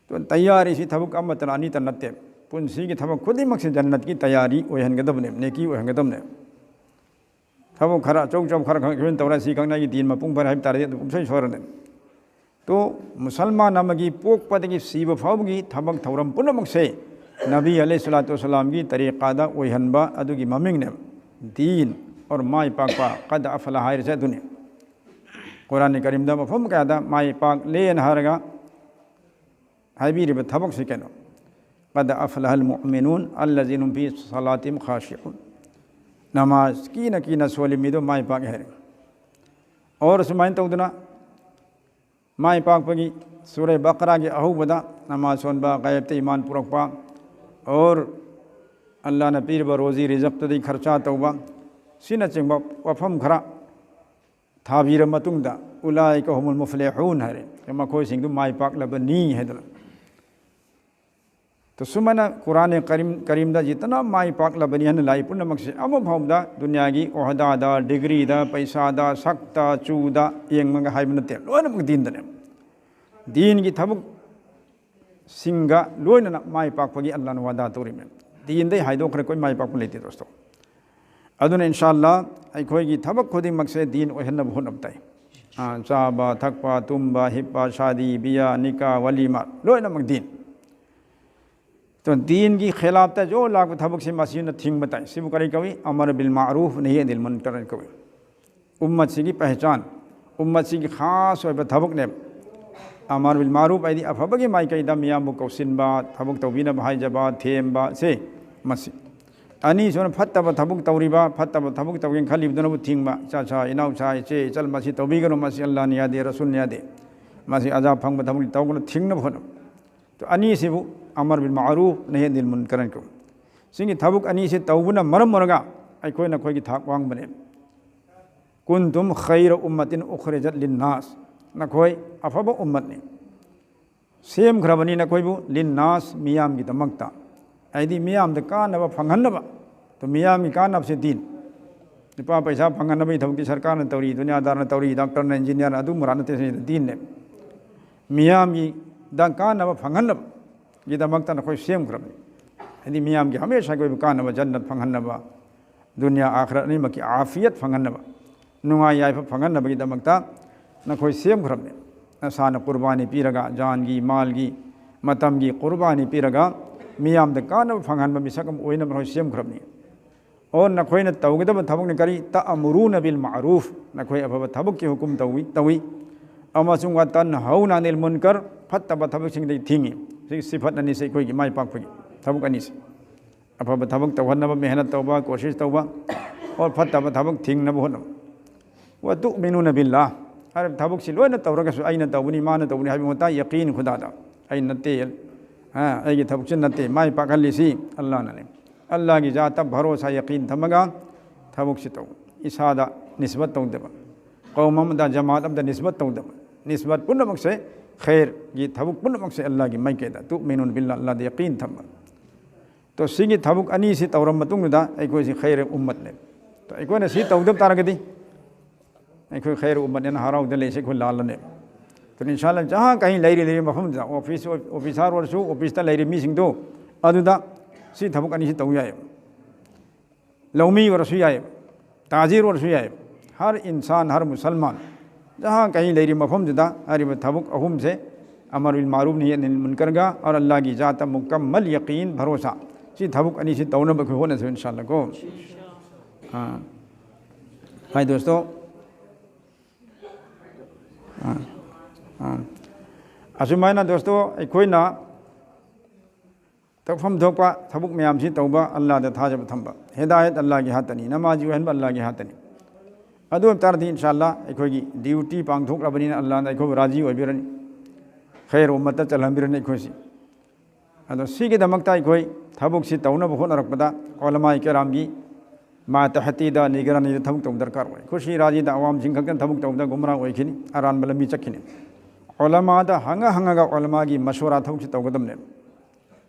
ꯑꯗꯨꯅ ꯇꯌꯥꯔꯤꯁꯤ ꯊꯕꯛ ꯑꯃꯠꯇ ꯑꯅꯤꯇ ꯅꯠꯇꯦ꯫ ꯄꯨꯟꯁꯤꯒꯤ ꯊꯕꯛ ꯈꯨꯗꯤꯡꯃꯛꯁꯤ ꯖꯟꯅꯠꯀꯤ ꯇꯌꯥꯔꯤ ꯑꯣꯏꯍꯟꯒꯗꯕꯅꯦ, ꯅꯦꯀꯤ ꯑꯣꯏꯍꯟꯒꯗꯕꯅꯦ꯫ ꯊꯕꯛ ꯈꯔ ꯑꯆꯧ ꯑꯆꯧꯕ ꯈꯔ ꯈꯪ ꯇꯧꯔ ꯁꯤ ꯈꯪꯅ ꯑꯩꯒꯤ ꯗꯤꯟ ꯃꯄꯨꯡ ꯐꯥꯔꯦ ꯍꯥꯏꯕ ꯇꯥꯔꯗꯤ ꯑꯗꯨꯝ ꯁꯣꯏ ꯁꯣꯏꯔꯅꯤ꯫ ꯇꯣ ꯃꯨꯁꯜꯃꯥꯟ ꯑꯃꯒꯤ ꯄꯣꯛꯄꯗꯒꯤ ꯁꯤꯕ ꯐꯥꯎꯕꯒꯤ ꯊꯕꯛ ꯊꯧꯔꯝ ꯄꯨꯝꯅꯃꯛꯁꯦ ꯅꯕꯤ ꯑꯂꯩꯍꯤ ꯁꯂꯥꯇꯨ ꯋꯁꯂꯥꯝꯒꯤ ꯇꯔꯤꯀꯥꯗ ꯑꯣꯏꯍꯟꯕ ꯑꯗꯨꯒꯤ ꯃꯃꯤꯡꯅꯦ꯫ ꯗꯤꯟ ꯑꯣꯔ ꯃꯥꯏ ꯄꯥꯛꯄ, ꯀꯗ ꯑꯐꯂꯥ ꯍꯥꯏꯔꯤꯁꯦ ꯑꯗꯨꯅꯤ꯫ ꯀꯨꯔꯥꯟ ꯀꯔꯤꯝꯗ ꯃꯐꯝ ꯀꯌꯥꯗ ꯃꯥꯏ ꯄꯥꯛꯂꯦꯅ ꯍꯥꯏꯔꯒ ꯍꯥꯏꯕꯤꯔꯤꯕ ꯊꯕꯛꯁꯤ ꯀꯩꯅꯣ? "ꯀꯗ ꯑꯐꯂꯍꯜ ꯃꯨꯑꯃꯤꯅꯨꯟ ꯑꯜꯂꯖꯤꯅ ꯍꯨꯝ ꯐꯤ ꯁꯂꯥꯇꯤꯝ ꯈꯥꯁꯤꯎꯟ"꯫ ꯅꯃꯥꯖ ꯀꯤꯅ ꯀꯤꯅ ꯁꯣꯜꯂꯤ ꯃꯤꯗꯣ ꯃꯥꯏ ꯄꯥꯛꯑꯦ ꯍꯥꯏꯔꯦ꯫ ꯑꯣꯔ ꯁꯨꯃꯥꯏꯅ ꯇꯧꯗꯅ ꯃꯥꯏ ꯄꯥꯛꯄꯒꯤ ꯁꯨꯔꯦ ꯕꯀꯔꯥꯒꯤ ꯑꯍꯧꯕꯗ ꯅꯃꯥꯖ ꯁꯣꯟꯕ, ꯒꯥꯏꯕꯇ ꯏꯃꯥꯟ ꯄꯨꯔꯛꯄ, ꯑꯣꯔ ꯑꯜꯂꯥꯅ ꯄꯤꯔꯤꯕ ꯔꯣꯖꯤ ꯔꯤꯖꯛꯇꯨꯗꯒꯤ ꯈꯔꯆꯥ ꯇꯧꯕ, ꯁꯤꯅꯆꯤꯡꯕ ꯋꯥꯐꯝ ꯈꯔ ꯊꯥꯕꯤꯔ ꯃꯇꯨꯡꯗ "ꯎꯂꯥꯏꯀ ꯍꯨꯃꯨꯜ ꯃꯨꯐꯂꯤꯍꯨꯟ" ꯍꯥꯏꯔꯦ, ꯃꯈꯣꯏꯁꯤꯡꯗꯨ ꯃꯥꯏ ꯄꯥꯛꯂꯕꯅꯤ ꯍꯥꯏꯗꯅ꯫ ꯇꯣ ꯁꯨꯃꯥꯏꯅ ꯀꯨꯔꯥꯟ ꯀꯔꯤꯝ, ꯀꯔꯤꯝꯗ ꯖꯤꯇꯅ ꯃꯥꯏ ꯄꯥꯛꯂꯕꯅꯤ ꯍꯥꯏꯅ ꯂꯥꯏ ꯄꯨꯝꯅꯃꯛꯁꯦ ꯑꯃ ꯐꯥꯎꯕꯗ ꯗꯨꯅꯤꯌꯥꯒꯤ ꯑꯣꯍꯗꯥꯗ, ꯗꯤꯒ꯭ꯔꯤꯗ, ꯄꯩꯁꯥꯗ, ꯁꯛꯇ, ꯆꯨꯗ ꯌꯦꯡꯉꯒ ꯍꯥꯏꯕ ꯅꯠꯇꯦ, ꯂꯣꯏꯅꯃꯛ ꯗꯤꯟꯗꯅꯦ꯫ ꯗꯤꯟꯒꯤ ꯊꯕꯛ ꯁꯤꯡꯒ ꯂꯣꯏꯅꯅ ꯃꯥꯏ ꯄꯥꯛꯄꯒꯤ ꯑꯜꯂꯥꯅ ꯋꯥꯗꯥ ꯇꯧꯔꯤꯕꯅꯤ꯫ ꯗꯤꯟꯗꯩ ꯍꯥꯏꯗꯣꯛꯈ꯭ꯔꯦ ꯑꯩꯈꯣꯏ ꯃꯥꯏ ꯄꯥꯛꯄ ꯂꯩꯇꯦ ꯗꯣꯁꯇꯣ꯫ ꯑꯗꯨꯅ ꯏꯟꯁꯥ ꯑꯜꯂꯥ ꯑꯩꯈꯣꯏꯒꯤ ꯊꯕꯛ ꯈꯨꯗꯤꯡꯃꯛꯁꯦ ꯗꯤꯟ ꯑꯣꯏꯍꯟꯅꯕ ꯍꯣꯠꯅꯕ ꯇꯥꯏ꯫ ꯑꯥ, ꯆꯥꯕ, ꯊꯛꯄ, ꯇꯨꯝꯕ, ꯍꯤꯞꯄ, ꯁꯥꯗꯤ, ꯕꯤꯌꯥ, ꯅꯤꯀꯥ, ꯋꯥꯂꯤꯃꯥ, ꯂꯣꯏꯅꯃꯛ ꯗꯤꯟ꯫ ꯑꯗꯨꯅ ꯗꯤꯟꯒꯤ ꯈꯤꯂꯥꯞꯇ ꯖꯣ ꯂꯥꯛꯄ ꯊꯕꯛꯁꯤ ꯃꯁꯤꯅ ꯊꯤꯡꯕ ꯇꯥꯏ꯫ ꯁꯤꯕꯨ ꯀꯔꯤ ꯀꯧꯏ? ꯑꯃꯔ ꯕꯤꯜ ꯃꯥꯔꯨꯐ ꯅꯍꯤ ꯑꯅꯤꯜ ꯃꯨꯟꯀꯔ ꯀꯧꯏ꯫ ꯎꯝꯃꯠꯁꯤꯒꯤ ꯄꯍꯆꯥꯟ, ꯎꯝꯃꯠꯁꯤꯒꯤ ꯈꯥꯁ ꯑꯣꯏꯕ ꯊꯕꯛꯅꯦꯕ꯫ ꯑꯃꯔ ꯕꯤꯜ ꯃꯥꯔꯨꯐ ꯍꯥꯏꯗꯤ ꯑꯐꯕꯒꯤ ꯃꯥꯏꯀꯩꯗ ꯃꯤꯌꯥꯝꯕꯨ ꯀꯧꯁꯤꯟꯕ, ꯊꯕꯛ ꯇꯧꯕꯤꯅꯕ ꯍꯥꯏꯖꯕ, ꯊꯦꯝꯕ, ꯁꯤ ꯃꯁꯤ꯫ ꯑꯅꯤꯁꯨꯅ ꯐꯠꯇꯕ ꯊꯕꯛ ꯇꯧꯔꯤꯕ, ꯐꯠꯇꯕ ꯊꯕꯛ ꯇꯧꯒꯦꯅ ꯈꯜꯂꯤꯕꯗꯨꯅꯕꯨ ꯊꯤꯡꯕ, "ꯏꯆꯥ ꯁꯥ, ꯏꯅꯥꯎ ꯁꯥ, ꯏꯆꯦ ꯏꯆꯜ, ꯃꯁꯤ ꯇꯧꯕꯤꯒꯅꯨ, ꯃꯁꯤ ꯑꯜꯂꯥꯅ ꯌꯥꯗꯦ, ꯔꯁꯨꯜꯅ ꯌꯥꯗꯦ, ꯃꯁꯤ ꯑꯖꯥ ꯐꯪꯕ ꯊꯕꯛꯅꯤ", ꯇꯧꯒꯅꯨ, ꯊꯤꯡꯅꯕ ꯍꯣꯠꯅꯕ꯫ ꯑꯅꯤꯁꯤꯕꯨ ꯑꯃꯔ ꯕꯤꯜ ꯃꯥꯔꯨꯐ ꯅꯍꯤ ꯑꯅꯤꯜ ꯃꯨꯟꯀꯔ ꯀꯧꯏ꯫ ꯁꯤꯒꯤ ꯊꯕꯛ ꯑꯅꯤꯁꯤ ꯇꯧꯕꯅ ꯃꯔꯝ ꯑꯣꯏꯔꯒ ꯑꯩꯈꯣꯏ ꯅꯈꯣꯏꯒꯤ ꯊꯥꯛ ꯋꯥꯡꯕꯅꯦ꯫ "ꯀꯨꯟꯇꯨꯝ ꯈꯩꯔ ꯎꯝꯃꯇꯤꯟ ꯎꯈ꯭ꯔꯤꯖꯠ ꯂꯤꯟꯅꯥꯁ", ꯅꯈꯣꯏ ꯑꯐꯕ ꯎꯝꯃꯠꯅꯤ, ꯁꯦꯝꯈ꯭ꯔꯕꯅꯤ ꯅꯈꯣꯏꯕꯨ, ꯂꯤꯟꯅꯥꯁ, ꯃꯤꯌꯥꯝꯒꯤꯗꯃꯛꯇ, ꯍꯥꯏꯗꯤ ꯃꯤꯌꯥꯝꯗ ꯀꯥꯟꯅꯕ ꯐꯪꯍꯟꯅꯕ꯫ ꯑꯗꯨ ꯃꯤꯌꯥꯝꯒꯤ ꯀꯥꯟꯅꯕꯁꯦ ꯗꯤꯟ꯫ ꯂꯨꯄꯥ ꯄꯩꯁꯥ ꯐꯪꯍꯟꯅꯕꯒꯤ ꯊꯕꯛꯇꯤ ꯁꯔꯀꯥꯔꯅ ꯇꯧꯔꯤ, ꯗꯨꯅꯤꯌꯥꯗꯥꯔꯅ ꯇꯧꯔꯤ, ꯗꯥꯛꯇꯔꯅ, ꯏꯟꯖꯤꯅꯤꯌꯥꯔꯅ, ꯑꯗꯨ ꯃꯨꯔꯥ ꯅꯠꯇꯦ, ꯁꯤ ꯗꯤꯟꯅꯦ꯫ ꯃꯤꯌꯥꯝꯒꯤꯗ ꯀꯥꯟꯅꯕ ꯐꯪꯍꯟꯅꯕꯒꯤꯗꯃꯛꯇ ꯅꯈꯣꯏ ꯁꯦꯝꯈ꯭ꯔꯕꯅꯤ꯫ ꯍꯥꯏꯗꯤ ꯃꯤꯌꯥꯝꯒꯤ ꯍꯃꯦꯁꯥꯒꯤ ꯑꯣꯏꯕ ꯀꯥꯟꯅꯕ, ꯖꯟꯅꯠ ꯐꯪꯍꯟꯅꯕ, ꯗꯨꯅꯤꯌꯥ ꯑꯥꯈꯤꯔꯠ ꯑꯅꯤꯃꯛꯀꯤ ꯑꯥꯐꯤꯌꯠ ꯐꯪꯍꯟꯅꯕ, ꯅꯨꯡꯉꯥꯏ ꯌꯥꯏꯐ ꯐꯪꯍꯟꯅꯕꯒꯤꯗꯃꯛꯇ ꯅꯈꯣꯏ ꯁꯦꯝꯈ꯭ꯔꯕꯅꯤ꯫ ꯅꯁꯥꯅ ꯀꯨꯔꯕꯥꯅꯤ ꯄꯤꯔꯒ, ꯖꯥꯟꯒꯤ, ꯃꯥꯜꯒꯤ, ꯃꯇꯝꯒꯤ ꯀꯨꯔꯕꯥꯅꯤ ꯄꯤꯔꯒ ꯃꯤꯌꯥꯝꯗ ꯀꯥꯟꯅꯕ ꯐꯪꯍꯟꯕ ꯃꯤꯁꯛ ꯑꯃ ꯑꯣꯏꯅꯕ ꯅꯈꯣꯏ ꯁꯦꯝꯈ꯭ꯔꯕꯅꯤ꯫ ꯑꯣ, ꯅꯈꯣꯏꯅ ꯇꯧꯒꯗꯕ ꯊꯕꯛꯅ ꯀꯔꯤ? تأمرون بالمعروف, ꯅꯈꯣꯏ ꯑꯐꯕ ꯊꯕꯛꯀꯤ ꯍꯨꯀꯨꯝ ꯇꯧꯏ, ꯇꯧꯏ꯫ ꯑꯃꯁꯨꯡ وتنهون عن المنكر, ꯐꯠꯇꯕ ꯊꯕꯛꯁꯤꯡꯗꯒꯤ ꯊꯤꯡꯏ꯫ ꯁꯤ ꯁꯤꯐꯠ ꯑꯅꯤꯁꯤ ꯑꯩꯈꯣꯏꯒꯤ ꯃꯥꯏ ꯄꯥꯛꯄꯒꯤ ꯊꯕꯛ ꯑꯅꯤꯁꯤ꯫ ꯑꯐꯕ ꯊꯕꯛ ꯇꯧꯍꯟꯅꯕ ꯃꯦꯍꯅꯠ ꯇꯧꯕ, ꯀꯣꯁꯤꯁ ꯇꯧꯕ, ꯑꯣꯔ ꯐꯠꯇꯕ ꯊꯕꯛ ꯊꯤꯡꯅꯕ ꯍꯣꯠꯅꯕ꯫ وتؤمنون بالله, ꯍꯥꯏꯔꯤꯕ ꯊꯕꯛꯁꯤ ꯂꯣꯏꯅ ꯇꯧꯔꯒꯁꯨ ꯑꯩꯅ ꯇꯧꯕꯅꯤ, ꯃꯥꯅ ꯇꯧꯕꯅꯤ ꯍꯥꯏꯕꯒꯤ ꯃꯍꯨꯠꯇ ꯌꯀꯤꯟ ꯈꯨꯗꯥꯗ, ꯑꯩ ꯅꯠꯇꯦ, ꯑ, ꯑꯩꯒꯤ ꯊꯕꯛꯁꯤ ꯅꯠꯇꯦ, ꯃꯥꯏ ꯄꯥꯛꯍꯜꯂꯤꯁꯤ ꯑꯜꯂꯥꯅꯅꯤ꯫ ꯑꯜꯂꯥꯒꯤ ꯖꯥꯠꯇ ꯚꯔꯣꯁꯥ, ꯌꯀꯤꯟ ꯊꯝꯃꯒ ꯊꯕꯛꯁꯤ ꯇꯧ꯫ ꯏꯁꯥꯗ ꯅꯤꯁꯕꯠ ꯇꯧꯗꯕ, ꯀꯧꯝ ꯑꯃꯗ, ꯖꯃꯥꯠ ꯑꯃꯗ ꯅꯤꯁꯕꯠ ꯇꯧꯗꯕ꯫ ꯅꯤꯁꯕꯠ ꯄꯨꯝꯅꯃꯛꯁꯦ, ꯈꯩꯔꯒꯤ ꯊꯕꯛ ꯄꯨꯝꯅꯃꯛꯁꯦ ꯑꯜꯂꯥꯒꯤ ꯃꯥꯏꯀꯩꯗ, تؤمنون بالله, ꯑꯜꯂꯥꯗ ꯌꯀꯤꯟ ꯊꯝꯕ꯫ ꯇꯣ, ꯁꯤꯒꯤ ꯊꯕꯛ ꯑꯅꯤꯁꯤ ꯇꯧꯔꯕ ꯃꯇꯨꯡꯗꯨꯗ ꯑꯩꯈꯣꯏꯁꯤ ꯈꯩꯔ ꯎꯝꯃꯠꯅꯦ꯫ ꯇꯣ, ꯑꯩꯈꯣꯏꯅ ꯁꯤ ꯇꯧꯗꯕ ꯇꯥꯔꯒꯗꯤ ꯑꯩꯈꯣꯏ ꯈꯩꯔ ꯎꯝꯃꯠꯅꯦꯅ ꯍꯔꯥꯎꯗ ꯂꯩꯁꯦ, ꯑꯩꯈꯣꯏ ꯂꯥꯜꯂꯅꯦ꯫ ꯇꯣ, ꯏꯟꯁꯥꯜꯂꯥ, ꯖꯍꯥ ꯀꯍꯤ ꯂꯩꯔꯤ, ꯂꯩꯔꯤ ꯃꯐꯝꯗ, ꯑꯣꯐꯤꯁ, ꯑꯣꯐꯤꯁꯥꯔ ꯑꯣꯏꯔꯁꯨ, ꯑꯣꯐꯤꯁꯇ ꯂꯩꯔꯤ ꯃꯤꯁꯤꯡꯗꯣ, ꯑꯗꯨꯗ ꯁꯤ ꯊꯕꯛ ꯑꯅꯤꯁꯤ ꯇꯧ ꯌꯥꯏ꯫ ꯂꯧꯃꯤ ꯑꯣꯏꯔꯁꯨ ꯌꯥꯏ, ꯇꯥꯖꯤꯔ ꯑꯣꯏꯔꯁꯨ ꯌꯥꯏ꯫ ꯍꯔ ꯏꯟꯁꯥꯟ, ꯍꯔ ꯃꯨꯁꯜꯃꯥꯟ, ꯖꯍꯥ ꯀꯍꯤ ꯂꯩꯔꯤ ꯃꯐꯝꯗꯨꯗ ꯍꯥꯏꯔꯤꯕ ꯊꯕꯛ ꯑꯍꯨꯝꯁꯦ, ꯑꯃꯔ ꯕꯤꯜ ꯃꯥꯔꯨꯐ ꯅꯍꯤ ꯑꯅꯤꯜ ꯃꯨꯟꯀꯔꯒ, ꯑꯣꯔ ꯑꯜꯂꯥꯒꯤ ꯖꯥꯠꯇ ꯃꯨꯀꯝꯃꯜ ꯌꯀꯤꯟ, ꯚꯔꯣꯁꯥ, ꯁꯤ ꯊꯕꯛ ꯑꯅꯤꯁꯤ ꯇꯧꯅꯕ ꯑꯩꯈꯣꯏ ꯍꯣꯠꯅꯁꯤ, ꯏꯟꯁꯥꯜꯂꯥ ꯀꯣ꯫ ꯑꯥ꯫ ꯍꯥꯏ ꯗꯣꯁꯇꯣ꯫ ꯑꯥ꯫ ꯑꯥ꯫ ꯑꯁꯨꯃꯥꯏꯅ ꯗꯣꯁꯇꯣ, ꯑꯩꯈꯣꯏꯅ ꯇꯧꯐꯝ ꯊꯣꯛꯄ ꯊꯕꯛ ꯃꯌꯥꯝꯁꯤ ꯇꯧꯕ, ꯑꯜꯂꯥꯗ ꯊꯥꯖꯕ ꯊꯝꯕ꯫ ꯍꯤꯗꯥꯌꯠ ꯑꯜꯂꯥꯒꯤ ꯍꯥꯠꯇꯅꯤ, ꯅꯃꯥꯖꯤ ꯑꯣꯏꯍꯟꯕ ꯑꯜꯂꯥꯒꯤ ꯍꯥꯠꯇꯅꯤ꯫ ꯑꯗꯨ ꯑꯣꯏꯕ ꯇꯥꯔꯗꯤ, ꯏꯟꯁꯥꯜꯂꯥ, ꯑꯩꯈꯣꯏꯒꯤ ꯗ꯭ꯌꯨꯇꯤ ꯄꯥꯡꯊꯣꯛꯂꯕꯅꯤꯅ ꯑꯜꯂꯥꯅ ꯑꯩꯈꯣꯏꯕꯨ ꯔꯥꯖꯤ ꯑꯣꯏꯕꯤꯔꯅꯤ, ꯈꯩꯔ ꯎꯝꯃꯠꯇ ꯆꯜꯍꯟꯕꯤꯔꯅꯤ ꯑꯩꯈꯣꯏꯁꯤ꯫ ꯑꯗꯣ ꯁꯤꯒꯤꯗꯃꯛꯇ ꯑꯩꯈꯣꯏ ꯊꯕꯛꯁꯤ ꯇꯧꯅꯕ ꯍꯣꯠꯅꯔꯛꯄꯗ ꯎꯂꯃꯥꯏ ꯀꯔꯥꯝꯒꯤ ꯃꯥꯇꯍꯇꯤꯗ, ꯅꯤꯒꯔꯥꯅꯤꯗ ꯊꯕꯛ ꯇꯧꯕ ꯗꯔꯀꯥꯔ ꯑꯣꯏ꯫ ꯈꯨꯁꯤ ꯔꯥꯖꯤꯗ ꯑꯋꯥꯝꯁꯤꯡ ꯈꯛꯇꯅ ꯊꯕꯛ ꯇꯧꯕꯗ ꯒꯨꯝꯔꯥ ꯑꯣꯏꯈꯤꯅꯤ, ꯑꯔꯥꯟꯕ ꯂꯝꯕꯤ ꯆꯠꯈꯤꯅꯤ꯫ ꯎꯂꯃꯥꯗ ꯍꯪꯉ ꯍꯪꯉꯒ ꯎꯂꯃꯥꯒꯤ ꯃꯁꯣꯔꯥ ꯊꯕꯛꯁꯤ ꯇꯧꯒꯗꯕꯅꯦꯕ꯫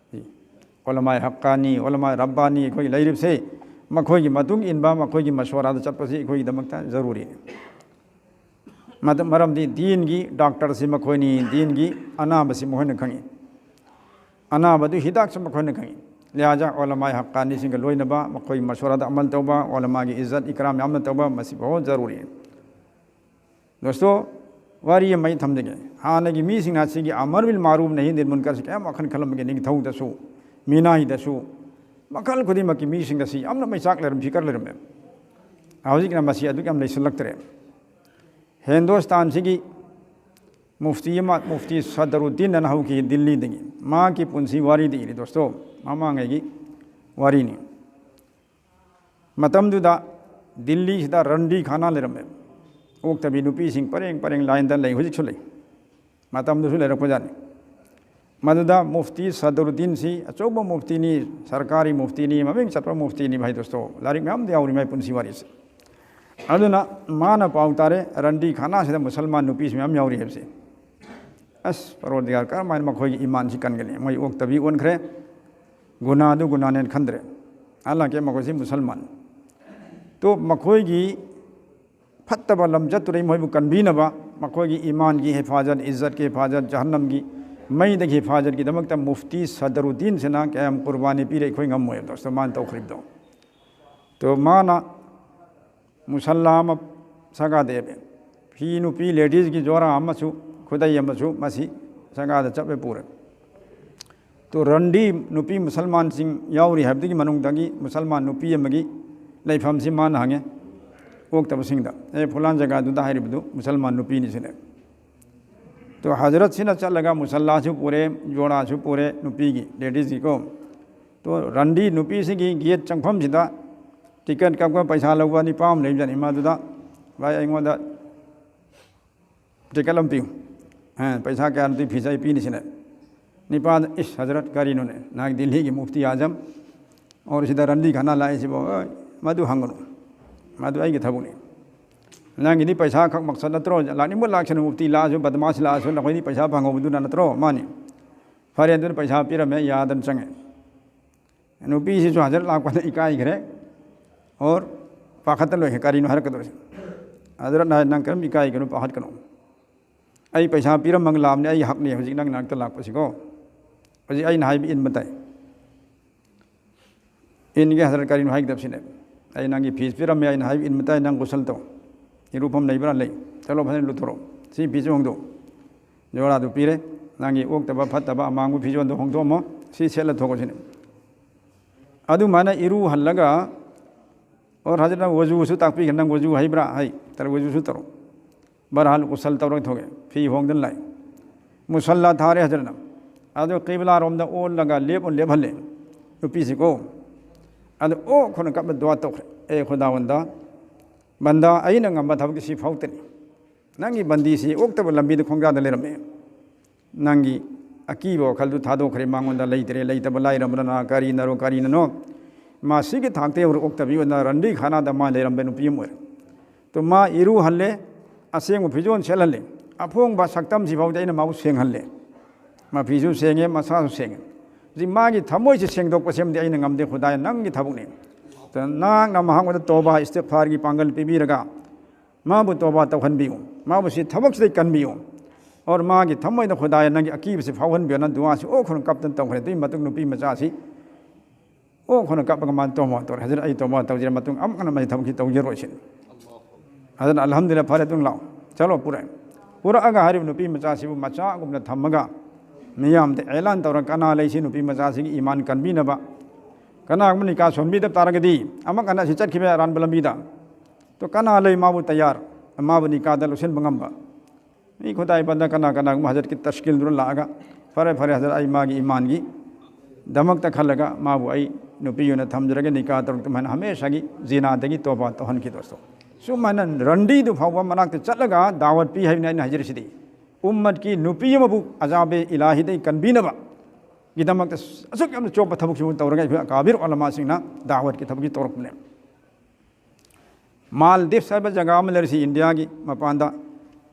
ꯎꯂꯃꯥꯏ ꯍꯛꯀꯥꯅꯤ, ꯎꯂꯃꯥꯏ ꯔꯕꯥꯅꯤ ꯑꯩꯈꯣꯏꯒꯤ ꯂꯩꯔꯤꯕꯁꯦ, ꯃꯈꯣꯏꯒꯤ ꯃꯇꯨꯡ ꯏꯟꯕ, ꯃꯈꯣꯏꯒꯤ ꯃꯁꯣꯔꯥꯗ ꯆꯠꯄꯁꯤ ꯑꯩꯈꯣꯏꯒꯤꯗꯃꯛꯇ ꯖꯔꯨꯔꯤꯅꯤ꯫ ꯃꯗ-, ꯃꯔꯝꯗꯤ ꯗꯤꯟꯒꯤ ꯗꯥꯛꯇꯔꯁꯤ ꯃꯈꯣꯏꯅꯤ, ꯗꯤꯟꯒꯤ ꯑꯅꯥꯕꯁꯤ ꯃꯈꯣꯏꯅ ꯈꯪꯉꯤ, ꯑꯅꯥꯕꯗꯨ ꯍꯤꯗꯥꯛꯁꯨ ꯃꯈꯣꯏꯅ ꯈꯪꯉꯤ꯫ ꯂꯤꯍꯥꯖꯥ ꯎꯂꯃꯥꯏ ꯍꯛꯀꯥꯅꯤꯁꯤꯡꯒ ꯂꯣꯏꯅꯕ, ꯃꯈꯣꯏ ꯃꯁꯣꯔꯥꯗ ꯑꯃꯜ ꯇꯧꯕ, ꯎꯂꯃꯥꯒꯤ ꯏꯖꯠ ꯏꯀꯔꯥꯝ ꯌꯥꯝꯅ ꯇꯧꯕ, ꯃꯁꯤ ꯕꯍꯨꯠ ꯖꯔꯨꯔꯤ꯫ ꯗꯣꯁꯇꯣ, ꯋꯥꯔꯤ ꯑꯃ ꯑꯩ ꯊꯝꯖꯒꯦ꯫ ꯍꯥꯟꯅꯒꯤ ꯃꯤꯁꯤꯡꯅ ꯁꯤꯒꯤ ꯑꯃꯔ ꯕꯤꯜ ꯃꯥꯔꯨꯐ ꯅꯍꯤ ꯑꯅꯤꯜ ꯃꯨꯟꯀꯔꯁꯤ ꯀꯌꯥꯝ ꯋꯥꯈꯜ ꯈꯜꯂꯝꯕꯒꯦ? ꯅꯤꯡꯊꯧꯗꯁꯨ, ꯃꯤꯅꯥꯏꯗꯁꯨ, ꯃꯈꯜ ꯈꯨꯗꯤꯡꯃꯛꯀꯤ ꯃꯤꯁꯤꯡꯗ ꯁꯤ ꯌꯥꯝꯅ ꯃꯩꯆꯥꯛ ꯂꯩꯔꯝ, ꯐꯤꯀꯔ ꯂꯩꯔꯝꯃꯦ꯫ ꯍꯧꯖꯤꯛꯅ ꯃꯁꯤ ꯑꯗꯨꯛ ꯌꯥꯝ ꯂꯩꯁꯤꯜꯂꯛꯇ꯭ꯔꯦ꯫ ꯍꯤꯟꯗꯨꯁꯇꯥꯟꯁꯤꯒꯤ ꯃꯨꯐꯇꯤ ꯑꯃ, ꯃꯨꯐꯇꯤ ꯁꯗꯔꯨꯗꯗꯤꯟ ꯑꯅ ꯍꯧꯈꯤ ꯗꯤꯜꯂꯤꯗꯒꯤ꯫ ꯃꯍꯥꯛꯀꯤ ꯄꯨꯟꯁꯤ ꯋꯥꯔꯤꯗꯤ ꯏꯔꯤ ꯗꯣꯁꯇꯣ, ꯃꯃꯥꯡꯉꯩꯒꯤ ꯋꯥꯔꯤꯅꯤ꯫ ꯃꯇꯝꯗꯨꯗ ꯗꯤꯜꯂꯤꯁꯤꯗ ꯔꯟꯗꯤ ꯈꯥꯅꯥ ꯂꯩꯔꯝꯃꯦ꯫ ꯑꯣꯛꯇꯕꯤ ꯅꯨꯄꯤꯁꯤꯡ ꯄꯔꯦꯡ ꯄꯔꯦꯡ ꯂꯥꯏꯟꯗ ꯂꯩ, ꯍꯧꯖꯤꯛꯁꯨ ꯂꯩ꯫ ꯃꯇꯝꯗꯨꯁꯨ ꯂꯩꯔꯛꯄꯖꯥꯠꯅꯤ꯫ ꯃꯗꯨꯗ ꯃꯨꯐꯇꯤ ꯁꯗꯔꯨꯗꯗꯤꯟꯁꯤ ꯑꯆꯧꯕ ꯃꯨꯐꯇꯤꯅꯤ, ꯁꯔꯀꯥꯔꯤ ꯃꯨꯐꯇꯤꯅꯤ, ꯃꯃꯤꯡ ꯆꯠꯄ ꯃꯨꯐꯇꯤꯅꯤ ꯚꯥꯏ ꯗꯣꯁꯇꯣ꯫ ꯂꯥꯏꯔꯤꯛ ꯃꯌꯥꯝꯗ ꯌꯥꯎꯔꯤ ꯃꯥꯏ ꯄꯨꯟꯁꯤ ꯋꯥꯔꯤꯁꯦ꯫ ꯑꯗꯨꯅ ꯃꯥꯅ ꯄꯥꯎ ꯇꯥꯔꯦ, ꯔꯟꯗꯤ ꯈꯥꯅꯥꯁꯤꯗ ꯃꯨꯁꯜꯃꯥꯟ ꯅꯨꯄꯤꯁꯨ ꯃꯌꯥꯝ ꯌꯥꯎꯔꯤ ꯍꯥꯏꯕꯁꯦ꯫ ꯑꯁ, ꯄꯔꯣꯔꯗꯤꯒꯥꯔ, ꯀꯔꯝꯍꯥꯏꯅ ꯃꯈꯣꯏꯒꯤ ꯏꯃꯥꯟꯁꯤ ꯀꯟꯒꯅꯤ? ꯃꯣꯏ ꯑꯣꯛꯇꯕꯤ ꯑꯣꯟꯈ꯭ꯔꯦ, ꯒꯨꯅꯥꯗꯨ ꯒꯨꯅꯥꯅꯦꯅ ꯈꯟꯗ꯭ꯔꯦ꯫ ꯍꯥꯂꯥꯡꯀꯤ ꯃꯈꯣꯏꯁꯤ ꯃꯨꯁꯜꯃꯥꯟ꯫ ꯇꯣ ꯃꯈꯣꯏꯒꯤ ꯐꯠꯇꯕ ꯂꯝ ꯆꯠꯇꯨꯔꯤ ꯃꯣꯏꯕꯨ ꯀꯟꯕꯤꯅꯕ, ꯃꯈꯣꯏꯒꯤ ꯏꯃꯥꯟꯒꯤ ꯍꯤꯐꯥꯖꯠ, ꯏꯖꯠꯀꯤ ꯍꯤꯐꯥꯖꯠ, ꯖꯍꯟꯅꯝꯒꯤ ꯃꯩꯗꯒꯤ ꯍꯤꯐꯥꯖꯠꯀꯤꯗꯃꯛꯇ ꯃꯨꯐꯇꯤ ꯁꯗꯔꯨꯗꯗꯤꯟꯁꯤꯅ ꯀꯌꯥꯝ ꯀꯨꯔꯕꯥꯅꯤ ꯄꯤꯔꯦ ꯑꯩꯈꯣꯏ ꯉꯝꯃꯣꯏ ꯗꯣꯁꯇꯣ, ꯃꯥꯅ ꯇꯧꯈ꯭ꯔꯤꯕꯗꯣ꯫ ꯇꯣ ꯃꯥꯅ ꯃꯨꯁꯜꯂꯥ ꯑꯃ ꯁꯒꯥꯗ ꯌꯦꯞꯄꯦ꯫ ꯐꯤ ꯅꯨꯄꯤ ꯂꯦꯗꯤꯁꯀꯤ ꯖꯣꯔꯥ ꯑꯃꯁꯨ, ꯈꯨꯗꯩ ꯑꯃꯁꯨ ꯃꯁꯤ ꯁꯒꯥꯗ ꯆꯠꯂꯦ ꯄꯨꯔꯦ꯫ ꯇꯣ ꯔꯟꯗꯤ ꯅꯨꯄꯤ ꯃꯨꯁꯜꯃꯥꯟꯁꯤꯡ ꯌꯥꯎꯔꯤ ꯍꯥꯏꯕꯗꯨꯒꯤ ꯃꯅꯨꯡꯗꯒꯤ ꯃꯨꯁꯜꯃꯥꯟ ꯅꯨꯄꯤ ꯑꯃꯒꯤ ꯂꯩꯐꯝꯁꯤ ꯃꯥꯅ ꯍꯪꯉꯦ ꯑꯣꯛꯇꯕꯁꯤꯡꯗ, "ꯑꯦ, ꯐꯨꯂꯥꯟ ꯖꯒꯥꯗꯨꯗ ꯍꯥꯏꯔꯤꯕꯗꯨ ꯃꯨꯁꯜꯃꯥꯟ ꯅꯨꯄꯤꯅꯤ ꯁꯤꯅꯦ"꯫ ꯇꯣ ꯍꯖꯔꯠꯁꯤꯅ ꯆꯠꯂꯒ ꯃꯨꯁꯜꯂꯥꯁꯨ ꯄꯨꯔꯦ, ꯖꯣꯔꯥꯁꯨ ꯄꯨꯔꯦ ꯅꯨꯄꯤꯒꯤ, ꯂꯦꯗꯤꯁꯀꯤꯀꯣ꯫ ꯇꯣ ꯔꯟꯗꯤ ꯅꯨꯄꯤꯁꯤꯒꯤ ꯒꯦꯠ ꯆꯪꯐꯝꯁꯤꯗ ꯇꯤꯀꯦꯠ ꯀꯛꯄ ꯄꯩꯁꯥ ꯂꯧꯕ ꯅꯤꯄꯥ ꯑꯃ ꯂꯩꯕꯖꯥꯠꯅꯤ꯫ ꯃꯥꯗꯨꯗ, "ꯚꯥꯏ, ꯑꯩꯉꯣꯟꯗ ꯇꯤꯀꯦꯠ ꯑꯃ ꯄꯤꯌꯨ"꯫ "ꯑ, ꯄꯩꯁꯥ ꯀꯌꯥꯅꯣ? ꯇꯨ ꯐꯤꯁꯦ ꯑꯩ ꯄꯤꯅꯤ" ꯁꯤꯅꯦ꯫ ꯅꯤꯄꯥꯗ, "ꯏꯁ ꯍꯖꯔꯠ, ꯀꯔꯤꯅꯣꯅꯦ? ꯅꯍꯥꯛ ꯗꯤꯜꯂꯤꯒꯤ ꯃꯨꯐꯇꯤ ꯑꯥꯖꯝ ꯑꯣꯔ ꯁꯤꯗ ꯔꯟꯗꯤ ꯈꯥꯅꯥ ꯂꯥꯛꯏꯁꯤꯕꯣ?" "ꯑꯣꯏ, ꯃꯗꯨ ꯍꯪꯒꯅꯨ, ꯃꯗꯨ ꯑꯩꯒꯤ ꯊꯕꯛꯅꯤ꯫ ꯅꯪꯒꯤꯗꯤ ꯄꯩꯁꯥ ꯈꯛ ꯃꯛꯁꯠ ꯅꯠꯇ꯭ꯔꯣ? ꯂꯥꯛꯅꯤꯡꯕ ꯂꯥꯛꯁꯅꯨ, ꯃꯨꯐꯇꯤ ꯂꯥꯛꯑꯁꯨ, ꯕꯗꯃꯥꯁ ꯂꯥꯛꯑꯁꯨ, ꯅꯈꯣꯏꯗꯤ ꯄꯩꯁꯥ ꯐꯪꯍꯧꯕꯗꯨꯅ ꯅꯠꯇ꯭ꯔꯣ?" ꯃꯥꯅꯤ꯫ ꯐꯔꯦ, ꯑꯗꯨꯅ ꯄꯩꯁꯥ ꯄꯤꯔꯝꯃꯦ, ꯌꯥꯗꯅ ꯆꯪꯉꯦ꯫ ꯅꯨꯄꯤꯁꯤꯁꯨ ꯍꯖꯔꯠ ꯂꯥꯛꯄꯗ ꯏꯀꯥꯏꯈ꯭ꯔꯦ꯫ ꯑꯣꯔ ꯄꯥꯈꯠꯇ ꯂꯣꯏꯈ꯭ꯔꯦ, ꯀꯔꯤꯅꯣ ꯍꯥꯏꯔꯛꯀꯗꯧꯔꯤꯁꯦ? ꯍꯖꯔꯠꯅ ꯍꯥꯏ, "ꯅꯪ ꯀꯔꯤꯝ ꯏꯀꯥꯏꯒꯅꯨ, ꯄꯥꯈꯠꯀꯅꯨ꯫ ꯑꯩ ꯄꯩꯁꯥ ꯄꯤꯔꯝꯃꯒ ꯂꯥꯛꯑꯕꯅꯤ, ꯑꯩ ꯍꯛꯅꯤ ꯍꯧꯖꯤꯛ ꯅꯪ ꯅꯥꯛꯇ ꯂꯥꯛꯄꯁꯤꯀꯣ꯫ ꯍꯧꯖꯤꯛ ꯑꯩꯅ ꯍꯥꯏꯕ ꯏꯟꯕ ꯇꯥꯏ"꯫ "ꯏꯟꯒꯦ ꯍꯖꯔꯠ, ꯀꯔꯤꯅꯣ ꯍꯥꯏꯒꯗꯕꯁꯤꯅꯦ?" "ꯑꯩ ꯅꯪꯒꯤ ꯐꯤꯁ ꯄꯤꯔꯝꯃꯦ, ꯑꯩꯅ ꯍꯥꯏꯕ ꯏꯟꯕ ꯇꯥꯏ, ꯅꯪ ꯒꯨꯁꯜ ꯇꯧ, ꯏꯔꯨꯐꯝ ꯂꯩꯕ꯭ꯔꯥ? ꯂꯩ꯫ ꯆꯠꯂꯣ, ꯐꯖꯅ ꯂꯨꯊꯣꯔꯛꯑꯣ, ꯁꯤ ꯐꯤꯁꯨ ꯍꯣꯡꯗꯣꯛꯑꯣ, ꯖꯣꯔꯥꯗꯨ ꯄꯤꯔꯦ, ꯅꯪꯒꯤ ꯑꯣꯛꯇꯕ ꯐꯠꯇꯕ ꯑꯃꯥꯡꯕ ꯐꯤꯖꯣꯜꯗꯣ ꯍꯣꯡꯗꯣꯛꯑꯝꯃꯣ, ꯁꯤ ꯁꯦꯠꯂ ꯊꯣꯛꯑꯣ" ꯁꯤꯅꯦ꯫ ꯑꯗꯨꯃꯥꯏꯅ ꯏꯔꯨ ꯍꯜꯂꯒ, ꯑꯣ ꯍꯖꯔꯠꯅ ꯋꯖꯨꯁꯨ ꯇꯥꯛꯄꯤꯈ꯭ꯔꯦ, "ꯅꯪ ꯋꯖꯨ ꯍꯩꯕ꯭ꯔꯥ?" "ꯍꯩ, ꯇꯔ ꯋꯖꯨꯁꯨ ꯇꯧꯔꯣ"꯫ ꯕꯍꯔꯍꯥꯜ ꯒꯨꯁꯜ ꯇꯧꯔꯒ ꯊꯣꯛꯑꯦ, ꯐꯤ ꯍꯣꯡꯗꯅ ꯂꯥꯛꯑꯦ꯫ ꯃꯨꯁꯜꯂꯥ ꯊꯥꯔꯦ ꯍꯖꯔꯠꯅ꯫ ꯑꯗꯨ ꯀꯤꯕꯂꯥꯔꯣꯝꯗ ꯑꯣꯜꯂꯒ ꯂꯦꯞ ꯑꯣ ꯂꯦꯞꯍꯜꯂꯦ ꯅꯨꯄꯤꯁꯤꯀꯣ꯫ ꯑꯗꯨ ꯑꯣ ꯈꯨꯅ ꯀꯞꯅ ꯗꯨꯋꯥ ꯇꯧꯈ꯭ꯔꯦ, "ꯑꯦ ꯈꯨꯗꯥ ꯕꯟꯗꯥ, ꯕꯟꯗꯥ, ꯑꯩꯅ ꯉꯝꯕ ꯊꯕꯛꯇꯤ ꯁꯤ ꯐꯥꯎꯇꯅꯤ꯫ ꯅꯪꯒꯤ ꯕꯟꯗꯤꯁꯤ ꯑꯣꯛꯇꯕ ꯂꯝꯕꯤꯗ ꯈꯣꯡꯖꯥꯗ ꯂꯩꯔꯝꯃꯦ꯫ ꯅꯪꯒꯤ ꯑꯀꯤꯕ ꯋꯥꯈꯜꯗꯨ ꯊꯥꯗꯣꯛꯈ꯭ꯔꯦ, ꯃꯉꯣꯟꯗ ꯂꯩꯇ꯭ꯔꯦ, ꯂꯩꯇꯕ ꯂꯥꯏꯔꯕꯅ ꯀꯔꯤꯅꯔꯣ ꯀꯔꯤꯅꯅꯣ, ꯃꯥ ꯁꯤꯒꯤ ꯊꯥꯛꯇ ꯌꯧꯔ ꯑꯣꯛꯇꯕꯤ ꯑꯣꯏꯅ ꯔꯟꯗꯤ ꯈꯥꯅꯥꯗ ꯃꯥ ꯂꯩꯔꯝꯕ ꯅꯨꯄꯤ ꯑꯃ ꯑꯣꯏꯔꯦ꯫ ꯇꯣ ꯃꯥ ꯏꯔꯨꯍꯜꯂꯦ, ꯑꯁꯦꯡꯕ ꯐꯤꯖꯣꯜ ꯁꯦꯠꯍꯜꯂꯦ, ꯑꯐꯣꯡꯕ ꯁꯛꯇꯝꯁꯤ ꯐꯥꯎꯗꯤ ꯑꯩꯅ ꯃꯥꯕꯨ ꯁꯦꯡꯍꯜꯂꯦ꯫ ꯃꯐꯤꯁꯨ ꯁꯦꯡꯉꯦ, ꯃꯁꯥꯁꯨ ꯁꯦꯡꯉꯦ꯫ ꯍꯧꯖꯤꯛ ꯃꯥꯒꯤ ꯊꯃꯣꯏꯁꯤ ꯁꯦꯡꯗꯣꯛꯄꯁꯤꯃꯗꯤ ꯑꯩꯅ ꯉꯝꯗꯦ, ꯈꯨꯗꯥꯏ ꯅꯪꯒꯤ ꯊꯕꯛꯅꯤ꯫ ꯅꯍꯥꯛꯅ ꯃꯍꯥꯛꯉꯣꯟꯗ ꯇꯣꯕꯥ ꯏꯁꯇꯤꯒꯐꯥꯔꯒꯤ ꯄꯥꯡꯒꯜ ꯄꯤꯕꯤꯔꯒ ꯃꯥꯕꯨ ꯇꯣꯕꯥ ꯇꯧꯍꯟꯕꯤꯌꯨ, ꯃꯥꯕꯨ ꯁꯤ ꯊꯕꯛꯁꯤꯗꯩ ꯀꯟꯕꯤꯌꯨ꯫ ꯑꯣꯔ ꯃꯥꯒꯤ ꯊꯃꯣꯏꯗ ꯈꯨꯗꯥꯏ ꯅꯪꯒꯤ ꯑꯀꯤꯕꯁꯤ ꯐꯥꯎꯍꯟꯕꯤꯌꯨꯅ ꯗꯨꯋꯥꯁꯤ ꯑꯣ ꯈꯨꯔꯨꯝ ꯀꯞꯇꯅ ꯇꯧꯈ꯭ꯔꯦ꯫ ꯑꯗꯨꯒꯤ ꯃꯇꯨꯡ ꯅꯨꯄꯤ ꯃꯆꯥꯁꯤ ꯑꯣ ꯈꯨꯔꯨꯝ ꯀꯞꯄꯒ ꯃꯥꯅ ꯇꯣꯕꯥ ꯇꯧꯔꯦ꯫ "ꯍꯖꯔꯠ, ꯑꯩ ꯇꯣꯕꯥ ꯇꯧꯖꯔꯦ, ꯃꯇꯨꯡ ꯑꯃꯨꯛ ꯍꯟꯅ ꯃꯁꯤ ꯊꯕꯛꯁꯤ ꯇꯧꯖꯔꯣꯏ" ꯁꯤꯅꯤ꯫ ꯑꯗꯨꯅ ꯑꯜꯍꯝꯗꯨꯂꯤꯜꯂꯥꯍ, ꯐꯔꯦ, ꯑꯗꯨꯝ ꯂꯥꯛꯑꯣ, ꯆꯠꯂꯣ, ꯄꯨꯔꯛꯑꯦ꯫ ꯄꯨꯔꯛꯑꯒ ꯍꯥꯏꯔꯤꯕ ꯅꯨꯄꯤ ꯃꯆꯥꯁꯤꯕꯨ ꯃꯆꯥꯒꯨꯝꯅ ꯊꯝꯃꯒ ꯃꯤꯌꯥꯝꯗ ꯑꯦꯂꯥꯟ ꯇꯧꯔꯒ ꯀꯅꯥ ꯂꯩ ꯁꯤ ꯅꯨꯄꯤ ꯃꯆꯥꯁꯤꯒꯤ ꯏꯃꯥꯟ ꯀꯟꯕꯤꯅꯕ? ꯀꯅꯥꯒꯨꯝꯕ ꯅꯤꯀꯥ ꯁꯣꯟꯕꯤꯗꯕ ꯇꯥꯔꯒꯗꯤ ꯑꯃꯨꯛ ꯍꯟꯅ ꯑꯁꯤ ꯆꯠꯈꯤꯕ ꯌꯥꯏ ꯑꯔꯥꯟꯕ ꯂꯝꯕꯤꯗ꯫ ꯇꯣ ꯀꯅꯥ ꯂꯩ ꯃꯥꯕꯨ ꯇꯌꯥꯔ, ꯃꯥꯕꯨ ꯅꯤꯀꯥꯗ ꯂꯧꯁꯤꯟꯕ ꯉꯝꯕ? ꯃꯤ ꯈꯨꯗꯥꯏ ꯕꯟꯗ ꯀꯅꯥ ꯀꯅꯥꯒꯨꯝꯕ ꯍꯖꯔꯠꯀꯤ ꯇꯁꯀꯤꯜꯗꯨꯅ ꯂꯥꯛꯑꯒ, "ꯐꯔꯦ, ꯐꯔꯦ ꯍꯖꯔꯠ, ꯑꯩ ꯃꯥꯒꯤ ꯏꯃꯥꯟꯒꯤ ꯗꯃꯛꯇ ꯈꯜꯂꯒ ꯃꯥꯕꯨ ꯑꯩ ꯅꯨꯄꯤ ꯑꯣꯏꯅ ꯊꯝꯖꯔꯒꯦ, ꯅꯤꯀꯥ ꯇꯧꯔꯛꯇꯕ" ꯍꯥꯏꯅ ꯍꯃꯦꯁꯥꯒꯤ ꯖꯤꯅꯥꯗꯒꯤ ꯇꯣꯕꯥ ꯇꯧꯍꯟꯈꯤꯗꯣ꯫ ꯁꯨꯃꯥꯏꯅ ꯔꯟꯗꯤꯗꯨ ꯐꯥꯎꯕ ꯃꯅꯥꯛꯇ ꯆꯠꯂꯒ ꯗꯥꯋꯠ ꯄꯤ ꯍꯥꯏꯕꯅꯤ ꯑꯩꯅ ꯍꯥꯏꯖꯔꯤꯁꯤꯗꯤ꯫ ꯎꯝꯃꯠꯀꯤ ꯅꯨꯄꯤ ꯑꯃꯕꯨ ꯑꯖꯥꯕꯦ ꯏꯂꯥꯍꯤꯗꯒꯤ ꯀꯟꯕꯤꯅꯕꯒꯤꯗꯃꯛꯇ ꯑꯁꯨꯛ ꯌꯥꯝꯅ ꯆꯣꯞꯄ ꯊꯕꯛꯁꯤꯕꯨ ꯇꯧꯔꯒ ꯑꯩꯈꯣꯏ ꯑꯀꯥꯕꯤꯔ ꯎꯂꯃꯥꯁꯤꯡꯅ ꯗꯥꯋꯠꯀꯤ ꯊꯕꯛꯁꯤ ꯇꯧꯔꯛꯄꯅꯦ꯫ ꯃꯥꯜꯗꯤꯞꯁ ꯍꯥꯏꯕ ꯖꯒꯥ ꯑꯃ ꯂꯩꯔꯤꯁꯤ, ꯏꯟꯗꯤꯌꯥꯒꯤ ꯃꯄꯥꯟꯗ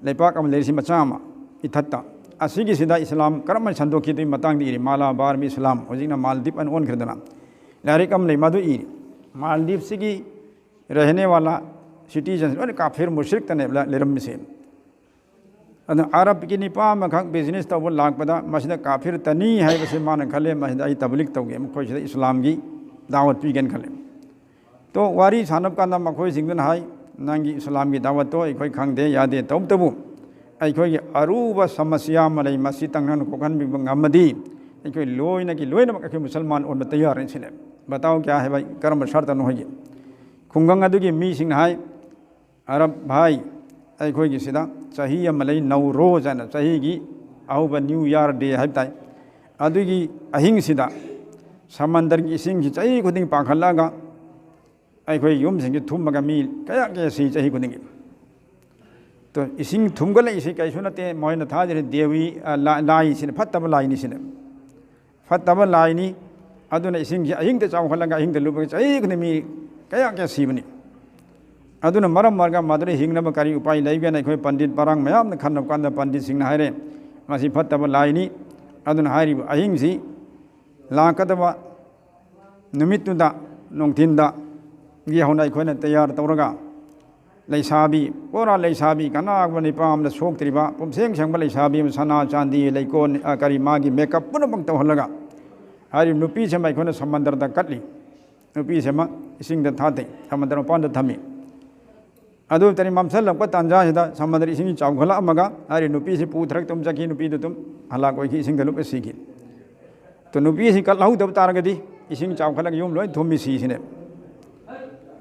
ꯂꯩꯄꯥꯛ ꯑꯃ ꯂꯩꯔꯤꯁꯤ, ꯃꯆꯥ ꯑꯃ, ꯏꯊꯠꯇ꯫ ꯑꯁꯤꯒꯤꯁꯤꯗ ꯏꯁꯂꯥꯝ ꯀꯔꯝꯍꯥꯏꯅ ꯁꯟꯗꯣꯛꯈꯤꯗꯨꯒꯤ ꯃꯇꯥꯡꯗ ꯏꯔꯤ, ꯃꯥꯂꯥꯕꯥꯔ ꯃꯤ ꯏꯁꯂꯥꯝ, ꯍꯧꯖꯤꯛꯅ ꯃꯥꯜꯗꯤꯞ ꯑꯅ ꯑꯣꯟꯈ꯭ꯔꯦꯗꯅ꯫ ꯂꯥꯏꯔꯤꯛ ꯑꯃ ꯂꯩ, ꯃꯗꯨ ꯏꯔꯤ꯫ ꯃꯥꯜꯗꯤꯞꯁꯤꯒꯤ ꯔꯍꯅꯦꯋꯥꯂꯥ, ꯁꯤꯇꯤꯖꯟ ꯂꯣꯏꯅ ꯀꯥꯐꯤꯔ ꯃꯨꯁ꯭ꯔꯤꯛꯇꯅꯦꯕ ꯂꯩꯔꯝꯃꯤꯁꯦ꯫ ꯑꯗꯨꯅ ꯑꯔꯕꯀꯤ ꯅꯤꯄꯥ ꯑꯃꯈꯛ ꯕꯤꯖꯤꯅꯦꯁ ꯇꯧꯕ ꯂꯥꯛꯄꯗ, "ꯃꯁꯤꯗ ꯀꯥꯐꯤꯔ ꯇꯅꯤ" ꯍꯥꯏꯕꯁꯤ ꯃꯥꯅ ꯈꯜꯂꯦ, "ꯃꯁꯤꯗ ꯑꯩ ꯇꯕꯂꯤꯛ ꯇꯧꯒꯦ, ꯃꯈꯣꯏꯁꯤꯗ ꯏꯁꯂꯥꯝꯒꯤ ꯗꯥꯋꯠ ꯄꯤꯒꯦꯅ ꯈꯜꯂꯦ"꯫ ꯇꯣ ꯋꯥꯔꯤ ꯁꯥꯟꯅꯕ ꯀꯥꯟꯗ ꯃꯈꯣꯏꯁꯤꯡꯗꯨꯅ ꯍꯥꯏ, "ꯅꯪꯒꯤ ꯏꯁꯂꯥꯝꯒꯤ ꯗꯥꯋꯠꯇꯣ ꯑꯩꯈꯣꯏ ꯈꯪꯗꯦ, ꯌꯥꯗꯦ, ꯇꯧꯕꯇꯕꯨ ꯑꯩꯈꯣꯏꯒꯤ ꯑꯔꯨꯕ ꯁꯃꯁ꯭ꯌꯥ ꯑꯃ ꯂꯩ, ꯃꯁꯤ ꯇꯪꯅꯅ ꯀꯣꯛꯍꯟꯕꯤꯕ ꯉꯝꯃꯗꯤ ꯑꯩꯈꯣꯏ ꯂꯣꯏꯅꯒꯤ ꯂꯣꯏꯅꯃꯛ ꯑꯩꯈꯣꯏ ꯃꯨꯁꯜꯃꯥꯟ ꯑꯣꯟꯕ ꯇꯌꯥꯔꯅꯤ" ꯁꯤꯅꯦ꯫ ꯕꯇꯥꯎ ꯀꯌꯥ ꯍꯥꯏꯕ, ꯀꯔꯝꯕ ꯁꯔꯇꯅꯣ ꯍꯥꯏꯒꯦ? ꯈꯨꯡꯒꯪ ꯑꯗꯨꯒꯤ ꯃꯤꯁꯤꯡꯅ ꯍꯥꯏ, "ꯑꯔꯕ ꯚꯥꯏ, ꯑꯩꯈꯣꯏꯒꯤꯁꯤꯗ ꯆꯍꯤ ꯑꯃ ꯂꯩ, ꯅꯧꯔꯣꯖ ꯍꯥꯏꯅ ꯆꯍꯤꯒꯤ ꯑꯍꯧꯕ ꯅ꯭ꯌꯨ ꯏꯌꯥꯔ ꯗꯦ ꯍꯥꯏꯕ ꯇꯥꯏ, ꯑꯗꯨꯒꯤ ꯑꯍꯤꯡꯁꯤꯗ ꯁꯃꯟꯗꯔꯒꯤ ꯏꯁꯤꯡꯁꯤ ꯆꯍꯤ ꯈꯨꯗꯤꯡ ꯄꯥꯡꯈꯠꯂꯛꯑꯒ ꯑꯩꯈꯣꯏ ꯌꯨꯝꯁꯤꯡꯁꯤ ꯊꯨꯝꯃꯒ ꯃꯤ ꯀꯌꯥ ꯀꯌꯥ ꯁꯤ ꯆꯍꯤ ꯈꯨꯗꯤꯡꯒꯤ꯫ ꯇꯣ, ꯏꯁꯤꯡ ꯊꯨꯝꯒꯠꯂꯛꯏꯁꯤ ꯀꯩꯁꯨ ꯅꯠꯇꯦ, ꯃꯣꯏꯅ ꯊꯥꯖꯔꯤ ꯗꯦꯕꯤ, ꯑ, ꯂꯥ-, ꯂꯥꯏꯁꯤꯅ, ꯐꯠꯇꯕ ꯂꯥꯏꯅꯤ ꯁꯤꯅ꯫ ꯐꯠꯇꯕ ꯂꯥꯏꯅꯤ꯫ ꯑꯗꯨꯅ ꯏꯁꯤꯡꯁꯤ ꯑꯍꯤꯡꯗ ꯆꯥꯎꯈꯠꯂꯒ ꯑꯍꯤꯡꯗ ꯂꯨꯞꯄꯒ ꯆꯍꯤ ꯈꯨꯗꯤꯡ ꯃꯤ ꯀꯌꯥ ꯀꯌꯥ ꯁꯤꯕꯅꯤ꯫ ꯑꯗꯨꯅ ꯃꯔꯝ ꯑꯣꯏꯔꯒ ꯃꯗꯨꯗ ꯍꯤꯡꯅꯕ ꯀꯔꯤ ꯎꯄꯥꯏ ꯂꯩꯒꯦꯅ ꯑꯩꯈꯣꯏ ꯄꯟꯗꯤꯠ ꯄꯔꯥꯡ ꯃꯌꯥꯝꯅ ꯈꯟꯅꯕ ꯀꯥꯟꯗ ꯄꯟꯗꯤꯠꯁꯤꯡꯅ ꯍꯥꯏꯔꯦ, "ꯃꯁꯤ ꯐꯠꯇꯕ ꯂꯥꯏꯅꯤ"꯫ ꯑꯗꯨꯅ ꯍꯥꯏꯔꯤꯕ ꯑꯍꯤꯡꯁꯤ ꯂꯥꯛꯀꯗꯕ ꯅꯨꯃꯤꯠꯇꯨꯗ ꯅꯨꯡꯊꯤꯟꯗꯒꯤ ꯍꯧꯅ ꯑꯩꯈꯣꯏꯅ ꯇꯌꯥꯔ ꯇꯧꯔꯒ ꯂꯩꯁꯥꯕꯤ, ꯄꯨꯔꯥ ꯂꯩꯁꯥꯕꯤ, ꯀꯅꯥꯒꯨꯝꯕ ꯅꯤꯄꯥ ꯑꯃꯗ ꯁꯣꯛꯇ꯭ꯔꯤꯕ, ꯄꯨꯝꯁꯦꯡ ꯁꯦꯡꯕ ꯂꯩꯁꯥꯕꯤ ꯑꯃ, ꯁꯅꯥ, ꯆꯥꯟꯗꯤ, ꯂꯩꯀꯣꯟ, ꯑ, ꯀꯔꯤ, ꯃꯥꯒꯤ ꯃꯦꯀꯞ ꯄꯨꯝꯅꯃꯛ ꯇꯧꯍꯜꯂꯒ, ꯍꯥꯏꯔꯤꯕ ꯅꯨꯄꯤꯁꯤꯃ ꯑꯩꯈꯣꯏꯅ ꯁꯃꯟꯗꯔꯗ ꯀꯠꯂꯤ꯫ ꯅꯨꯄꯤꯁꯤꯃ ꯏꯁꯤꯡꯗ ꯊꯥꯗꯩ, ꯁꯃꯟꯗꯔ ꯃꯄꯥꯟꯗ ꯊꯝꯃꯤ꯫ ꯑꯗꯨ ꯇꯔꯤ ꯃꯝꯁꯤꯜꯂꯛꯄ ꯇꯥꯟꯖꯥꯁꯤꯗ ꯁꯃꯟꯗꯔ ꯏꯁꯤꯡ ꯆꯥꯎꯈꯠꯂꯛꯑꯝꯃꯒ, ꯍꯥꯏꯔꯤꯕ ꯅꯨꯄꯤꯁꯤ ꯄꯨꯊꯔꯛꯇꯨꯝ ꯆꯠꯈꯤ, ꯅꯨꯄꯤꯗꯨ ꯑꯗꯨꯝ ꯍꯂꯥꯛ ꯑꯣꯏꯈꯤ, ꯏꯁꯤꯡꯗ ꯂꯨꯞꯂ ꯁꯤꯈꯤ꯫ ꯇꯣ, ꯅꯨꯄꯤꯁꯤ ꯀꯜꯍꯧꯗꯕ ꯇꯥꯔꯒꯗꯤ ꯏꯁꯤꯡ ꯆꯥꯎꯈꯠꯂꯒ ꯌꯨꯝ ꯂꯣꯏ ꯊꯨꯝꯃꯤ ꯁꯤꯁꯤꯅꯦ꯫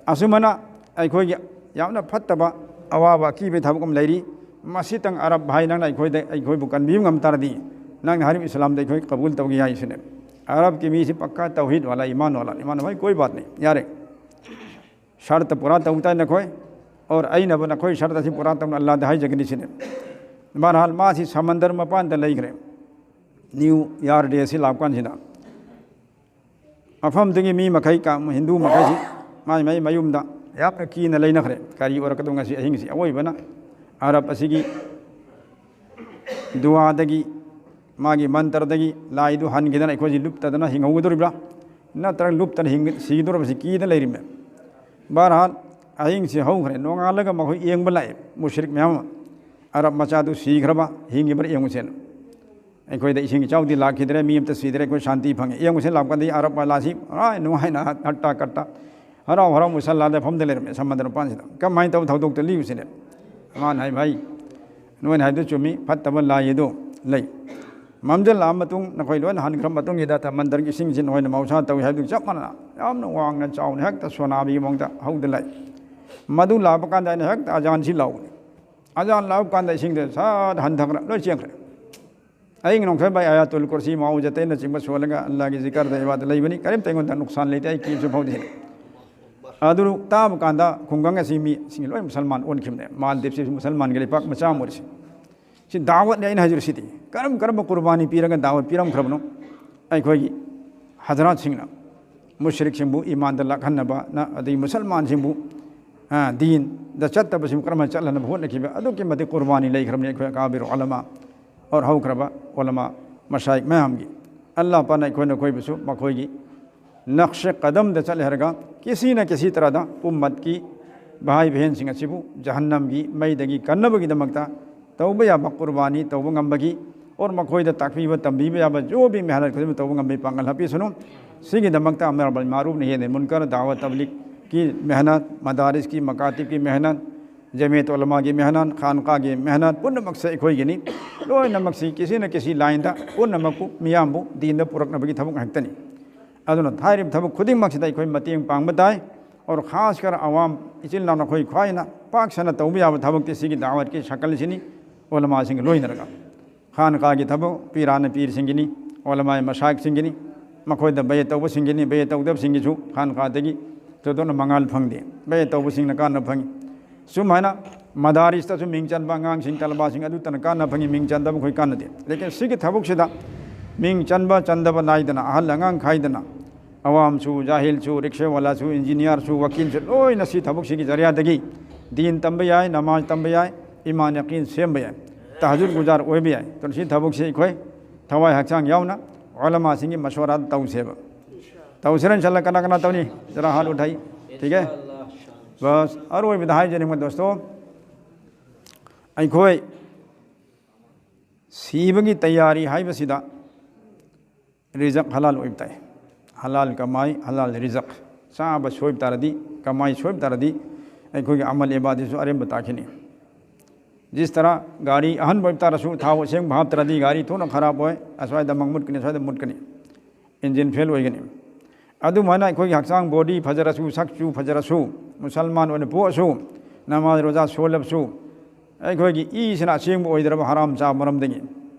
ꯑꯁꯨꯃꯥꯏꯅ ꯑꯩꯈꯣꯏꯒꯤ ꯌꯥꯝꯅ ꯐꯠꯇꯕ, ꯑꯋꯥꯕ, ꯑꯀꯤꯕꯒꯤ ꯊꯕꯛ ꯑꯃ ꯂꯩꯔꯤ꯫ ꯃꯁꯤꯇꯪ ꯑꯔꯕ ꯚꯥꯏ, ꯅꯪꯅ ꯑꯩꯈꯣꯏꯗ, ꯑꯩꯈꯣꯏꯕꯨ ꯀꯟꯕꯤꯕ ꯉꯝ ꯇꯥꯔꯗꯤ, ꯅꯪꯅ ꯍꯥꯏꯔꯤꯕ ꯏꯁꯂꯥꯝꯗ ꯑꯩꯈꯣꯏ ꯀꯕꯨꯜ ꯇꯧꯒꯦ ꯍꯥꯏꯁꯤꯅꯦ꯫ ꯑꯔꯕꯀꯤ ꯃꯤꯁꯤ ꯄꯛꯀꯥ ꯇꯧꯍꯤꯗ ꯋꯥꯂꯥ, ꯏꯃꯥꯟ ꯋꯥꯂꯥ, ꯏꯃꯥꯟ ꯚꯥꯏ, ꯀꯣꯏ ꯕꯥꯠ ꯅꯍꯤ, ꯌꯥꯔꯦ꯫ ꯁꯔꯇ ꯄꯨꯔꯥ ꯇꯧ ꯇꯥꯏ ꯅꯈꯣꯏ, ꯑꯣꯔ ꯑꯩꯅꯕꯨ ꯅꯈꯣꯏ ꯁꯔꯇ ꯑꯁꯤ ꯄꯨꯔꯥ ꯇꯧꯅ ꯑꯜꯂꯥꯗ ꯍꯥꯏꯖꯒꯅꯤ ꯁꯤꯅꯦ꯫ ꯕꯍꯔꯍꯥꯜ, ꯃꯥꯁꯤ ꯁꯃꯟꯗꯔ ꯃꯄꯥꯟꯗ ꯂꯩꯈ꯭ꯔꯦ꯫ ꯅ꯭ꯌꯨ ꯏꯌꯥꯔ ꯗꯦ ꯑꯁꯤ ꯂꯥꯛꯄ ꯀꯥꯟꯁꯤꯗ ꯃꯐꯝꯗꯨꯒꯤ ꯃꯤ ꯃꯈꯩ, ꯀ-, ꯍꯤꯟꯗꯨ ꯃꯈꯩꯁꯤ ꯃꯥꯏ ꯃꯥꯏ ꯃꯌꯨꯝꯗ ꯌꯥꯝꯅ ꯀꯤꯅ ꯂꯩꯅꯈ꯭ꯔꯦ꯫ ꯀꯔꯤ ꯑꯣꯏꯔꯛꯀꯗꯧ ꯉꯁꯤ ꯑꯍꯤꯡꯁꯤ? ꯑꯋꯣꯏꯕꯅ ꯑꯔꯕ ꯑꯁꯤꯒꯤ ꯗꯨꯋꯥꯗꯒꯤ, ꯃꯥꯒꯤ ꯃꯟꯇ꯭ꯔꯗꯒꯤ ꯂꯥꯏꯗꯨ ꯍꯟꯈꯤꯗꯅ ꯑꯩꯈꯣꯏꯁꯤ ꯂꯨꯞꯇꯗꯅ ꯍꯤꯡꯍꯧꯒꯗꯧꯔꯤꯕ꯭ꯔꯥ, ꯅꯠꯇ꯭ꯔꯒ ꯂꯨꯞꯇꯅ ꯍꯤꯡ-, ꯁꯤꯒꯗꯧꯔꯕꯁꯤ ꯀꯤꯗꯅ ꯂꯩꯔꯤꯃꯦ꯫ ꯕꯍꯔꯍꯥꯜ, ꯑꯍꯤꯡꯁꯤ ꯍꯧꯈ꯭ꯔꯦ, ꯅꯣꯡꯉꯥꯜꯂꯒ ꯃꯈꯣꯏ ꯌꯦꯡꯕ ꯂꯥꯛꯑꯦ, ꯃꯨꯁ꯭ꯔꯤꯛ ꯃꯌꯥꯝ ꯑꯃ, "ꯑꯔꯕ ꯃꯆꯥꯗꯨ ꯁꯤꯈ꯭ꯔꯕ, ꯍꯤꯡꯉꯤꯕ꯭ꯔꯥ ꯌꯦꯡꯉꯨꯁꯦꯅ"꯫ ꯑꯩꯈꯣꯏꯗ ꯏꯁꯤꯡ ꯏꯆꯥꯎꯗꯤ ꯂꯥꯛꯈꯤꯗ꯭ꯔꯦ, ꯃꯤ ꯑꯝꯇ ꯁꯤꯗ꯭ꯔꯦ, ꯑꯩꯈꯣꯏ ꯁꯥꯟꯇꯤ ꯐꯪꯉꯦ꯫ ꯌꯦꯡꯉꯨꯁꯦ ꯂꯥꯛꯄꯗꯤ ꯑꯔꯕ ꯋꯥꯂꯥꯁꯤ ꯄꯨꯔꯥ ꯅꯨꯡꯉꯥꯏꯅ ꯍꯠꯇꯥ ꯀꯠꯇ, ꯍꯔꯥꯎ ꯍꯔꯥꯎ ꯃꯨꯁꯜꯂꯥꯗ ꯐꯝꯗ ꯂꯩꯔꯝꯃꯦ, ꯁꯃꯨꯗ꯭ꯔ ꯃꯄꯥꯟꯁꯤꯗ꯫ ꯀꯃꯥꯏꯅ ꯇꯧꯕ ꯊꯧꯗꯣꯛꯇꯣ ꯂꯤꯌꯨꯁꯤꯅꯦ꯫ ꯃꯥꯅ ꯍꯥꯏ, "ꯚꯥꯏ, ꯅꯣꯏꯅ ꯍꯥꯏꯗꯨ ꯆꯨꯝꯃꯤ, ꯐꯠꯇꯕ ꯂꯥꯏ ꯑꯗꯨ ꯂꯩ꯫ ꯃꯝꯁꯤꯜꯂꯛꯑ ꯃꯇꯨꯡ, ꯅꯈꯣꯏ ꯂꯣꯏꯅ ꯍꯟꯈ꯭ꯔ ꯃꯇꯨꯡꯁꯤꯗ, ꯃꯟꯗꯔꯒꯤ ꯏꯁꯤꯡꯁꯤ ꯅꯈꯣꯏꯅ ꯃꯍꯧꯁꯥ ꯇꯧꯏ ꯍꯥꯏꯕꯗꯨ ꯆꯞ ꯃꯥꯟꯅꯅ ꯌꯥꯝꯅ ꯋꯥꯡꯅ ꯆꯥꯎꯅ ꯍꯦꯛꯇ ꯁꯣꯅꯥꯕꯤꯒꯤ ꯃꯑꯣꯡꯗ ꯍꯧꯗ ꯂꯩ꯫ ꯃꯗꯨ ꯂꯥꯛꯄ ꯀꯥꯟꯗ ꯑꯩꯅ ꯍꯦꯛꯇ ꯑꯖꯥꯟꯁꯤ ꯂꯥꯎꯕꯅꯤ꯫ ꯑꯖꯥꯟ ꯂꯥꯎꯕ ꯀꯥꯟꯗ ꯏꯁꯤꯡꯗ ꯁꯠ ꯍꯟꯊꯈ꯭ꯔ ꯂꯣꯏ ꯆꯦꯟꯈ꯭ꯔꯦ꯫ ꯑꯩꯒꯤ ꯅꯣꯡꯊꯣꯏꯕ ꯑꯥꯌꯥꯇꯨꯜ ꯀꯨꯔꯁꯤ, ꯃꯥꯎꯖꯇꯩꯅꯆꯤꯡꯕ ꯁꯣꯜꯂꯒ ꯑꯜꯂꯥꯒꯤ ꯖꯤꯀꯔꯗ ꯏꯕꯥꯗ ꯂꯩꯕꯅꯤ꯫ ꯀꯔꯤꯝꯇ ꯑꯩꯉꯣꯟꯗ ꯅꯨꯡꯁꯥꯟ ꯂꯩꯇꯦ, ꯑꯩ ꯀꯤꯕꯁꯨ ꯐꯥꯎꯗꯦ꯫ ꯑꯗꯨ ꯇꯥꯕ ꯀꯥꯟꯗ ꯈꯨꯡꯒꯪ ꯑꯁꯤ ꯃꯤ, ꯁꯤꯡ ꯂꯣꯏ ꯃꯨꯁꯜꯃꯥꯟ ꯑꯣꯟꯈꯤꯕꯅꯦ꯫ ꯃꯥꯜꯗꯤꯞꯁꯤ ꯃꯨꯁꯜꯃꯥꯟꯒꯤ ꯂꯩꯄꯥꯛ ꯃꯆꯥ ꯑꯃ ꯑꯣꯏꯔꯤꯁꯤ꯫ ꯁꯤ ꯗꯥꯋꯠꯅꯦ ꯑꯩꯅ ꯍꯥꯏꯖꯔꯤꯁꯤꯗꯤ꯫ ꯀꯔꯝ ꯀꯔꯝꯕ ꯀꯨꯔꯕꯥꯅꯤ ꯄꯤꯔꯒ ꯗꯥꯋꯠ ꯄꯤꯔꯝꯈ꯭ꯔꯕꯅꯣ? ꯑꯩꯈꯣꯏꯒꯤ ꯍꯖꯔꯥꯠꯁꯤꯡꯅ ꯃꯨꯁꯔꯤꯛꯁꯤꯡꯕꯨ ꯏꯃꯥꯟꯗ ꯂꯥꯛꯍꯟꯅꯕ, ꯅ-, ꯑꯗꯒꯤ ꯃꯨꯁꯜꯃꯥꯟꯁꯤꯡꯕꯨ, ꯑ, ꯗꯤꯟꯗ ꯆꯠꯇꯕꯁꯤꯡꯕꯨ ꯀꯔꯝꯍꯥꯏꯅ ꯆꯠꯍꯟꯅꯕ ꯍꯣꯠꯅꯈꯤꯕ, ꯑꯗꯨꯛꯀꯤ ꯃꯇꯤꯛ ꯀꯨꯔꯕꯥꯅꯤ ꯂꯩꯈ꯭ꯔꯕꯅꯤ ꯑꯩꯈꯣꯏ ꯑꯀꯥꯕꯤꯔ ꯎꯂꯃꯥ, ꯑꯣꯔ ꯍꯧꯈ꯭ꯔꯕ ꯎꯂꯃꯥ ꯃꯁꯥꯏꯛ ꯃꯌꯥꯝꯒꯤ꯫ ꯑꯜꯂꯥ ꯄꯥꯛꯅ ꯑꯩꯈꯣꯏ ꯅꯈꯣꯏꯕꯨꯁꯨ ꯃꯈꯣꯏꯒꯤ ꯅꯛꯁꯦ ꯀꯗꯝꯗ ꯆꯠꯂꯦ ꯍꯥꯏꯔꯒ, ꯀꯤꯁꯤꯅ ꯀꯤꯁꯤ ꯇꯔꯥꯗ ꯎꯝꯃꯠꯀꯤ ꯚꯥꯏ ꯕꯍꯦꯟꯁꯤꯡ ꯑꯁꯤꯕꯨ ꯖꯍꯟꯅꯝꯒꯤ ꯃꯩꯗꯒꯤ ꯀꯟꯅꯕꯒꯤꯗꯃꯛꯇ ꯇꯧꯕ ꯌꯥꯕ ꯀꯨꯔꯕꯥꯅꯤ ꯇꯧꯕ ꯉꯝꯕꯒꯤ, ꯑꯣꯔ ꯃꯈꯣꯏꯗ ꯇꯥꯛꯄꯤꯕ ꯇꯝꯕꯤꯕ ꯌꯥꯕ ꯖꯣꯕꯤ ꯃꯦꯍꯅꯠ ꯈꯨꯗꯤꯡꯃꯛ ꯇꯧꯕ ꯉꯝꯕꯒꯤ ꯄꯥꯡꯒꯜ ꯍꯥꯞꯄꯤꯁꯅꯨ꯫ ꯁꯤꯒꯤꯗꯃꯛꯇ ꯑꯃꯔ ꯕꯜ ꯃꯥꯔꯨꯐ ꯅꯍꯤ ꯑꯅꯤꯜ ꯃꯨꯟꯀꯔ, ꯗꯥꯋꯠ ꯇꯕꯂꯤꯛꯀꯤ ꯃꯦꯍꯅꯠ, ꯃꯗꯥꯔꯤꯁꯀꯤ ꯃꯀꯥꯇꯤꯕꯀꯤ ꯃꯦꯍꯅꯠ, ꯖꯃꯤꯌꯠ ꯎꯂꯃꯥꯒꯤ ꯃꯦꯍꯅꯠ, ꯈꯥꯟꯀꯥꯒꯤ ꯃꯦꯍꯅꯠ ꯄꯨꯝꯅꯃꯛꯁꯦ ꯑꯩꯈꯣꯏꯒꯤꯅꯤ꯫ ꯂꯣꯏꯅꯃꯛꯁꯤ ꯀꯤꯁꯤꯅ ꯀꯤꯁꯤ ꯂꯥꯏꯟꯗ ꯄꯨꯝꯅꯃꯛꯄꯨ ꯃꯤꯌꯥꯝꯕꯨ ꯗꯤꯟꯗ ꯄꯨꯔꯛꯅꯕꯒꯤ ꯊꯕꯛ ꯉꯥꯛꯇꯅꯤ꯫ ꯑꯗꯨꯅ ꯍꯥꯏꯔꯤꯕ ꯊꯕꯛ ꯈꯨꯗꯤꯡꯃꯛꯁꯤꯗ ꯑꯩꯈꯣꯏ ꯃꯇꯦꯡ ꯄꯥꯡꯕ ꯇꯥꯏ꯫ ꯑꯣꯔ ꯈꯥꯁ ꯀꯔ ꯑꯋꯥꯝ ꯏꯆꯤꯜ ꯏꯅꯥꯎ ꯅꯈꯣꯏ ꯈ꯭ꯋꯥꯏꯅ ꯄꯥꯛ ꯁꯟꯅ ꯇꯧꯕ ꯌꯥꯕ ꯊꯕꯛꯇꯤ ꯁꯤꯒꯤ ꯗꯥꯋꯠꯀꯤ ꯁꯀꯜꯁꯤꯅꯤ, ꯎꯂꯃꯥꯁꯤꯡꯒ ꯂꯣꯏꯅꯔꯒ꯫ ꯈꯥꯟꯀꯥꯒꯤ ꯊꯕꯛ ꯄꯤꯔꯥꯅ ꯄꯤꯔꯁꯤꯡꯒꯤꯅꯤ, ꯎꯂꯃꯥꯏ ꯃꯁꯥꯏꯛꯁꯤꯡꯒꯤꯅꯤ, ꯃꯈꯣꯏꯗ ꯕꯌꯦ ꯇꯧꯕꯁꯤꯡꯒꯤꯅꯤ, ꯕꯌꯦ ꯇꯧꯗꯕꯁꯤꯡꯒꯤꯁꯨ ꯈꯥꯟꯀꯥꯗꯒꯤ ꯊꯣꯏꯗꯣꯛꯅ ꯃꯉꯥꯜ ꯐꯪꯗꯦ꯫ ꯕꯌꯦ ꯇꯧꯕꯁꯤꯡꯅ ꯀꯥꯟꯅꯕ ꯐꯪꯏ꯫ ꯁꯨꯃꯥꯏꯅ ꯃꯗꯥꯔꯤꯁꯇꯁꯨ ꯃꯤꯡ ꯆꯟꯕ ꯑꯉꯥꯡꯁꯤꯡ, ꯇꯂꯕꯥꯁꯤꯡ ꯑꯗꯨꯇꯅ ꯀꯥꯟꯅꯕ ꯐꯪꯏ, ꯃꯤꯡ ꯆꯟꯗꯕ ꯑꯩꯈꯣꯏ ꯀꯥꯟꯅꯗꯦ꯫ ꯂꯦꯀꯤꯟ ꯁꯤꯒꯤ ꯊꯕꯛꯁꯤꯗ ꯃꯤꯡ ꯆꯟꯕ ꯆꯟꯗꯕ ꯅꯥꯏꯗꯅ, ꯑꯍꯜ ꯑꯉꯥꯡ ꯈꯥꯏꯗꯅ, ꯑꯋꯥꯝꯁꯨ, ꯖꯥꯍꯤꯜꯁꯨ, ꯔꯤꯛꯁꯦꯋꯥꯂꯥꯁꯨ, ꯏꯟꯖꯤꯅꯤꯌꯥꯔꯁꯨ, ꯋꯀꯤꯜꯁꯨ ꯂꯣꯏꯅ ꯁꯤ ꯊꯕꯛꯁꯤꯒꯤ ꯖꯔꯤꯌꯥꯗꯒꯤ ꯗꯤꯟ ꯇꯝꯕ ꯌꯥꯏ, ꯅꯃꯥꯖ ꯇꯝꯕ ꯌꯥꯏ, ꯏꯃꯥꯟ ꯌꯥꯀꯤꯟ ꯁꯦꯝꯕ ꯌꯥꯏ, ꯇꯍꯖꯨꯗ ꯒꯨꯖꯥꯔ ꯑꯣꯏꯕ ꯌꯥꯏ꯫ ꯑꯗꯨꯅ ꯁꯤ ꯊꯕꯛꯁꯤ ꯑꯩꯈꯣꯏ ꯊꯋꯥꯏ ꯍꯛꯆꯥꯡ ꯌꯥꯎꯅ ꯎꯂꯃꯥꯁꯤꯡꯒꯤ ꯃꯁꯣꯔꯥꯗ ꯇꯧꯁꯦꯕ꯫ ꯇꯧꯁꯤꯔ ꯏꯟꯁꯥꯜꯂꯥ, ꯀꯅꯥ ꯀꯅꯥ ꯇꯧꯅꯤ? ꯖꯔꯥ ꯍꯥꯠ ꯎꯊꯥꯏ꯫ ꯊꯤꯛ ꯍꯦ? ꯕꯁ, ꯑꯔꯣꯏꯕꯗ ꯍꯥꯏꯖꯅꯤꯡꯕ ꯗꯣꯁꯇꯣ, ꯑꯩꯈꯣꯏ ꯁꯤꯕꯒꯤ ꯇꯌꯥꯔꯤ ꯍꯥꯏꯕꯁꯤꯗ ꯔꯤꯖꯛ ꯍꯂꯥꯜ ꯑꯣꯏꯕ ꯇꯥꯏ꯫ ꯍꯂꯥꯜ ꯀꯃꯥꯏ, ꯍꯂꯥꯜ ꯔꯤꯖꯛ꯫ ꯆꯥꯕ ꯁꯣꯏꯕ ꯇꯥꯔꯗꯤ, ꯀꯃꯥꯏ ꯁꯣꯏꯕ ꯇꯥꯔꯗꯤ, ꯑꯩꯈꯣꯏꯒꯤ ꯑꯃꯜ ꯏꯕꯥꯗꯤꯁꯨ ꯑꯔꯦꯝꯕ ꯇꯥꯈꯤꯅꯤ꯫ ꯖꯤꯁ ꯇꯔꯥ ꯒꯥꯔꯤ ꯑꯍꯟꯕ ꯑꯣꯏꯕ ꯇꯥꯔꯁꯨ ꯊꯥꯎ ꯑꯁꯦꯡꯕ ꯍꯥꯞꯇ꯭ꯔꯗꯤ ꯒꯥꯔꯤ ꯊꯨꯅ ꯈꯔꯥꯞ ꯑꯣꯏ, ꯑꯁ꯭ꯋꯥꯏꯗ ꯃꯪ ꯃꯨꯠꯀꯅꯤ, ꯑꯁ꯭ꯋꯥꯏꯗ ꯃꯨꯠꯀꯅꯤ, ꯏꯟꯖꯤꯟ ꯐꯦꯜ ꯑꯣꯏꯒꯅꯤ꯫ ꯑꯗꯨꯃꯥꯏꯅ ꯑꯩꯈꯣꯏꯒꯤ ꯍꯛꯆꯥꯡ ꯕꯣꯗꯤ ꯐꯖꯔꯁꯨ, ꯁꯛꯆꯨ ꯐꯖꯔꯁꯨ, ꯃꯨꯁꯜꯃꯥꯟ ꯑꯣꯏꯅ ꯄꯣꯛꯑꯁꯨ, ꯅꯃꯥꯖ ꯔꯣꯖꯥ ꯁꯣꯜꯂꯕꯁꯨ, ꯑꯩꯈꯣꯏꯒꯤ ꯏꯁꯤꯅ ꯑꯁꯦꯡꯕ ꯑꯣꯏꯗ꯭ꯔꯕ ꯍꯔꯥꯝ ꯆꯥꯕ ꯃꯔꯝꯗꯒꯤ,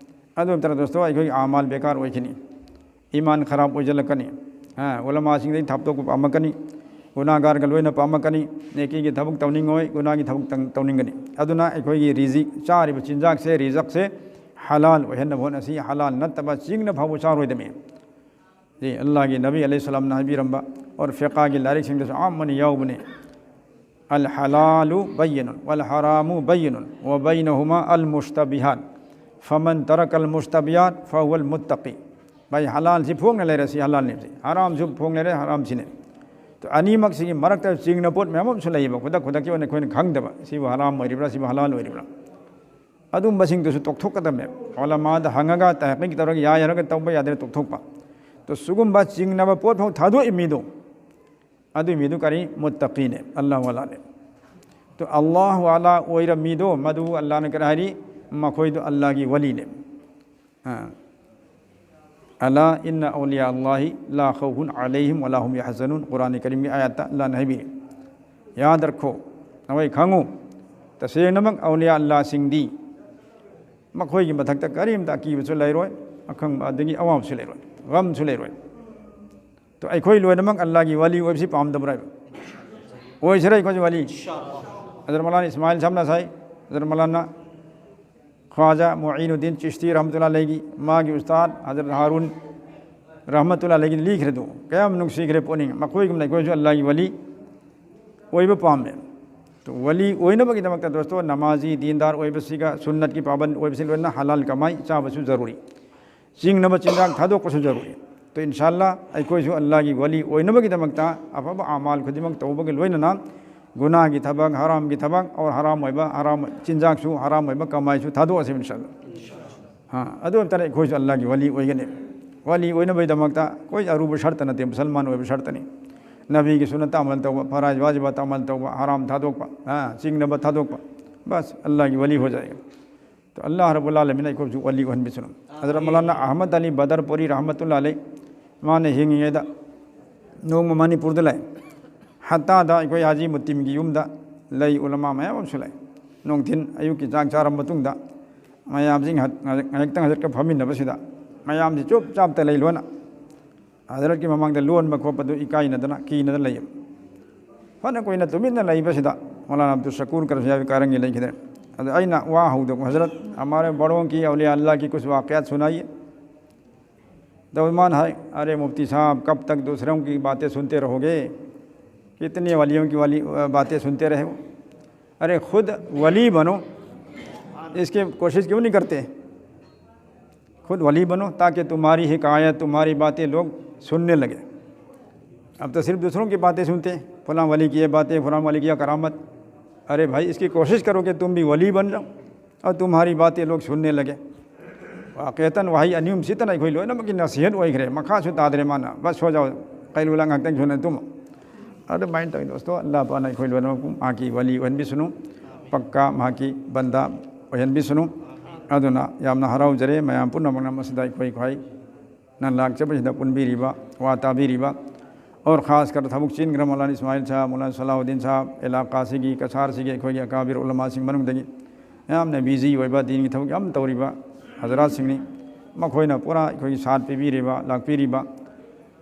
ꯑꯗꯨ ꯅꯠꯇ꯭ꯔ ꯗꯣꯁꯇꯣ ꯑꯩꯈꯣꯏꯒꯤ ꯑꯃꯥꯜ ꯕꯦꯀꯥꯔ ꯑꯣꯏꯈꯤꯅꯤ, ꯏꯃꯥꯟ ꯈꯔꯥꯞ ꯑꯣꯏꯁꯤꯜꯂꯛꯀꯅꯤ꯫ ꯍꯥ, ꯎꯂꯃꯥꯁꯤꯡꯗꯒꯤ ꯊꯥꯞꯇꯣꯛꯄ ꯄꯥꯝꯃꯛꯀꯅꯤ, ꯒꯨꯅꯥꯒꯥꯔꯒ ꯂꯣꯏꯅ ꯄꯥꯝꯃꯛꯀꯅꯤ, ꯅꯦꯀꯤꯒꯤ ꯊꯕꯛ ꯇꯧꯅꯤꯡꯉꯣꯏ, ꯒꯨꯅꯥꯒꯤ ꯊꯕꯛ ꯇꯧꯅꯤꯡꯒꯅꯤ꯫ ꯑꯗꯨꯅ ꯑꯩꯈꯣꯏꯒꯤ ꯔꯤꯖꯤꯛ, ꯆꯥꯔꯤꯕ ꯆꯤꯟꯖꯥꯛꯁꯦ, ꯔꯤꯖꯛꯁꯦ ꯍꯂꯥꯜ ꯑꯣꯏꯍꯟꯅꯕ ꯍꯣꯠꯅꯁꯤ꯫ ꯍꯂꯥꯜ ꯅꯠꯇꯕ ꯆꯤꯡꯅ ꯐꯥꯎꯕ ꯆꯥꯔꯣꯏꯗꯕꯅꯤ꯫ ꯁꯤ ꯑꯜꯂꯥꯍꯒꯤ ꯅꯕꯤ ꯑꯂꯩꯍꯤ ꯁꯂꯥꯝꯅ ꯍꯥꯏꯕꯤꯔꯝꯕ, ꯑꯣꯔ ꯐꯤꯀꯥꯒꯤ ꯂꯥꯏꯔꯤꯛꯁꯤꯡꯗꯁꯨ ꯑꯌꯥꯝꯕꯅ ꯌꯥꯎꯕꯅꯤ꯫ "الحلال بين والحرام بين وبينهما المشتبهات، فمن ترك المشتبهات فهو المتقي"꯫ ꯚꯥꯏ, ꯍꯂꯥꯜꯁꯤ ꯐꯣꯡꯅ ꯂꯩꯔꯦ, ꯁꯤ ꯍꯂꯥꯜꯅꯤ꯫ ꯍꯔꯥꯝꯁꯨ ꯐꯣꯡ ꯂꯩꯔꯦ, ꯍꯔꯥꯝꯁꯤꯅꯤ꯫ ꯑꯗꯣ ꯑꯅꯤꯃꯛꯁꯤꯒꯤ ꯃꯔꯛꯇ ꯆꯤꯡꯅ ꯄꯣꯠ ꯃꯌꯥꯝ ꯑꯃꯁꯨ ꯂꯩꯌꯦꯕ, ꯈꯨꯗꯛ ꯈꯨꯗꯛꯀꯤ ꯑꯣꯏꯅ ꯑꯩꯈꯣꯏꯅ ꯈꯪꯗꯕ, ꯁꯤꯕꯨ ꯍꯔꯥꯝ ꯑꯣꯏꯔꯤꯕ꯭ꯔꯥ, ꯁꯤꯕꯨ ꯍꯂꯥꯜ ꯑꯣꯏꯔꯤꯕ꯭ꯔꯥ꯫ ꯑꯗꯨꯝꯕꯁꯤꯡꯗꯨꯁꯨ ꯇꯣꯛꯊꯣꯛꯀꯗꯕꯅꯦꯕ꯫ ꯎꯂꯃꯥꯗ ꯍꯪꯉꯒ, ꯇꯍꯀꯤꯛ ꯇꯧꯔꯒ, ꯌꯥꯏ ꯍꯥꯏꯔꯒ ꯇꯧꯕ, ꯌꯥꯗꯦ ꯍꯥꯏꯔꯒ ꯇꯣꯛꯊꯣꯛꯄ꯫ ꯑꯗꯣ ꯁꯤꯒꯨꯝꯕ ꯆꯤꯡꯅꯕ ꯄꯣꯠ ꯐꯥꯎ ꯊꯥꯗꯣꯛꯏ ꯃꯤꯗꯣ, ꯑꯗꯨꯏ ꯃꯤꯗꯨ ꯀꯔꯤ? ꯃꯨꯠꯇꯀꯤꯅꯦ, ꯑꯜꯂꯥꯍ ꯋꯥꯂꯥꯅꯦ꯫ ꯑꯗꯣ ꯑꯜꯂꯥꯍ ꯋꯥꯂꯥ ꯑꯣꯏꯔꯝꯃꯤꯗꯣ, ꯃꯗꯨ ꯑꯜꯂꯥꯍꯅ ꯀꯔꯤ ꯍꯥꯏꯔꯤ? ꯃꯈꯣꯏꯗꯣ ꯑꯜꯂꯥꯍꯒꯤ ꯋꯥꯂꯤꯅꯦ꯫ ꯑꯥ꯫ "ألا إن أولياء الله لا خوف عليهم ولا هم يحزنون"꯫ ꯀꯨꯔꯥꯟ ꯀꯔꯤꯝꯒꯤ ꯑꯥꯌꯠꯇ ꯑꯜꯂꯥꯍꯅ ꯍꯥꯏꯕꯤꯔꯤ꯫ ꯌꯥꯗ ꯔꯈꯣ, ꯅꯈꯣꯏ ꯈꯪꯉꯨ, ꯇꯁꯦꯡꯅꯃꯛ ꯑꯧꯂꯤꯌꯥ ꯑꯜꯂꯥꯍꯁꯤꯡꯗꯤ ꯃꯈꯣꯏꯒꯤ ꯃꯊꯛꯇ ꯀꯔꯤꯝꯇ ꯑꯀꯤꯕꯁꯨ ꯂꯩꯔꯣꯏ, ꯑꯈꯪꯕ ꯑꯗꯒꯤ ꯑꯋꯥꯕꯁꯨ ꯂꯩꯔꯣꯏ, ꯒꯝꯁꯨ ꯂꯩꯔꯣꯏ꯫ ꯑꯗꯣ ꯑꯩꯈꯣꯏ ꯂꯣꯏꯅꯃꯛ ꯑꯜꯂꯥꯍꯒꯤ ꯋꯥꯂꯤ ꯑꯣꯏꯕꯁꯤ ꯄꯥꯝꯗꯕ꯭ꯔꯥ ꯍꯥꯏꯕ? ꯑꯣꯏꯁꯤꯔꯥ ꯑꯩꯈꯣꯏꯁꯨ ꯋꯥꯂꯤ? ꯍꯖꯔꯠ ꯃꯧꯂꯥꯅꯥ ꯏꯁꯃꯥꯏꯜ ꯁꯝꯅ ꯁꯥꯏ, ꯍꯖꯔꯠ ꯃꯧꯂꯥꯅꯥ ꯈ꯭ꯋꯥꯖꯥ ꯃꯨꯏꯅꯨꯗꯗꯤꯟ ꯆꯤꯁꯇꯤ ꯔꯍꯃꯇꯨꯜꯂꯥꯍꯤ ꯑꯂꯩꯍꯤꯒꯤ, ꯃꯥꯒꯤ ꯎꯁꯇꯥꯗ ꯍꯖꯔꯠ ꯍꯥꯔꯨꯟ ꯔꯍꯃꯇꯨꯜꯂꯥꯍꯤ ꯑꯂꯩꯍꯤꯒꯤ ꯂꯤꯈ꯭ꯔꯦꯗꯣ, ꯀꯌꯥꯝ ꯅꯨꯡꯁꯤꯈ꯭ꯔꯦ ꯄꯣꯠꯅꯤꯡ꯫ ꯃꯈꯣꯏꯒꯨꯝꯅ ꯑꯩꯈꯣꯏꯁꯨ ꯑꯜꯂꯥꯍꯒꯤ ꯋꯥꯂꯤ ꯑꯣꯏꯕ ꯄꯥꯝꯃꯦ꯫ ꯑꯗꯣ ꯋꯥꯂꯤ ꯑꯣꯏꯅꯕꯒꯤꯗꯃꯛꯇ ꯗꯣꯁꯇꯣ, ꯅꯃꯥꯖꯤ, ꯗꯤꯟꯗꯥꯔ ꯑꯣꯏꯕꯁꯤꯒ, ꯁꯨꯟꯅꯠꯀꯤ ꯄꯥꯕꯟ ꯑꯣꯏꯕꯁꯤ ꯂꯣꯏꯅ ꯍꯂꯥꯜ ꯀꯃꯥꯏ ꯆꯥꯕꯁꯨ ꯖꯔꯨꯔꯤ꯫ ꯆꯤꯡꯅꯕ ꯆꯤꯟꯖꯥꯛ ꯊꯥꯗꯣꯛꯄꯁꯨ ꯖꯔꯨꯔꯤ꯫ ꯇꯣ ꯏꯟꯁꯥ ꯑꯜꯂꯥꯍ ꯑꯩꯈꯣꯏꯁꯨ ꯑꯜꯂꯥꯍꯒꯤ ꯋꯥꯂꯤ ꯑꯣꯏꯅꯕꯒꯤꯗꯃꯛꯇ ꯑꯐꯕ ꯑꯃꯥꯜ ꯈꯨꯗꯤꯡꯃꯛ ꯇꯧꯕꯒ ꯂꯣꯏꯅꯅ ꯒꯨꯅꯥꯒꯤ ꯊꯕꯛ, ꯍꯔꯥꯝꯒꯤ ꯊꯕꯛ, ꯑꯣꯔ ꯍꯔꯥꯝ ꯑꯣꯏꯕ, ꯍꯔꯥꯝ ꯆꯤꯟꯖꯥꯛꯁꯨ, ꯍꯔꯥꯝ ꯑꯣꯏꯕ ꯀꯃꯥꯏꯁꯨ ꯊꯥꯗꯣꯛꯑꯁꯤ ꯏꯟꯁꯥ ꯑꯜꯂꯥꯍ꯫ ꯍꯥ, ꯑꯗꯨ ꯑꯣꯏꯕ ꯇꯥꯔꯗꯤ ꯑꯩꯈꯣꯏꯁꯨ ꯑꯜꯂꯥꯍꯒꯤ ꯋꯥꯂꯤ ꯑꯣꯏꯒꯅꯤ꯫ ꯋꯥꯂꯤ ꯑꯣꯏꯅꯕꯒꯤꯗꯃꯛꯇ ꯑꯩꯈꯣꯏ ꯑꯔꯨꯕ ꯁꯔꯇ ꯅꯠꯇꯦ, ꯃꯨꯁꯜꯃꯥꯟ ꯑꯣꯏꯕ ꯁꯔꯇꯅꯤ꯫ ꯅꯕꯤꯒꯤ ꯁꯨꯟꯅꯠꯇ ꯑꯃꯜ ꯇꯧꯕ, ꯐꯔꯥꯏꯖ ꯋꯥꯖꯤꯕꯥꯠꯇ ꯑꯃꯜ ꯇꯧꯕ, ꯍꯔꯥꯝ ꯊꯥꯗꯣꯛꯄ, ꯍꯥ, ꯆꯤꯡꯅꯕ ꯊꯥꯗꯣꯛꯄ꯫ ꯕꯁ, ꯑꯜꯂꯥꯍꯒꯤ ꯋꯥꯂꯤ ꯍꯣ ꯖꯥꯌꯦꯒꯥ꯫ ꯇꯣ ꯑꯜꯂꯥꯍ ꯔꯕꯨꯜ ꯑꯥꯂꯃꯤꯟꯅ ꯑꯩꯈꯣꯏꯕꯨꯁꯨ ꯋꯥꯂꯤ ꯑꯣꯏꯍꯟꯕꯤꯁꯅꯨ꯫ ꯍꯖꯔꯠ ꯃꯧꯂꯥꯅꯥ ꯑꯍꯃꯗ ꯑꯂꯤ ꯕꯗꯔꯄꯨꯔꯤ ꯔꯍꯃꯇꯨꯜꯂꯥꯍꯤ ꯑꯂꯩ, ꯃꯥꯅ ꯍꯤꯡꯉꯤꯉꯩꯗ ꯅꯣꯡꯃ ꯃꯅꯤꯄꯨꯔꯗ ꯂꯩ꯫ ꯍꯠꯇꯥꯗ ꯑꯩꯈꯣꯏ ꯍꯥꯖꯤ ꯃꯨꯇꯤꯝꯒꯤ ꯌꯨꯝꯗ ꯂꯩ, ꯎꯂꯃꯥ ꯃꯌꯥꯝ ꯑꯃꯁꯨ ꯂꯩ꯫ ꯅꯨꯡꯊꯤꯟ ꯑꯌꯨꯛꯀꯤ ꯆꯥꯛ ꯆꯥꯔꯕ ꯃꯇꯨꯡꯗ ꯃꯌꯥꯝꯁꯤꯡ ꯉꯥꯏꯍꯥꯛ-, ꯉꯥꯏꯍꯥꯛꯇꯪ ꯍꯖꯔꯠꯀ ꯐꯝꯃꯤꯟꯅꯕꯁꯤꯗ ꯃꯌꯥꯝꯁꯤ ꯆꯨꯞ ꯆꯥꯞꯇ ꯂꯩ ꯂꯣꯏꯅ꯫ ꯍꯖꯔꯠꯀꯤ ꯃꯃꯥꯡꯗ ꯂꯣꯟꯕ ꯈꯣꯠꯄꯗꯨ ꯏꯀꯥꯏꯅꯗꯅ, ꯀꯤꯅꯗꯅ ꯂꯩꯌꯦꯕ꯫ ꯐꯅ ꯀꯨꯏꯅ ꯇꯨꯃꯤꯟꯅ ꯂꯩꯕꯁꯤꯗ ꯃꯧꯂꯥꯅꯥ ꯑꯕꯗꯨꯜ ꯁꯀꯨꯔ ꯀꯔꯁꯤꯌꯥꯕꯤ ꯀꯥꯔꯪꯒꯤ ꯂꯩꯈꯤꯗ꯭ꯔꯦ꯫ ꯑꯗ ꯑꯩꯅ ꯋꯥ ꯍꯧꯗꯣꯛꯄ, "ꯍꯖꯔꯠ, ꯍꯃꯥꯔꯦ ꯕꯔꯣꯡ ꯀꯤ ꯑꯧꯂꯤꯌꯥ ꯑꯜꯂꯥꯍ ꯀꯤ ꯀꯨꯁ ꯋꯥꯀꯤꯌꯥꯠ ꯁꯨꯅꯥꯏꯌꯦ꯫" ꯇꯧ ꯃꯥꯅ ꯍꯥꯏ, "ꯑꯔꯦ ꯃꯨꯐꯇꯤ ꯁꯥꯍꯕ, ꯀꯕ ꯇꯛ ꯗꯨꯁꯔꯣꯡ ꯀꯤ ꯕꯥꯇꯦ ꯁꯨꯟꯇꯦ ꯔꯍꯣꯒꯦ? ꯀꯤꯇꯅꯦ ꯋꯥꯂꯤꯌꯣꯡ ꯀꯤ ꯋꯥꯂꯤ, ꯑ, ꯕꯥꯇꯦ ꯁꯨꯟꯇꯦ ꯔꯍꯦ ꯍꯣ? ꯑꯔꯦ ꯈꯨꯗ ꯋꯥꯂꯤ ꯕꯅꯣ, ꯏꯁꯀꯤ ꯀꯣꯁꯤꯁ ꯀ꯭ꯌꯣꯡ ꯅꯍꯤ ꯀꯔꯇꯦ?" खुद वली बनो ताकि तुम्हारी हिकायत, तुम्हारी बातें लोग सुनने लगे। अब तो सिर्फ दूसरों की बातें सुनते हैं, फलां वली की ये बातें, फलां वली की यह करामत। अरे भाई, इसकी कोशिश करो कि तुम भी वली बन जाओ और तुम्हारी बातें लोग सुनने लगे। वाकईतन वही अनियम सितन ꯑꯩꯈꯣꯏ ꯂꯣꯏꯅꯃꯛꯀꯤ ꯅꯁꯤꯍꯠ ꯑꯣꯏꯈ꯭ꯔꯦ꯫ ꯃꯈꯥꯁꯨ ꯇꯥꯗ꯭ꯔꯦ ꯃꯥꯅ꯫ ꯕꯁ ꯍꯣ ꯖꯥꯎ, ꯀꯩꯂꯨꯂꯥ ꯉꯥꯛꯇꯪ ꯁꯨꯅ ꯇꯨꯝꯃꯣ꯫ ꯑꯗꯨꯃꯥꯏꯅ ꯇꯧꯋꯤ ꯗꯣꯁꯇꯣ, ꯑꯜꯂꯥꯍ ꯄꯥꯛꯅ ꯑꯩꯈꯣꯏ ꯂꯣꯏꯅꯃꯛꯄꯨ ꯃꯍꯥꯛꯀꯤ ꯋꯥꯂꯤ ꯑꯣꯏꯍꯟꯕꯤꯁꯅꯨ, ꯄꯛꯀꯥ ꯃꯍꯥꯛꯀꯤ ꯕꯟꯗꯥ ꯑꯣꯏꯍꯟꯕꯤꯁꯅꯨ꯫ ꯑꯗꯨꯅ ꯌꯥꯝꯅ ꯍꯔꯥꯎꯖꯔꯦ ꯃꯌꯥꯝ ꯄꯨꯝꯅꯃꯛꯅ ꯃꯁꯤꯗ ꯑꯩꯈꯣꯏ ꯈ꯭ꯋꯥꯏ ꯅ ꯂꯥꯛꯆꯕꯁꯤꯗ ꯄꯨꯟꯕꯤꯔꯤꯕ, ꯋꯥ ꯇꯥꯕꯤꯔꯤꯕ, ꯑꯣꯔ ꯈꯥꯁ ꯀꯔ ꯊꯕꯛ ꯆꯤꯟꯈ꯭ꯔ ꯃꯧꯂꯥꯅꯥ ꯏꯁꯃꯥꯏꯜ ꯁꯥꯍꯕ, ꯃꯧꯂꯥꯅꯥ ꯁꯂꯥꯎꯗꯤꯟ ꯁꯥꯍꯕ, ꯏꯂꯥꯀꯥꯁꯤꯒꯤ, ꯀꯁꯥꯔꯁꯤꯒꯤ ꯑꯩꯈꯣꯏꯒꯤ ꯑꯀꯥꯕꯤꯔ ꯎꯂꯃꯥꯁꯤꯡ ꯃꯅꯨꯡꯗꯒꯤ ꯌꯥꯝꯅ ꯕꯤꯖꯤ ꯑꯣꯏꯕ, ꯗꯤꯟꯒꯤ ꯊꯕꯛ ꯌꯥꯝ ꯇꯧꯔꯤꯕ ꯍꯖꯔꯥꯠꯁꯤꯡꯅꯤ꯫ ꯃꯈꯣꯏꯅ ꯄꯨꯔꯥ ꯑꯩꯈꯣꯏꯒꯤ ꯁꯥꯠ ꯄꯤꯕꯤꯔꯤꯕ, ꯂꯥꯛꯄꯤꯔꯤꯕ,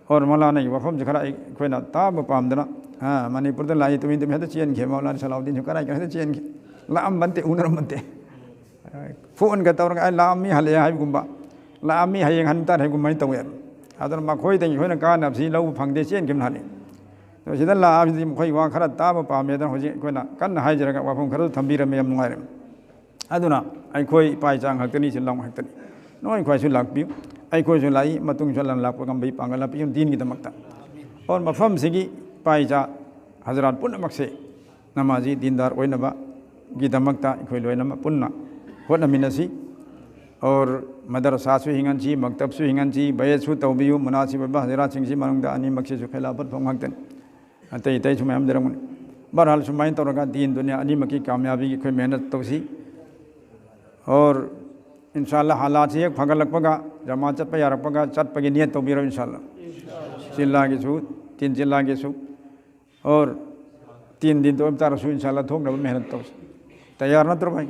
ꯑꯣꯔ ꯃꯧꯂꯥꯅꯥꯒꯤ ꯋꯥꯐꯝꯁꯦ ꯈꯔ ꯑꯩ-, ꯑꯩꯈꯣꯏꯅ ꯇꯥꯕ ꯄꯥꯝꯗꯅ, ꯑ, ꯃꯅꯤꯄꯨꯔꯗ ꯂꯥꯛꯏ, ꯇꯨꯃꯤꯟ ꯇꯨꯃꯤꯟ ꯍꯦꯛꯇ ꯆꯦꯟꯈꯤ꯫ ꯃꯧꯂꯥꯅꯥ ꯁꯂꯥꯎꯗꯤꯟꯁꯨ ꯀꯔꯥꯏ ꯀꯔꯥꯏꯗ ꯆꯦꯟꯈꯤ, ꯂꯥꯛꯑꯝꯕ ꯅꯠꯇꯦ, ꯎꯅꯔꯝꯕ ꯅꯠꯇꯦ꯫ ꯐꯣꯟꯒ ꯇꯧꯔꯒ, "ꯑꯩ ꯂꯥꯛꯑꯝꯃꯤ, ꯍꯜꯂꯛꯑꯦ" ꯍꯥꯏꯕꯒꯨꯝꯕ, "ꯂꯥꯛꯑꯝꯃꯤ, ꯍꯌꯦꯡ ꯍꯟ ꯇꯥꯔꯦ" ꯍꯥꯏꯕꯒꯨꯝꯕ ꯍꯥꯏꯅ ꯇꯧꯋꯦ꯫ ꯑꯗꯨꯅ ꯃꯈꯣꯏꯗꯒꯤ ꯑꯩꯈꯣꯏꯅ ꯀꯥꯟꯅꯕꯁꯤ ꯂꯧꯕ ꯐꯪꯗꯦ, ꯆꯦꯟꯈꯤꯕꯅ ꯍꯜꯂꯤ꯫ ꯑꯗꯣ ꯁꯤꯗ ꯂꯥꯛꯑꯕꯁꯤꯗꯤ ꯃꯈꯣꯏ ꯋꯥ ꯈꯔ ꯇꯥꯕ ꯄꯥꯝꯃꯦꯗꯅ ꯍꯧꯖꯤꯛ ꯑꯩꯈꯣꯏꯅ ꯀꯟꯅ ꯍꯥꯏꯖꯔꯒ ꯋꯥꯐꯝ ꯈꯔꯁꯨ ꯊꯝꯕꯤꯔꯝꯃꯦ, ꯌꯥꯝ ꯅꯨꯡꯉꯥꯏꯔꯦ꯫ ꯑꯗꯨꯅ ꯑꯩꯈꯣꯏ ꯏꯄꯥ ꯏꯆꯥ ꯉꯥꯛꯇꯅꯤ, ꯏꯆꯤꯜ ꯏꯅꯥꯎ ꯉꯥꯛꯇꯅꯤ꯫ ꯅꯣꯏ ꯈ꯭ꯋꯥꯏꯁꯨ ꯂꯥꯛꯄꯤꯌꯨ, ꯑꯩꯈꯣꯏꯁꯨ ꯂꯥꯛꯏ, ꯃꯇꯨꯡꯁꯨ ꯂꯥꯛꯄ ꯉꯝꯕꯒꯤ ꯄꯥꯡꯒꯜ ꯂꯥꯛꯄꯤꯌꯨ ꯗꯤꯟꯒꯤꯗꯃꯛꯇ꯫ ꯑꯣꯔ ꯃꯐꯝꯁꯤꯒꯤ ꯏꯄꯥ ꯏꯆꯥ ꯍꯖꯔꯥꯠ ꯄꯨꯝꯅꯃꯛꯁꯦ ꯅꯃꯥꯖꯤ ꯗꯤꯟꯗꯥꯔ ꯑꯣꯏꯅꯕꯒꯤꯗꯃꯛꯇ ꯑꯩꯈꯣꯏ ꯂꯣꯏꯅꯃꯛ ꯄꯨꯟꯅ ꯍꯣꯠꯅꯃꯤꯟꯅꯁꯤ꯫ ꯑꯣꯔ ꯃꯗꯔꯁꯥꯁꯨ ꯍꯤꯡꯍꯟꯁꯤ, ꯃꯛꯇꯕꯁꯨ ꯍꯤꯡꯍꯟꯁꯤ, ꯕꯌꯠꯁꯨ ꯇꯧꯕꯤꯌꯨ꯫ ꯃꯨꯅꯥꯁꯤꯕ ꯑꯣꯏꯕ ꯍꯖꯔꯥꯠꯁꯤꯡꯁꯤ ꯃꯅꯨꯡꯗ ꯑꯅꯤꯃꯛꯁꯤꯁꯨ ꯈꯤꯂꯥꯐꯠ ꯐꯪ ꯉꯥꯛꯇꯅꯤ꯫ ꯑꯇꯩ ꯑꯇꯩꯁꯨ ꯃꯌꯥꯝ ꯂꯩꯔꯝꯒꯅꯤ꯫ ꯕꯍꯔꯍꯥꯜ, ꯁꯨꯃꯥꯏꯅ ꯇꯧꯔꯒ ꯗꯤꯟ ꯗꯨꯅꯤꯌꯥ ꯑꯅꯤꯃꯛꯀꯤ ꯀꯥꯃꯌꯥꯕꯤꯒꯤ ꯑꯩꯈꯣꯏ ꯃꯦꯍꯅꯠ ꯇꯧꯁꯤ꯫ ꯑꯣꯔ ꯏꯟꯁꯥ ꯑꯜꯂꯥ, ꯍꯥꯂꯥꯠꯁꯤ ꯍꯦꯛ ꯐꯒꯠꯂꯛꯄꯒ, ꯖꯃꯥꯠ ꯆꯠꯄ ꯌꯥꯔꯛꯄꯒ ꯆꯠꯄꯒꯤ ꯅꯤꯌꯠ ꯇꯧꯕꯤꯔꯣ, ꯏꯟꯁꯥ ꯑꯜꯂꯥ꯫ ꯆꯤꯜꯂꯥꯒꯤꯁꯨ, ꯇꯤꯟ ꯆꯤꯜꯂꯥꯒꯤꯁꯨ, ꯑꯣꯔ ꯇꯤꯟ ꯗꯤꯟ ꯇꯣꯏꯕ ꯇꯥꯔꯁꯨ, ꯏꯟꯁꯥ ꯑꯜꯂꯥ, ꯊꯣꯛꯅꯕ ꯃꯦꯍꯅꯠ ꯇꯧꯁꯤ꯫ ꯇꯌꯥꯔ ꯅꯠꯇ꯭ꯔꯣ ꯚꯥꯏ?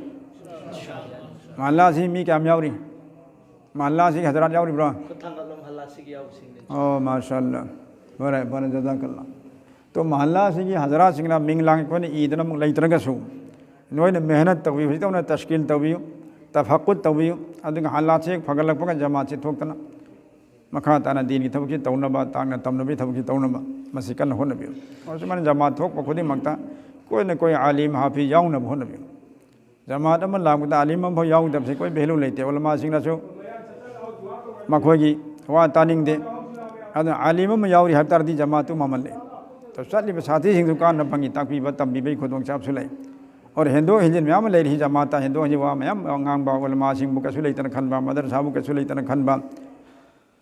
ꯃꯍꯜꯂꯥꯁꯤ ꯃꯤ ꯀꯌꯥꯝ ꯌꯥꯎꯔꯤ? ꯃꯍꯜꯂꯥꯁꯤꯒꯤ ꯍꯖꯔꯥꯠ ꯌꯥꯎꯔꯤꯕ꯭ꯔꯣ? ꯈꯨꯠ ꯊꯥꯡꯒꯠꯂꯣ, ꯃꯍꯜꯂꯥꯁꯤꯒꯤ ꯌꯥꯎꯕꯁꯤꯡꯅꯤ꯫ ꯑꯣ, ꯃꯥꯁꯥ ꯑꯜꯂꯥ꯫ ꯐꯔꯦ, ꯐꯔꯦ, ꯖꯖꯥꯀꯜꯂꯥ꯫ ꯇꯣ, ꯃꯍꯜꯂꯥꯁꯤꯒꯤ ꯍꯖꯔꯥꯠꯁꯤꯡꯅ ꯃꯤꯡ ꯂꯥꯡ ꯑꯩꯈꯣꯏꯅ ꯏꯗꯅ ꯑꯃꯨꯛ ꯂꯩꯇ꯭ꯔꯒꯁꯨ, ꯅꯣꯏꯅ ꯃꯦꯍꯅꯠ ꯇꯧꯕꯤꯌꯨ, ꯍꯧꯖꯤꯛ ꯇꯧꯅ ꯇꯁꯀꯤꯜ ꯇꯧꯕꯤꯌꯨ, ꯇꯐꯛꯀꯨꯠ ꯇꯧꯕꯤꯌꯨ, ꯑꯗꯨꯒ ꯍꯥꯂꯥꯠꯁꯤ ꯍꯦꯛ ꯐꯒꯠꯂꯛꯄꯒ ꯖꯃꯥꯠꯁꯤ ꯊꯣꯛꯇꯅ ꯃꯈꯥ ꯇꯥꯅ ꯗꯤꯟꯒꯤ ꯊꯕꯛꯁꯤ ꯇꯧꯅꯕ, ꯇꯥꯛꯅ ꯇꯝꯅꯕꯒꯤ ꯊꯕꯛꯁꯤ ꯇꯧꯅꯕ ꯃꯁꯤ ꯀꯟꯅ ꯍꯣꯠꯅꯕꯤꯌꯨ꯫ ꯑꯁꯨꯃꯥꯏꯅ ꯖꯃꯥꯠ ꯊꯣꯛꯄ ꯈꯨꯗꯤꯡꯃꯛꯇ ꯀꯣꯏꯅ ꯀꯣꯏ ꯑꯥꯂꯤꯝ ꯍꯥꯐꯤꯖ ꯌꯥꯎꯅꯕ ꯍꯣꯠꯅꯕꯤꯌꯨ꯫ ꯖꯃꯥꯠ ꯑꯃ ꯂꯥꯛꯄꯗ ꯑꯥꯂꯤꯝ ꯑꯃꯐꯥꯎ ꯌꯥꯎꯗꯕꯁꯦ ꯑꯩꯈꯣꯏ ꯚꯦꯂꯨ ꯂꯩꯇꯦ꯫ ꯎꯂꯃꯥꯁꯤꯡꯅꯁꯨ ꯃꯈꯣꯏꯒꯤ ꯋꯥ ꯇꯥꯅꯤꯡꯗꯦ꯫ ꯑꯗꯨꯅ ꯑꯥꯂꯤꯝ ꯑꯃ ꯌꯥꯎꯔꯤ ꯍꯥꯏꯕ ꯇꯥꯔꯗꯤ ꯖꯃꯥꯠꯇꯨ ꯃꯃꯜ ꯂꯩ꯫ ꯑꯗꯣ ꯆꯠꯂꯤꯕ ꯁꯥꯊꯤꯁꯤꯡꯁꯨ ꯀꯥꯟꯅ ꯐꯪꯉꯤ, ꯇꯥꯛꯄꯤꯕ ꯇꯝꯕꯤꯕꯒꯤ ꯈꯨꯗꯣꯡꯆꯥꯕꯁꯨ ꯂꯩ꯫ ꯑꯣꯔ ꯍꯦꯟꯗꯣꯛ ꯍꯦꯟꯖꯤꯟ ꯃꯌꯥꯝ ꯑꯃ ꯂꯩꯔꯤ ꯖꯃꯥꯠꯇ, ꯍꯦꯟꯗꯣꯛ ꯍꯦꯟꯖꯤꯟ ꯋꯥ ꯃꯌꯥꯝ ꯉꯥꯡꯕ, ꯎꯂꯃꯥꯁꯤꯡꯕꯨ ꯀꯩꯁꯨ ꯂꯩꯇꯅ ꯈꯟꯕ, ꯃꯗꯔꯁꯥꯕꯨ ꯀꯩꯁꯨ ꯂꯩꯇꯅ ꯈꯟꯕ,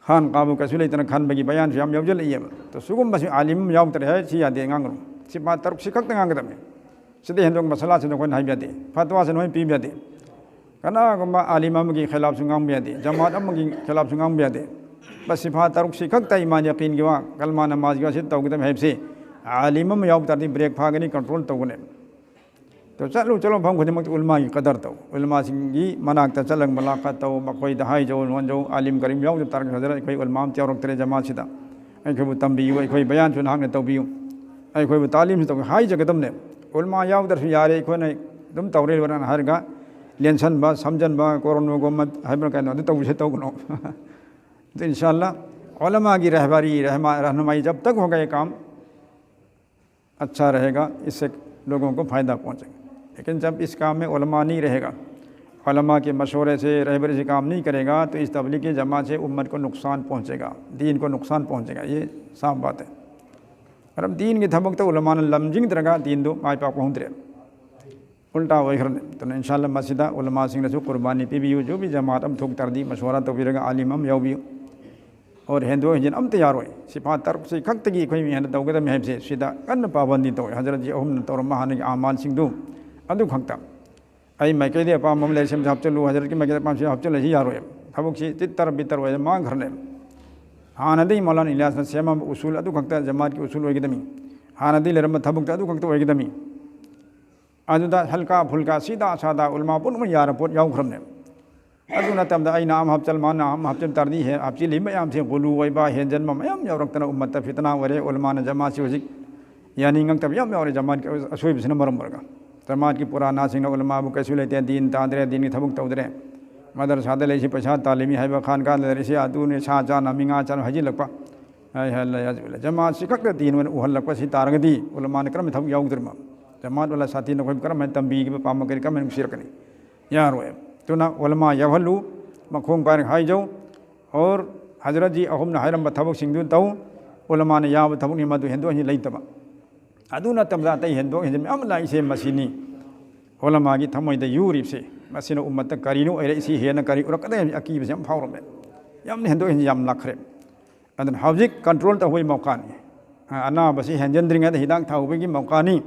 ꯈꯥꯟ ꯀꯥꯕꯨ ꯀꯩꯁꯨ ꯂꯩꯇꯅ ꯈꯟꯕꯒꯤ ꯕꯌꯥꯟꯁꯨ ꯌꯥꯝ ꯌꯥꯎꯁꯤꯜꯂꯛꯏꯑꯕ꯫ ꯑꯗꯣ ꯁꯤꯒꯨꯝꯕꯁꯤ ꯑꯥꯂꯤꯝ ꯑꯃ ꯌꯥꯎꯗ꯭ꯔꯦ ꯍꯥꯏ, ꯁꯤ ꯌꯥꯗꯦ, ꯉꯥꯡꯒꯅꯨ꯫ ꯁꯤ ꯃꯥ ꯇꯔꯨꯛꯁꯤ ꯈꯛꯇ ꯉꯥꯡꯒꯗꯕꯅꯤ꯫ ꯁꯤꯗ ꯍꯦꯟꯗꯣꯛ ꯃꯁꯥꯂꯥꯁꯤꯗ ꯑꯩꯈꯣꯏꯅ ꯍꯥꯏꯕ ꯌꯥꯗꯦ, ꯐꯠꯋꯥꯁꯤꯅ ꯑꯩꯈꯣꯏꯅ ꯄꯤꯕ ꯌꯥꯗꯦ꯫ ꯀꯅꯥꯒꯨꯝꯕ ꯑꯥꯂꯤꯝ ꯑꯃꯒꯤ ꯈꯤꯂꯥꯐꯁꯨ ꯉꯥꯡꯕ ꯌꯥꯗꯦ, ꯖꯃꯥꯠ ꯑꯃꯒꯤ ꯈꯤꯂꯥꯐꯁꯨ ꯉꯥꯡꯕ ꯌꯥꯗꯦ꯫ ꯕꯁ ꯁꯤꯐꯥ ꯇꯔꯨꯛꯁꯤ ꯈꯛꯇ, ꯏꯃꯥꯟ ꯌꯥꯀꯤꯟꯒꯤ ꯋꯥ, ꯀꯜꯃꯥ ꯅꯃꯥꯖꯒꯤ ꯋꯥ, ꯁꯤ ꯇꯧꯒꯗꯕꯅꯤ ꯍꯥꯏꯕꯁꯤ ꯑꯥꯂꯤꯝ ꯑꯃ ꯌꯥꯎꯕ ꯇꯥꯔꯗꯤ ꯕ꯭ꯔꯦꯛ ꯐꯥꯒꯅꯤ, ꯀꯟꯇ꯭ꯔꯣꯜ ꯇꯧꯒꯅꯤ꯫ ꯑꯗꯣ ꯆꯠꯂꯨ ꯆꯠꯂꯨ ꯃꯐꯝ ꯈꯨꯗꯤꯡꯃꯛꯇ ꯎꯂꯃꯥꯒꯤ ꯀꯗꯔ ꯇꯧ, ꯎꯂꯃꯥꯁꯤꯡꯒꯤ ꯃꯅꯥꯛꯇ ꯆꯠꯂꯒ ꯃꯨꯂꯥꯈꯥꯠ ꯇꯧ, ꯃꯈꯣꯏꯗ ꯍꯥꯏꯖꯧ ꯂꯣꯟꯖꯧ꯫ ꯑꯥꯂꯤꯝ ꯀꯔꯤꯝ ꯌꯥꯎꯗꯕ ꯇꯥꯔꯒꯁꯨ ꯍꯖꯔꯠ ꯑꯩꯈꯣꯏ ꯎꯂꯃꯥ ꯑꯝꯇ ꯌꯥꯎꯔꯛꯇ꯭ꯔꯦ ꯖꯃꯥꯠꯁꯤꯗ, ꯑꯩꯈꯣꯏꯕꯨ ꯇꯝꯕꯤꯌꯨ, ꯑꯩꯈꯣꯏ ꯕꯌꯥꯟꯁꯨ ꯅꯍꯥꯛꯅ ꯇꯧꯕꯤꯌꯨ, ꯑꯩꯈꯣꯏꯕꯨ ꯇꯥꯂꯤꯝꯁꯨ ꯇꯧꯕꯤꯌꯨ ꯍꯥꯏꯖꯒꯗꯕꯅꯦ꯫ ꯎꯂꯃꯥ ꯌꯥꯎꯗ꯭ꯔꯁꯨ ꯌꯥꯔꯦ, ꯑꯩꯈꯣꯏꯅ ꯑꯗꯨꯝ ꯇꯧꯔꯦ ꯂꯣꯏꯔꯦꯅ ꯍꯥꯏꯔꯒ ꯂꯦꯟꯁꯟꯕ, ꯁꯝꯖꯟꯕ, ꯀꯣꯔꯣꯅꯣꯒꯣꯃꯠ ꯍꯥꯏꯕ꯭ꯔꯥ ꯀꯩꯅꯣ, ꯑꯗꯨ ꯇꯧꯕꯁꯦ ꯇꯧꯒꯅꯣ꯫ ꯑꯗꯨ ꯏꯟꯁꯥ ꯑꯜꯂꯥ ꯎꯂꯃꯥꯒꯤ ꯔꯍꯕꯔꯤ, ꯔꯍꯃꯥ-, ꯔꯍꯅꯨꯃꯥꯏ ꯖꯕ ꯇꯛ ꯍꯣꯒꯥ ꯌꯦ ꯀꯥꯝ ꯑꯆꯥ ꯔꯍꯦꯒꯥ, ꯏꯁꯁꯦ ꯂꯣꯒꯣꯡ ꯀꯣ ꯐꯥꯏꯗꯥ ꯄꯍꯨꯟꯆꯦꯒꯥ꯫ ꯂꯦꯀꯤꯟ ꯖꯕ ꯏꯁ ꯀꯥꯝ ꯃꯦ ꯎꯂꯃꯥ ꯅꯍꯤ ꯔꯍꯦꯒꯥ, ꯎꯂꯃꯥ ꯀꯦ ꯃꯁꯋꯔꯦ ꯁꯦ, ꯔꯍꯕꯔꯤ ꯁꯦ ꯀꯥꯝ ꯅꯍꯤ ꯀꯔꯦꯒꯥ, ꯇꯣ ꯏꯁ ꯇꯕꯂꯤꯒ ꯖꯃꯥꯠ ꯁꯦ ꯎꯝꯃꯠ ꯀꯣ ꯅꯨꯛꯁꯥꯟ ꯄꯍꯨꯟꯆꯦꯒꯥ, ꯗꯤꯟ ꯀꯣ ꯅꯨꯛꯁꯥꯟ ꯄꯍꯨꯟꯆꯦꯒꯥ꯫ ꯌꯦ ꯁꯥꯐ ꯕꯥꯠ ꯍꯦ꯫ ꯃꯔꯝ ꯗꯤꯟꯒꯤ ꯊꯕꯛꯇ ꯎꯂꯃꯥꯅ ꯂꯝꯖꯤꯡꯗ꯭ꯔꯒ ꯗꯤꯟꯗꯨ ꯃꯥꯏ ꯄꯥꯛꯄ ꯉꯝꯗ꯭ꯔꯦ꯫ ꯎꯜꯇꯥ ꯑꯣꯏꯈ꯭ꯔꯅꯤ꯫ ꯑꯗꯨꯅ ꯏꯟꯁꯥ ꯑꯜꯂꯥ ꯃꯁꯤꯗ ꯎꯂꯃꯥꯁꯤꯡꯅꯁꯨ ꯀꯨꯔꯕꯥꯅꯤ ꯄꯤꯕꯤꯌꯨ꯫ ꯖꯣ ꯚꯤ ꯖꯃꯥꯠ ꯑꯃ ꯊꯣꯛ ꯇꯥꯔꯗꯤ ꯃꯁꯋꯥꯔꯥ ꯇꯧꯕꯤꯔꯒ ꯑꯥꯂꯤꯝ ꯑꯃ ꯌꯥꯎꯕꯤꯌꯨ꯫ ꯑꯣꯔ ꯍꯦꯟꯗꯣꯛ ꯍꯦꯟꯖꯤꯟ ꯑꯝꯇ ꯌꯥꯔꯣꯏ꯫ ꯁꯤꯐꯥ ꯇꯔꯨꯛꯁꯤ ꯈꯛꯇꯒꯤ ꯑꯩꯈꯣꯏ ꯃꯤ ꯍꯦꯟꯅ ꯇꯧꯒꯗꯕꯅꯤ ꯍꯥꯏꯕꯁꯦ ꯁꯤꯗ ꯀꯟꯅ ꯄꯥꯕꯟꯗꯤ ꯇꯧꯏ꯫ ꯍꯖꯔꯠꯁꯤ ꯑꯍꯨꯝꯅ ꯇꯧꯔꯝꯕ ꯍꯥꯟꯅꯒꯤ ꯑꯃꯥꯜꯁꯤꯡꯗꯨ ꯑꯗꯨ ꯈꯛꯇ꯫ ꯑꯩ ꯃꯥꯏꯀꯩꯗꯒꯤ ꯑꯄꯥꯝꯕ ꯑꯃ ꯂꯩꯔꯦ, ꯁꯦꯝꯁꯨ ꯍꯥꯞꯆꯤꯜꯂꯨ, ꯍꯖꯔꯠꯀꯤ ꯃꯥꯏꯀꯩꯗ ꯑꯄꯥꯝꯕꯁꯨ ꯍꯥꯞꯆꯤꯜꯂꯨ, ꯁꯤ ꯌꯥꯔꯣꯏ꯫ ꯊꯕꯛꯁꯤ ꯇꯤꯠꯇꯔ ꯕꯤꯠꯇꯔ ꯑꯣꯏꯗꯅ ꯃꯥꯡꯈ꯭ꯔꯅꯦꯕ꯫ ꯍꯥꯟꯅꯗꯒꯤ ꯃꯧꯂꯥꯅꯥ ꯏꯂꯤꯌꯥꯁꯅ ꯁꯦꯝꯃꯝꯕ ꯎꯁꯨꯜ ꯑꯗꯨ ꯈꯛꯇ ꯖꯃꯥꯠꯀꯤ ꯎꯁꯨꯜ ꯑꯣꯏꯒꯗꯕꯅꯤ꯫ ꯍꯥꯟꯅꯗꯒꯤ ꯂꯩꯔꯝꯕ ꯊꯕꯛꯇ ꯑꯗꯨ ꯈꯛꯇ ꯑꯣꯏꯒꯗꯕꯅꯤ꯫ ꯑꯗꯨꯗ ꯍꯜꯀꯥ ꯐꯨꯜꯀꯥ ꯁꯤꯗꯥ ꯁꯥꯗꯥ ꯎꯂꯃꯥ ꯄꯨꯝꯅꯃꯛ ꯌꯥꯔ ꯄꯣꯠ ꯌꯥꯎꯈ꯭ꯔꯕꯅꯦꯕ꯫ ꯑꯗꯨ ꯅꯠꯇꯕꯗ ꯑꯩꯅ ꯑꯃ ꯍꯥꯞꯆꯜ, ꯃꯥꯅ ꯑꯃ ꯍꯥꯞꯆꯤꯟ ꯇꯥꯔꯗꯤ ꯍꯦ-, ꯍꯥꯞꯆꯤꯜꯂꯤ ꯃꯌꯥꯝꯁꯦ ꯒꯨꯂꯨ ꯑꯣꯏꯕ, ꯍꯦꯟꯖꯟꯕ ꯃꯌꯥꯝ ꯌꯥꯎꯔꯛꯇꯅ ꯎꯝꯃꯠꯇ ꯐꯤꯇꯅꯥ ꯑꯣꯏꯔꯦ꯫ ꯎꯂꯃꯥꯅ ꯖꯃꯥꯠꯁꯤ ꯍꯧꯖꯤꯛ ꯌꯥꯅꯤꯡꯉꯛꯇꯕ ꯌꯥꯝ ꯌꯥꯎꯔꯦ꯫ ꯖꯃꯥꯠꯀꯤ ꯑꯁꯣꯏꯕꯁꯤꯅ ꯃꯔꯝ ꯑꯣꯏꯔꯒ ꯖꯃꯥꯠꯀꯤ ꯄꯨꯔꯥꯅꯥꯁꯤꯡꯅ ꯎꯂꯃꯥꯕꯨ ꯀꯩꯁꯨ ꯂꯩꯇꯦ, ꯗꯤꯟ ꯇꯥꯗ꯭ꯔꯦ, ꯗꯤꯟꯒꯤ ꯊꯕꯛ ꯇꯧꯗ꯭ꯔꯦ, ꯃꯗꯔꯁꯥꯗ ꯂꯩꯁꯤ ꯄꯩꯁꯥ ꯇꯥꯜꯂꯤꯃꯤ ꯍꯥꯏꯕ, ꯈꯥꯟꯒꯥꯗ ꯂꯩꯔꯤꯁꯤ ꯑꯗꯨꯅꯤ, ꯁꯥ ꯆꯥꯅ ꯃꯤ ꯉꯥ ꯆꯥꯅ ꯍꯥꯏꯖꯤꯜꯂꯛꯄ꯫ ꯍꯥꯏ ꯍꯥꯏ ꯂꯩ, ꯖꯃꯥꯠꯁꯤ ꯈꯛꯇ ꯗꯤꯟ ꯑꯣꯏꯅ ꯎꯍꯜꯂꯛꯄ ꯁꯤ ꯇꯥꯔꯒꯗꯤ ꯎꯂꯃꯥꯅ ꯀꯔꯝꯕ ꯊꯕꯛ ꯌꯥꯎꯗ꯭ꯔꯤꯃꯣ? ꯖꯃꯥꯠ ꯋꯥꯂꯥ ꯁꯥꯊꯤꯅ ꯑꯩꯈꯣꯏ ꯀꯔꯝꯍꯥꯏꯅ ꯇꯝꯕꯤꯈꯤꯕ ꯄꯥꯝꯃꯛꯀꯅꯤ, ꯀꯔꯝꯍꯥꯏꯅ ꯅꯨꯡꯁꯤꯔꯛꯀꯅꯤ? ꯌꯥꯔꯣꯏ꯫ ꯑꯗꯨꯅ ꯎꯂꯃꯥ ꯌꯥꯎꯍꯜꯂꯨ, ꯃꯈꯣꯡ ꯄꯥꯏꯔꯒ ꯍꯥꯏꯖꯧ꯫ ꯑꯣꯔ ꯍꯖꯔꯠꯖꯤ ꯑꯍꯨꯝꯅ ꯍꯥꯏꯔꯝꯕ ꯊꯕꯛꯁꯤꯡꯗꯨ ꯇꯧ꯫ ꯎꯂꯃꯥꯅ ꯌꯥꯕ ꯊꯕꯛꯅꯤ ꯃꯗꯨ, ꯍꯦꯟꯗꯣꯛ ꯍꯦꯟꯖꯤꯟ ꯂꯩꯇꯕ꯫ ꯑꯗꯨ ꯅꯠꯇꯕꯗ ꯑꯇꯩ ꯍꯦꯟꯗꯣꯛ ꯍꯦꯟꯖꯤꯟ ꯃꯌꯥꯝ ꯂꯥꯛꯏꯁꯦ ꯃꯁꯤꯅꯤ꯫ ꯎꯂꯃꯥꯒꯤ ꯊꯃꯣꯏꯗ ꯌꯨꯔꯤꯕꯁꯦ, ꯃꯁꯤꯅ ꯎꯝꯃꯠꯇ ꯀꯔꯤꯅꯣ ꯑꯣꯏꯔꯛꯏꯁꯤ, ꯍꯦꯟꯅ ꯀꯔꯤ ꯎꯔꯛꯀꯗꯒꯦ ꯍꯥꯏꯕꯒꯤ ꯑꯀꯤꯕꯁꯦ ꯌꯥꯝ ꯐꯥꯎꯔꯝꯃꯦ꯫ ꯌꯥꯝꯅ ꯍꯦꯟꯗꯣꯛ ꯍꯦꯟꯖꯤꯟ ꯌꯥꯝ ꯂꯥꯛꯈ꯭ꯔꯦ꯫ ꯑꯗꯨꯅ ꯍꯧꯖꯤꯛ ꯀꯟꯇ꯭ꯔꯣꯜ ꯇꯧꯕꯒꯤ ꯃꯧꯀꯥꯅꯤ꯫ ꯑ-, ꯑꯅꯥꯕꯁꯤ ꯍꯦꯟꯖꯤꯟꯗ꯭ꯔꯤꯉꯩꯗ ꯍꯤꯗꯥꯛ ꯊꯥꯍꯧꯕꯒꯤ ꯃꯧꯀꯥꯅꯤ꯫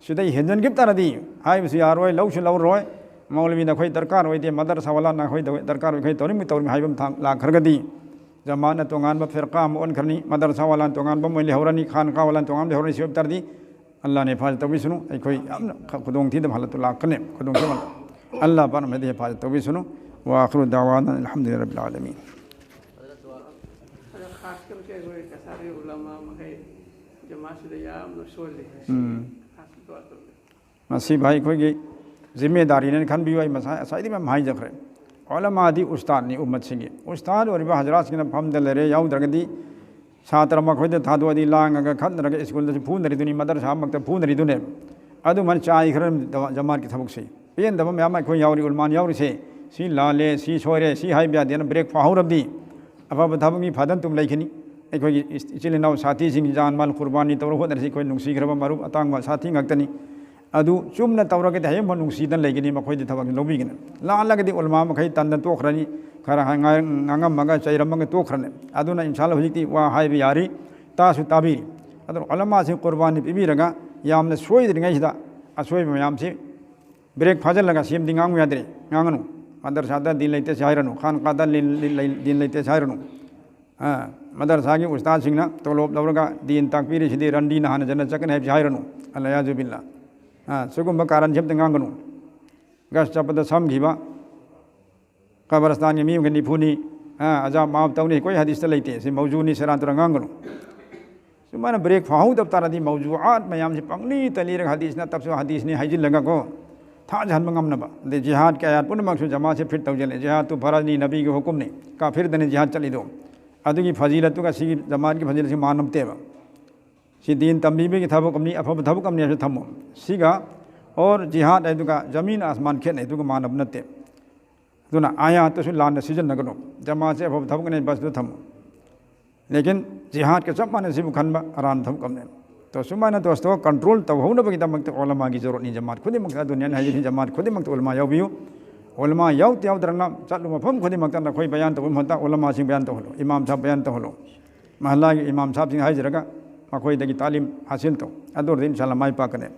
ꯁꯤꯗꯩ ꯍꯦꯟꯖꯤꯟꯈꯤꯕ ꯇꯥꯔꯗꯤ ꯍꯥꯏꯕꯁꯨ ꯌꯥꯔꯣꯏ, ꯂꯧꯁꯨ ꯂꯧꯔꯣꯏ, ꯃꯧꯂꯕꯤꯅ ꯑꯩꯈꯣꯏ ꯗꯔꯀꯥꯔ ꯑꯣꯏꯗꯦ, ꯃꯗꯔꯁꯥ ꯋꯥꯂꯥꯅ ꯑꯩꯈꯣꯏ ꯇꯧ-, ꯗꯔꯀꯥꯔ ꯑꯣꯏ, ꯑꯩꯈꯣꯏ ꯇꯧꯔꯤꯃꯤ ꯇꯧꯔꯤꯃꯤ ꯍꯥꯏꯕ ꯑꯃ ꯊꯥꯡ ꯂꯥꯛꯈ꯭ꯔꯒꯗꯤ ꯖꯃꯥꯠꯅ ꯇꯣꯉꯥꯟꯕ ꯐꯤꯔꯀꯥ ꯑꯃ ꯑꯣꯟꯈ꯭ꯔꯅꯤ, ꯃꯗꯔꯁꯥ ꯋꯥꯂꯥꯅ ꯇꯣꯉꯥꯟꯕ ꯑꯃ ꯑꯣꯏꯅ ꯂꯩꯍꯧꯔꯅꯤ, ꯈꯥꯟꯈꯥ ꯋꯥꯂꯥꯅ ꯇꯣꯉꯥꯟꯕ ꯂꯩꯍꯧꯔꯅꯤ꯫ ꯁꯤ ꯑꯣꯏꯕ ꯇꯥꯔꯗꯤ ꯑꯜꯂꯥꯅ ꯍꯤꯐꯥꯖꯠ ꯇꯧꯕꯤꯁꯅꯨ, ꯑꯩꯈꯣꯏ ꯌꯥꯝꯅ ꯈ-, ꯈꯨꯗꯣꯡꯊꯤꯗꯕ ꯍꯥꯂꯠꯇꯨ ꯂꯥꯛꯀꯅꯤ, ꯈꯨꯗꯣꯡꯊꯤꯕ꯫ ꯑꯜꯂꯥ ꯄꯥꯛꯅ ꯃꯍꯩꯗ ꯍꯤꯐꯥꯖꯠ ꯇꯧꯕꯤꯁꯅꯨ꯫ ꯋꯥ ꯑꯥꯈꯤꯔꯨ ꯗꯥꯋꯥꯅꯥ ꯑꯜꯍꯝꯗꯨꯂꯤꯜꯂꯥꯍꯤ ꯔꯕꯤꯜ ꯑꯥꯂꯃꯤꯟ꯫ ꯑꯗꯣ ꯈꯥꯁ ꯀꯔꯀꯦ ꯑꯩꯈꯣꯏ ꯀꯁꯥꯔꯤ ꯎꯂꯃꯥ ꯃꯈꯩ ꯖꯃꯥꯠꯁꯤꯗ ꯌꯥꯝꯅ ꯁꯣꯜꯂꯤ꯫ ꯎꯝ꯫ ꯈꯥꯁ ꯗꯨꯋꯥ ꯇꯧꯕꯤꯌꯨ꯫ ꯃꯁꯤ ꯚꯥꯏ ꯑꯩꯈꯣꯏꯒꯤ ꯖꯤꯝꯃꯦꯗꯥꯔꯤꯅꯦꯅ ꯈꯟꯕꯤꯌꯨ꯫ ꯑꯩ ꯉꯁꯥꯏ, ꯉꯁꯥꯏꯗꯤ ꯃꯌꯥꯝ ꯍꯥꯏꯖꯈ꯭ꯔꯦ꯫ ꯎꯂꯃꯥꯗꯤ ꯎꯁꯇꯥꯗꯅꯤ ꯎꯝꯃꯠꯁꯤꯡꯒꯤ꯫ ꯎꯁꯇꯥꯗ ꯑꯣꯏꯔꯤꯕ ꯍꯖꯔꯥꯠꯁꯤꯡꯅ ꯐꯝꯗ ꯂꯩꯔꯦ, ꯌꯥꯎꯗ꯭ꯔꯒꯗꯤ ꯁꯥꯇ꯭ꯔ ꯃꯈꯣꯏꯗ ꯊꯥꯗꯣꯛꯑꯗꯤ ꯂꯥꯡꯉꯒ ꯈꯠꯅꯔꯒ ꯁ꯭ꯀꯨꯜꯗꯁꯨ ꯐꯨꯅꯔꯤꯗꯨꯅꯤ, ꯃꯗꯔꯁꯥꯃꯛꯇ ꯐꯨꯅꯔꯤꯗꯨꯅꯦꯕ꯫ ꯑꯗꯨꯃꯥꯏꯅ ꯆꯥꯏꯈ꯭ꯔ ꯖꯃꯥꯠꯀꯤ ꯊꯕꯛꯁꯤ꯫ ꯄꯦꯟꯗꯕ ꯃꯌꯥꯝ ꯑꯩꯈꯣꯏ ꯌꯥꯎꯔꯤ, ꯎꯂꯃꯥꯅ ꯌꯥꯎꯔꯤꯁꯦ꯫ ꯁꯤ ꯂꯥꯜꯂꯦ, ꯁꯤ ꯁꯣꯏꯔꯦ, ꯁꯤ ꯍꯥꯏꯕ ꯌꯥꯗꯦꯅ ꯕ꯭ꯔꯦꯛ ꯐꯥꯍꯧꯔꯕꯗꯤ ꯑꯐꯕ ꯊꯕꯛ ꯃꯤ ꯐꯗꯅ ꯇꯨꯝ ꯂꯩꯈꯤꯅꯤ꯫ ꯑꯩꯈꯣꯏꯒꯤ ꯏꯆꯤꯜ ꯏꯅꯥꯎ ꯁꯥꯊꯤꯁꯤꯡ ꯖꯥꯟ ꯃꯥꯜ ꯀꯨꯔꯕꯥꯅꯤ ꯇꯧꯔ ꯍꯣꯠꯅꯔꯤꯁꯤ ꯑꯩꯈꯣꯏ ꯅꯨꯡꯁꯤꯈ꯭ꯔꯕ ꯃꯔꯨꯞ ꯑꯇꯥꯡꯕ ꯁꯥꯊꯤ ꯉꯥꯛꯇꯅꯤ꯫ ꯑꯗꯨ ꯆꯨꯝꯅ ꯇꯧꯔꯒꯗꯤ ꯍꯌꯦꯡꯐꯥꯎ ꯅꯨꯡꯁꯤꯗꯅ ꯂꯩꯒꯅꯤ, ꯃꯈꯣꯏꯗꯤ ꯊꯕꯛ ꯂꯧꯕꯤꯒꯅꯤ꯫ ꯂꯥꯜꯂꯒꯗꯤ ꯎꯂꯃꯥ ꯃꯈꯩ ꯇꯟꯗꯅ ꯇꯣꯛꯈ꯭ꯔꯅꯤ꯫ ꯈꯔ ꯉꯥꯡ-, ꯉꯥꯡꯉꯝꯃꯒ ꯆꯩꯔꯝꯃꯒ ꯇꯣꯛꯈ꯭ꯔꯅꯤ꯫ ꯑꯗꯨꯅ ꯏꯟꯁꯥꯜꯂꯥ ꯍꯧꯖꯤꯛꯇꯤ ꯋꯥ ꯍꯥꯏꯕ ꯌꯥꯔꯤ, ꯇꯥꯁꯨ ꯇꯥꯕꯤꯔꯤ꯫ ꯑꯗꯨꯅ ꯎꯂꯃꯥꯁꯤꯡ ꯀꯨꯔꯕꯥꯅꯤ ꯄꯤꯕꯤꯔꯒ ꯌꯥꯝꯅ ꯁꯣꯏꯗ꯭ꯔꯤꯉꯩꯁꯤꯗ ꯑꯁꯣꯏꯕ ꯃꯌꯥꯝꯁꯤ ꯕ꯭ꯔꯦꯛ ꯐꯥꯖꯤꯜꯂꯒ ꯁꯦꯝꯗꯤ ꯉꯥꯡꯕ ꯌꯥꯗ꯭ꯔꯦ, ꯉꯥꯡꯉꯅꯨ꯫ ꯃꯗꯔꯁꯥꯗ ꯗꯤꯟ ꯂꯩꯇꯦ ꯁꯤ ꯍꯥꯏꯔꯅꯨ, ꯈꯥꯟ ꯀꯥꯗ ꯂꯤꯟ-, ꯂꯤꯟ-, ꯂꯩ-, ꯗꯤꯟ ꯂꯩꯇꯦ ꯁꯤ ꯍꯥꯏꯔꯅꯨ꯫ ꯑ, ꯃꯗꯔꯁꯥꯒꯤ ꯎꯁꯇꯥꯗꯁꯤꯡꯅ ꯇꯣꯂꯣꯞ ꯂꯧꯔꯒ ꯗꯤꯟ ꯇꯥꯛꯄꯤꯔꯤꯁꯤꯗꯤ ꯔꯟꯗꯤꯅ ꯍꯥꯟꯅ ꯖꯟꯅꯠ ꯆꯠꯀꯅꯤ ꯍꯥꯏꯕꯁꯤ ꯍꯥꯏꯔꯅꯨ꯫ ꯑꯜ-ꯏꯌꯥꯖꯨ ꯕꯤꯜꯂꯥ꯫ ꯑ, ꯁꯤꯒꯨꯝꯕ ꯀꯥꯔꯟꯁꯤ ꯑꯝꯇ ꯉꯥꯡꯒꯅꯨ꯫ ꯒꯁ ꯆꯠꯄꯗ ꯁꯝꯈꯤꯕ, ꯀꯕꯔꯁꯇꯥꯟꯒꯤ ꯃꯤ ꯑꯃꯒ ꯅꯤꯐꯨꯅꯤ, ꯑ, ꯑꯖꯥꯕ ꯃꯥꯐ ꯇꯧꯅꯤ, ꯀꯣꯏ ꯍꯗꯤꯁꯇ ꯂꯩꯇꯦ꯫ ꯁꯤ ꯃꯧꯖꯨꯅꯤ, ꯁꯦꯔꯥꯟ ꯇꯨꯔꯥꯟ ꯉꯥꯡꯒꯅꯨ꯫ ꯁꯨꯃꯥꯏꯅ ꯕ꯭ꯔꯦꯛ ꯐꯥꯍꯧꯗꯕ ꯇꯥꯔꯗꯤ ꯃꯧꯖꯨꯑꯥꯠ ꯃꯌꯥꯝꯁꯤ ꯄꯪꯂꯤꯇ ꯂꯤꯔꯒ ꯍꯗꯤꯁ ꯅꯠꯇꯕꯁꯨ ꯍꯗꯤꯁꯅꯤ ꯍꯥꯏꯖꯤꯜꯂꯒꯀꯣ ꯊꯥꯖꯍꯟꯕ ꯉꯝꯅꯕ꯫ ꯑꯗꯩ ꯖꯤꯍꯥꯗꯀꯤ ꯑꯥꯌꯥꯠ ꯄꯨꯝꯅꯃꯛꯁꯨ ꯖꯃꯥꯠꯁꯦ ꯐꯤꯠ ꯇꯧꯁꯤꯜꯂꯦ꯫ ꯖꯤꯍꯥꯗꯇꯨ ꯐꯔꯖꯅꯤ, ꯅꯕꯤꯒꯤ ꯍꯨꯀꯨꯝꯅꯤ, ꯀꯥꯐꯤꯔꯗꯅꯤ ꯖꯤꯍꯥꯗ ꯆꯠꯂꯤꯗꯣ꯫ ꯑꯗꯨꯒꯤ ꯐꯖꯤꯂꯠꯇꯨꯒ ꯁꯤꯒꯤ ꯖꯃꯥꯠꯀꯤ ꯐꯖꯤꯂꯠꯁꯤ ꯃꯥꯟꯅꯗꯦꯕ꯫ ꯁꯤ ꯗꯤꯟ ꯇꯝꯕꯤꯕꯒꯤ ꯊꯕꯛ ꯑꯃꯅꯤ, ꯑꯐꯕ ꯊꯕꯛ ꯑꯃꯅꯤ ꯍꯥꯏꯕꯁꯨ ꯊꯝꯃꯣ꯫ ꯁꯤꯒ ꯑꯣꯔ ꯖꯤꯍꯥꯗ ꯍꯥꯏꯗꯨꯒ ꯖꯃꯤꯟ ꯑꯁꯃꯥꯟ ꯈꯦꯠꯅꯩ, ꯑꯗꯨꯒ ꯃꯥꯟꯅꯕ ꯅꯠꯇꯦ꯫ ꯑꯗꯨꯅ ꯑꯥꯌꯥꯠꯇꯨꯁꯨ ꯂꯥꯟꯅ ꯁꯤꯖꯤꯟꯅꯒꯅꯨ꯫ ꯖꯃꯥꯠꯁꯦ ꯑꯐꯕ ꯊꯕꯛꯅꯦ, ꯕꯁꯇꯨ ꯊꯝꯃꯨ꯫ ꯂꯦꯀꯤꯟ ꯖꯤꯍꯥꯗꯀ ꯆꯞ ꯃꯥꯟꯅꯩ ꯁꯤꯕꯨ ꯈꯟꯕ ꯑꯔꯥꯟꯕ ꯊꯕꯛ ꯑꯃꯅꯦ꯫ ꯇꯣ ꯁꯨꯃꯥꯏꯅ ꯗꯣꯁꯇꯣ ꯀꯟꯇ꯭ꯔꯣꯜ ꯇꯧꯍꯧꯅꯕꯒꯤꯗꯃꯛꯇ ꯎꯂꯃꯥꯒꯤ ꯖꯔꯨꯔꯠꯅꯤ꯫ ꯖꯃꯥꯠ ꯈꯨꯗꯤꯡꯃꯛꯇ ꯑꯗꯨꯅꯤ ꯑꯩꯅ ꯍꯥꯏꯖꯔꯤꯁꯤ, ꯖꯃꯥꯠ ꯈꯨꯗꯤꯡꯃꯛꯇ ꯎꯂꯃꯥ ꯌꯥꯎꯕꯤꯌꯨ꯫ ꯎꯂꯃꯥ ꯌꯥꯎꯗ ꯌꯥꯎꯗ꯭ꯔꯒꯅ ꯆꯠꯂꯨ ꯃꯐꯝ ꯈꯨꯗꯤꯡꯃꯛꯇ ꯅꯈꯣꯏ ꯕꯌꯥꯟ ꯇꯧꯕ ꯃꯍꯨꯠꯇ ꯎꯂꯃꯥꯁꯤꯡ ꯕꯌꯥꯟ ꯇꯧꯍꯜꯂꯨ, ꯏꯃꯥꯝ ꯁꯥꯍꯕ ꯕꯌꯥꯟ ꯇꯧꯍꯜꯂꯨ꯫ ꯃꯍꯜꯂꯥꯒꯤ ꯏꯃꯥꯝ ꯁꯥꯍꯕꯁꯤꯡ ꯍꯥꯏꯖꯔꯒ ꯃꯈꯣꯏꯗꯒꯤ ꯇꯥꯂꯤꯝ ꯍꯥꯁꯤꯜ ꯇꯧ꯫ ꯑꯗꯨ ꯑꯣꯏꯔꯗꯤ ꯏꯟꯁꯥꯜꯂꯥ ꯃꯥꯏ ꯄꯥꯛꯀꯅꯤ꯫